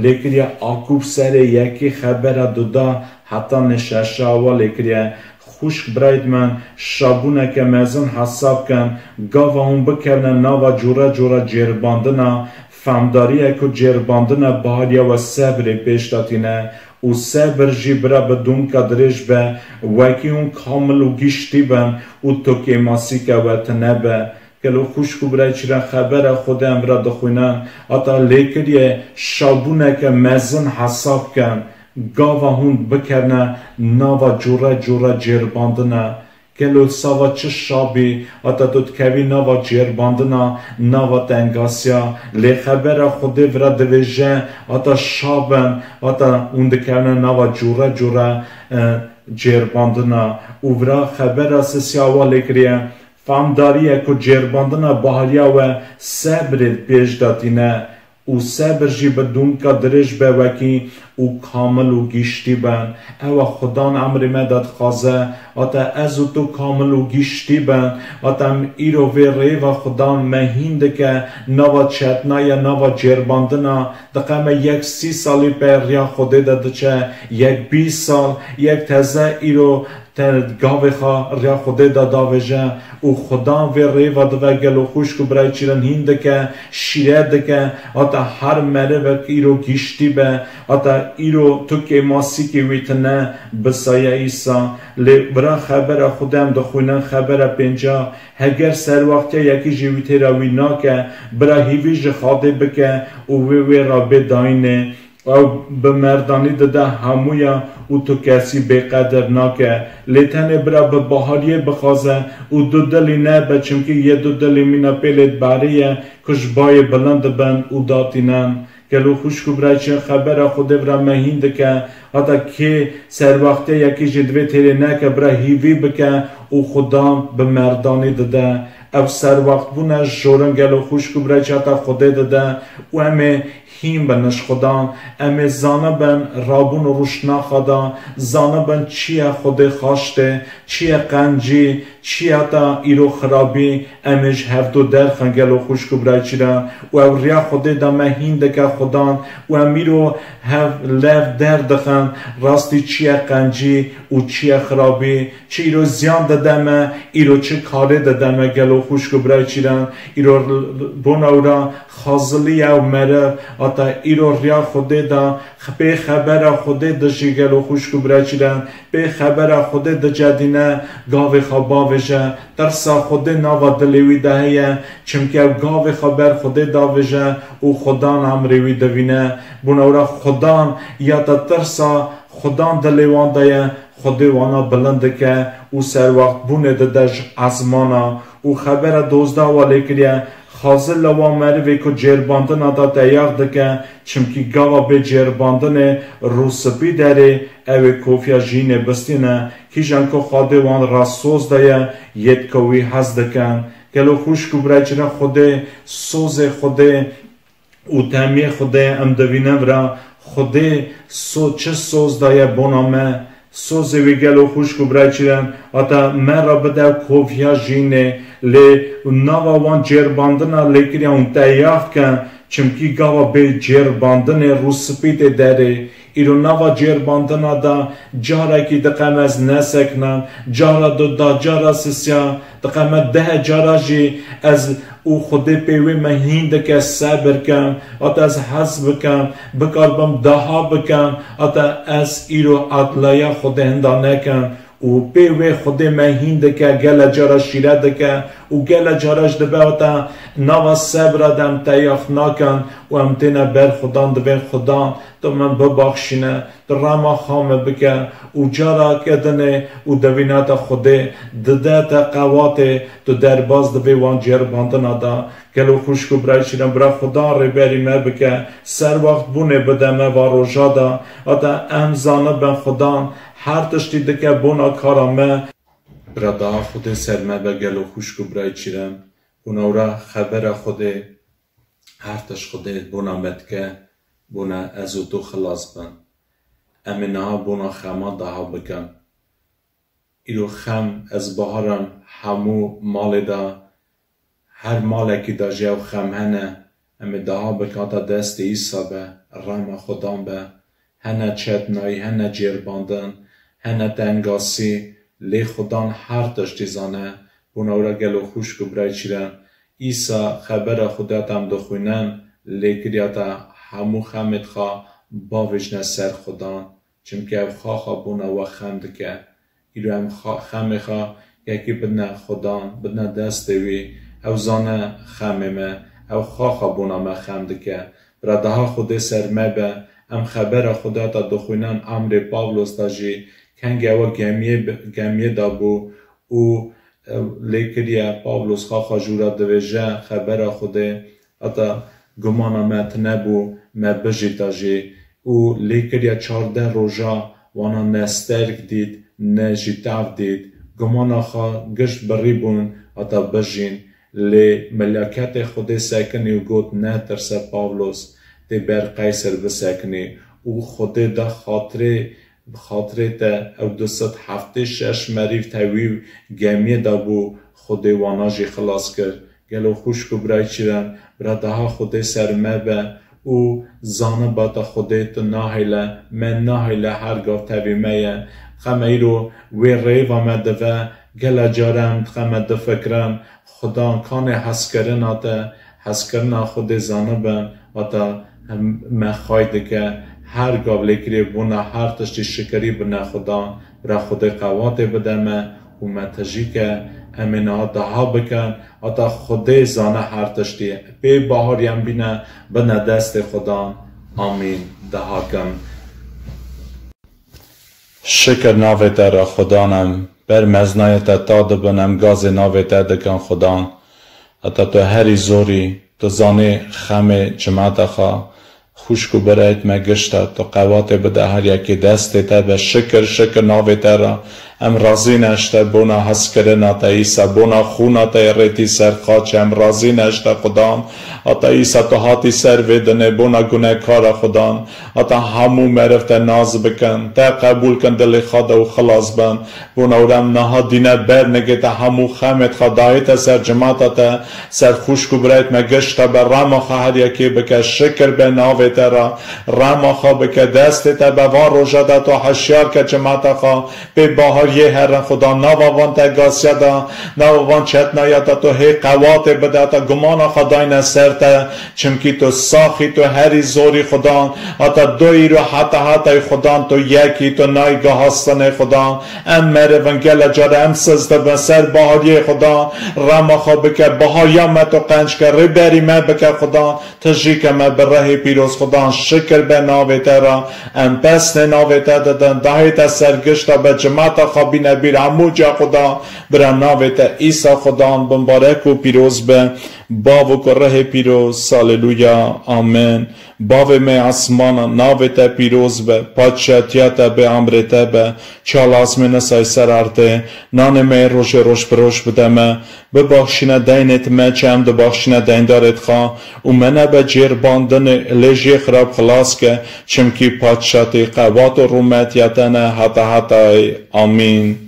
lêkiriye Akûb serê yekê xebera duda heta nê şeşa wa lêkiriye. Xwişk birayt min, şabûneke mezin hesab kin, gava hûn bikevne nava cûre cûre cêrbandina, femdariyek ku cêrbandina bahariya we sebrê pêş de tîne û sebir jî bira bi dûnka dirêj be, wekî hûn kamil û giştî bin û tu kêmasîke we tine be. Gelo xwişk û birayê çîran, xebera Xwedê em vira dixwînin, hata lêkiriyê şabûneke mezin hesab kin, gava hûn bikevne nava cûre cûre cêrbandina. Gelo sava çi şabî, hata tu dikevî nava cêrbandina, nava tengasiya, lê xebera Xwedê vira divêje, hata şabin, hata hûn dikevne nava cûre cûre, e, cêrbandina. Û vira xebera sisiya wa lêkiriye, famdariyek ku cêrbandina bahariya we sebrê pêş de tîne û sebir jî bi dûnka dirêj be wekî û kamil û giştî bin. Ewa Xudan emrê me de dixwaze, hata ez û tu kamil û giştî bin, hata em îro vê rêva Xudan me hîn dike, nava çetnaya, nava cêrbandina, diqeme yek sî salî pê riya Xwedê de diçe, yek bîst sal, yek teze îro te gavê xwe riya Xwedê de davêje û Xudan vê rêva dive gelo xwişk û birayê çîran hîn dike, şîret dike, hata her merivek îro giştî be, hata îro tu kêmasîkê wî tine bi saya Îsa. Lê bira xebera Xwedê em dixwînin, xebera pênca, heger serwextiya yekî jî wî têra wî nake, bira hîvî ji Xwedê bike û wê wê re bê dayînê. Ew bi merdanî dide hemûya û tu kesî bêqedir nake. Lê tenê bira bi bahariyê bixwaze û dudilî nebe, çimkî yê dudilî mîna pêlê diberê ye ku ji bayê bilind dibin û datînin. Gelo xwişk û birayê çîran, xebera Xwedê vira me hîn dike, hata kê serwextê yekî jî divê têrê neke, bira hîvî bike û Xudan bi merdanî dide. Ev serwextbûne jorin gelo xwişk û birayê çîran, heta Xwedê dide û em ê hîn bin ji Xudan, em ê zanibin rabûn û rûşnaxa de, zanibin çi ye Xwedê xaştê, çi ye qencî, çi ye ta îro xirabî, em ê ji hevdu derxin gelo xwişk û birayê çîran. Û ew riya Xwedê de me hîn dike Xudan û em îro hev lev derdixin rastî çi ye qencî û çi ye xirabî. Çi îro ziyan dide me, îro çi karê dide me gelo xwişk û birayê çîran, îro bona wira xaziliye û meriv, hata îro riya Xwedê de, pê xebera Xwedê dijî gelo xwişk û birayê çîran, pê xebera Xwedê dicedîne, gavê xwe bavêje, tirsa Xwedê nava dilê wî de heye, çimkî ew gavê xwe ber Xwedê davêje û Xudan emrê wî divîne. Bona wira Xudan ya te tirsa Xudan dilê wan de ye, Xwedê wana bilind dike û serwextbûnê dide ji ezmana. Û xebera dozdeh wa lê kiriye, xazil li wan merivê ku cêrbandina de teyax dike, çimkî gava bê cêrbandinê rûspî derê, ew ê kofiya jînê bistîne. Kîjan ku Xwedê wan re soz daye, yêd ku wî hez dikin. Gelo xwişk û birayê çîran, Xwedê, sozê Xwedê û temiyê Xwedê em divîne vira, Xwedê so-, çi soz daye bona me, sozê wî gelo xwişk û birayê çîran, hata me re bide kofiya jînê, lê nava wan cêrbandina lêkiriya hûn teyax kin, çimkî gava bê cêrbandinê rûspî tê derê. Îro nava cêrbandina de carekî diqem ez neseknim, cara duda, cara sisiya, diqeme deh cara jî ez û Xwedê pê wê me hîn dike sebir kem, hata ez hez bikem, bikaribim daha bikem, hata ez îro edlaya Xwedê hinda nekem. Û pê wê Xwedê me hîn dike, gele cara şîret dike û gele cara ji dibe hata nava sebra de em teyax nakin û em têne ber Xudan, divên Xudan, tu min bibaxşîne, tu rema xwe min bike û careke dinê û devînete Xwedê dide te qewatê, tu derbas dibê wan cêrbandina de. Gelo xwişk û birayê çîran, bira Xudan rêberî me bike, serwextbûnê bide me va roja de, heta em zanibin Xudan her tiştî dike bona kara me. Bira daha Xwedê ser me be gelo xwişk û birayê çîran, bona wira xebera Xwedê, her tişt Xwedê bona me dike, bona ez û tu xilas bin. em ê niha bona xema daha bikin. Îro xem ez baharim hemû malê de, her malekî de jî ew xem hene, em ê daha bikin heta destê Îsa be, rema Xudan be. Hene çetnayî, hene cêrbandin, hene tengasî, lê Xudan her tiştî zane. Bona wira gelo xwişk û birayê çîren, Îsa xebera Xwedê heta em dixwînin, lêkiriya te hemû xemê dixa bavêjne ser Xudan. Çimkî ev xaxa bona we xem dike. Îro em xa-, xemê xwe yekî bidine Xudan, bidine destê wî. Ew zane xemê me, ew xaxa bona me xem dike. Bira daha Xwedê ser me be, em xebera Xwedê heta dixwînin, emrê Pawlos de jî kengê ew gemiyê bi-, gemiyê de bû û, e, lê kiriye Pawlos xaxa jûra divêje xebera Xwedê. Heta gumana me tune bû, me bijîta jî. Û lê kiriye çardeh roja wana ne sterk dît, ne jî tav dît. Gumana xwe gişt birî bûn, heta bijîn. Lê melaketê Xwedê sekinî û got, "Netirse Pawlos, tê ber Qeyser bisekinî." Û Xwedê da xatirê Bi xatirê te ew du sed heftê şeş merîv tevî gemiyê de bû, Xwedê wana jî xilas kir. Gelo xwişk û birayê çîren, bira daha Xwedê ser me be û zaniba te Xwedê tu nahêle, me nahêle, her gav tevî me ye. Xeme îro wê rêva me dive, gele care em dixeme difikirin, Xudan kanê hezkirina te, hezkirina Xwedê zanibin, heta me xay dike, her gav lêkirê bona her tiştî şikirî bine Xudan, bira Xwedê qewatê bide me û me tijî ke em ê niha daha bikin, heta Xwedê zane her tiştî. Pê baharî em bîne, bine destê Xudan. Amîn. Daha kim. Şikir navê te re Xudan em, ber meznayê te ta dibin, em gazê navê te dikin Xudan. Heta tu herî zorî, tu zanî xemê cimata xwe, xwişk û birayêt me gişta, tu qewatê bide her yekê destê te be, şikir, şikir navê te re. Em razî ne ji te bona hezkirina te Îsa, bona xûna te yê rêtî ser xaçê, em razî ne ji te Xudan. Heta Îsa tu hatî ser vê dinê, bona gunekara Xudan. Heta hemû meriv te nas bikin, te qebûl kin dilê xwe de û xilas bin. Bona wira em niha dîne ber nigê te hemû xemêt xwe dayê te ser cimata te, ser xwişk û birayêt me gişta be, rema xwe her yekê bike, şikir be navê te re, rema xwe bike, destê te be, van roja de tu hişyar ke cimata xwe, pê bahariyê herin Xudan, nava van tegasiya de, nava van çetnaya de tu hê qewatê bide, heta gumana xwe dayne ser te, çimkî tu saxî, tu herî zorî Xudan, heta do îro heta hetayî Xudan, tu yekî, tu nayî gihastinê Xudan. Em meriv in, gele care em siz dibin ser bahariyê Xudan, rema xwe bike, bahariya me tu qenc ke, rêberî me bike Xudan, tijî ke me bi rehê pîroz Xudan, şikir be navê te re, em pesnê navê te didin, dahê te ser gişta be, cimata xwe bîne bîr, hemû ca Xudan, bira navê te Îsa Xudan, bimbarek û pîroz be. Bav û ku rehê pîroz, Aleluya, Amen. Bavê me asmana, navê te pîroz be, padşatiya te be, emrê te be, çi lazim e nisay ser erdê, nanê me yê rojê roj bi roj bide me, bibaxşîne deynêt me, çi em dibaxşîne deyndarêt xwe, û me nebe cêrbandinê, lê jê xirab xilas ke, çimkî padşatî, qewat û rûmetiya te ne heta hetayê. Amîn.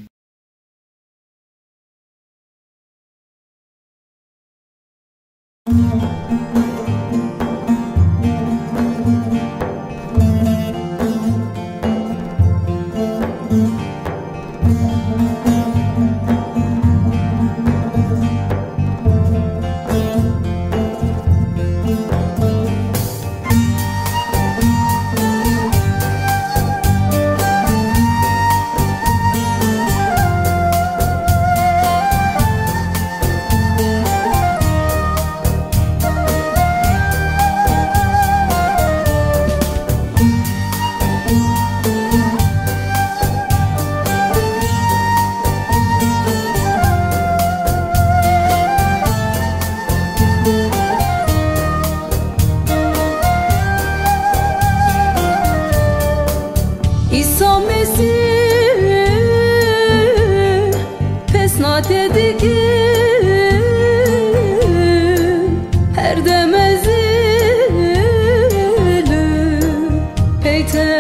Îsa Mesîh, pesna te dikim, her dem ez li pey te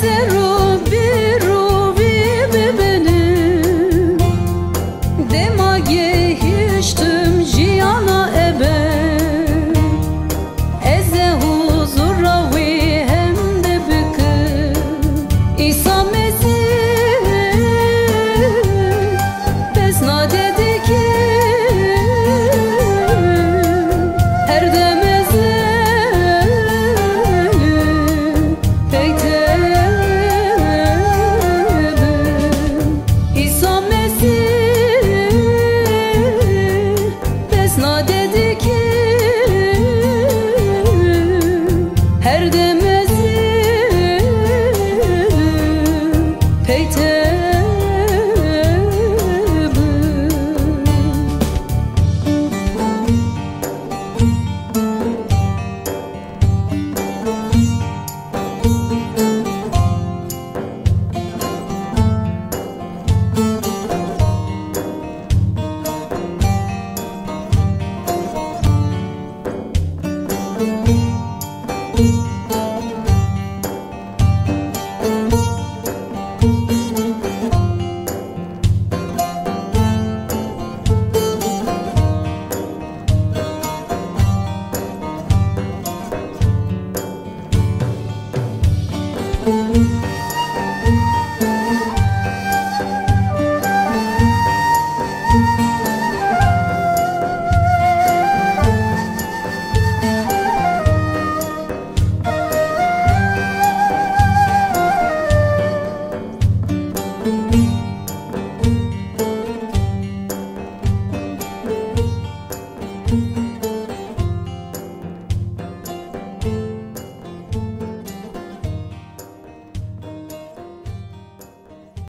Ser û bîr û vî bibinim, dema gehiştim jiyana ebed. Ez ê huzura wî hemde bikim. Îsa Mesîh, pesna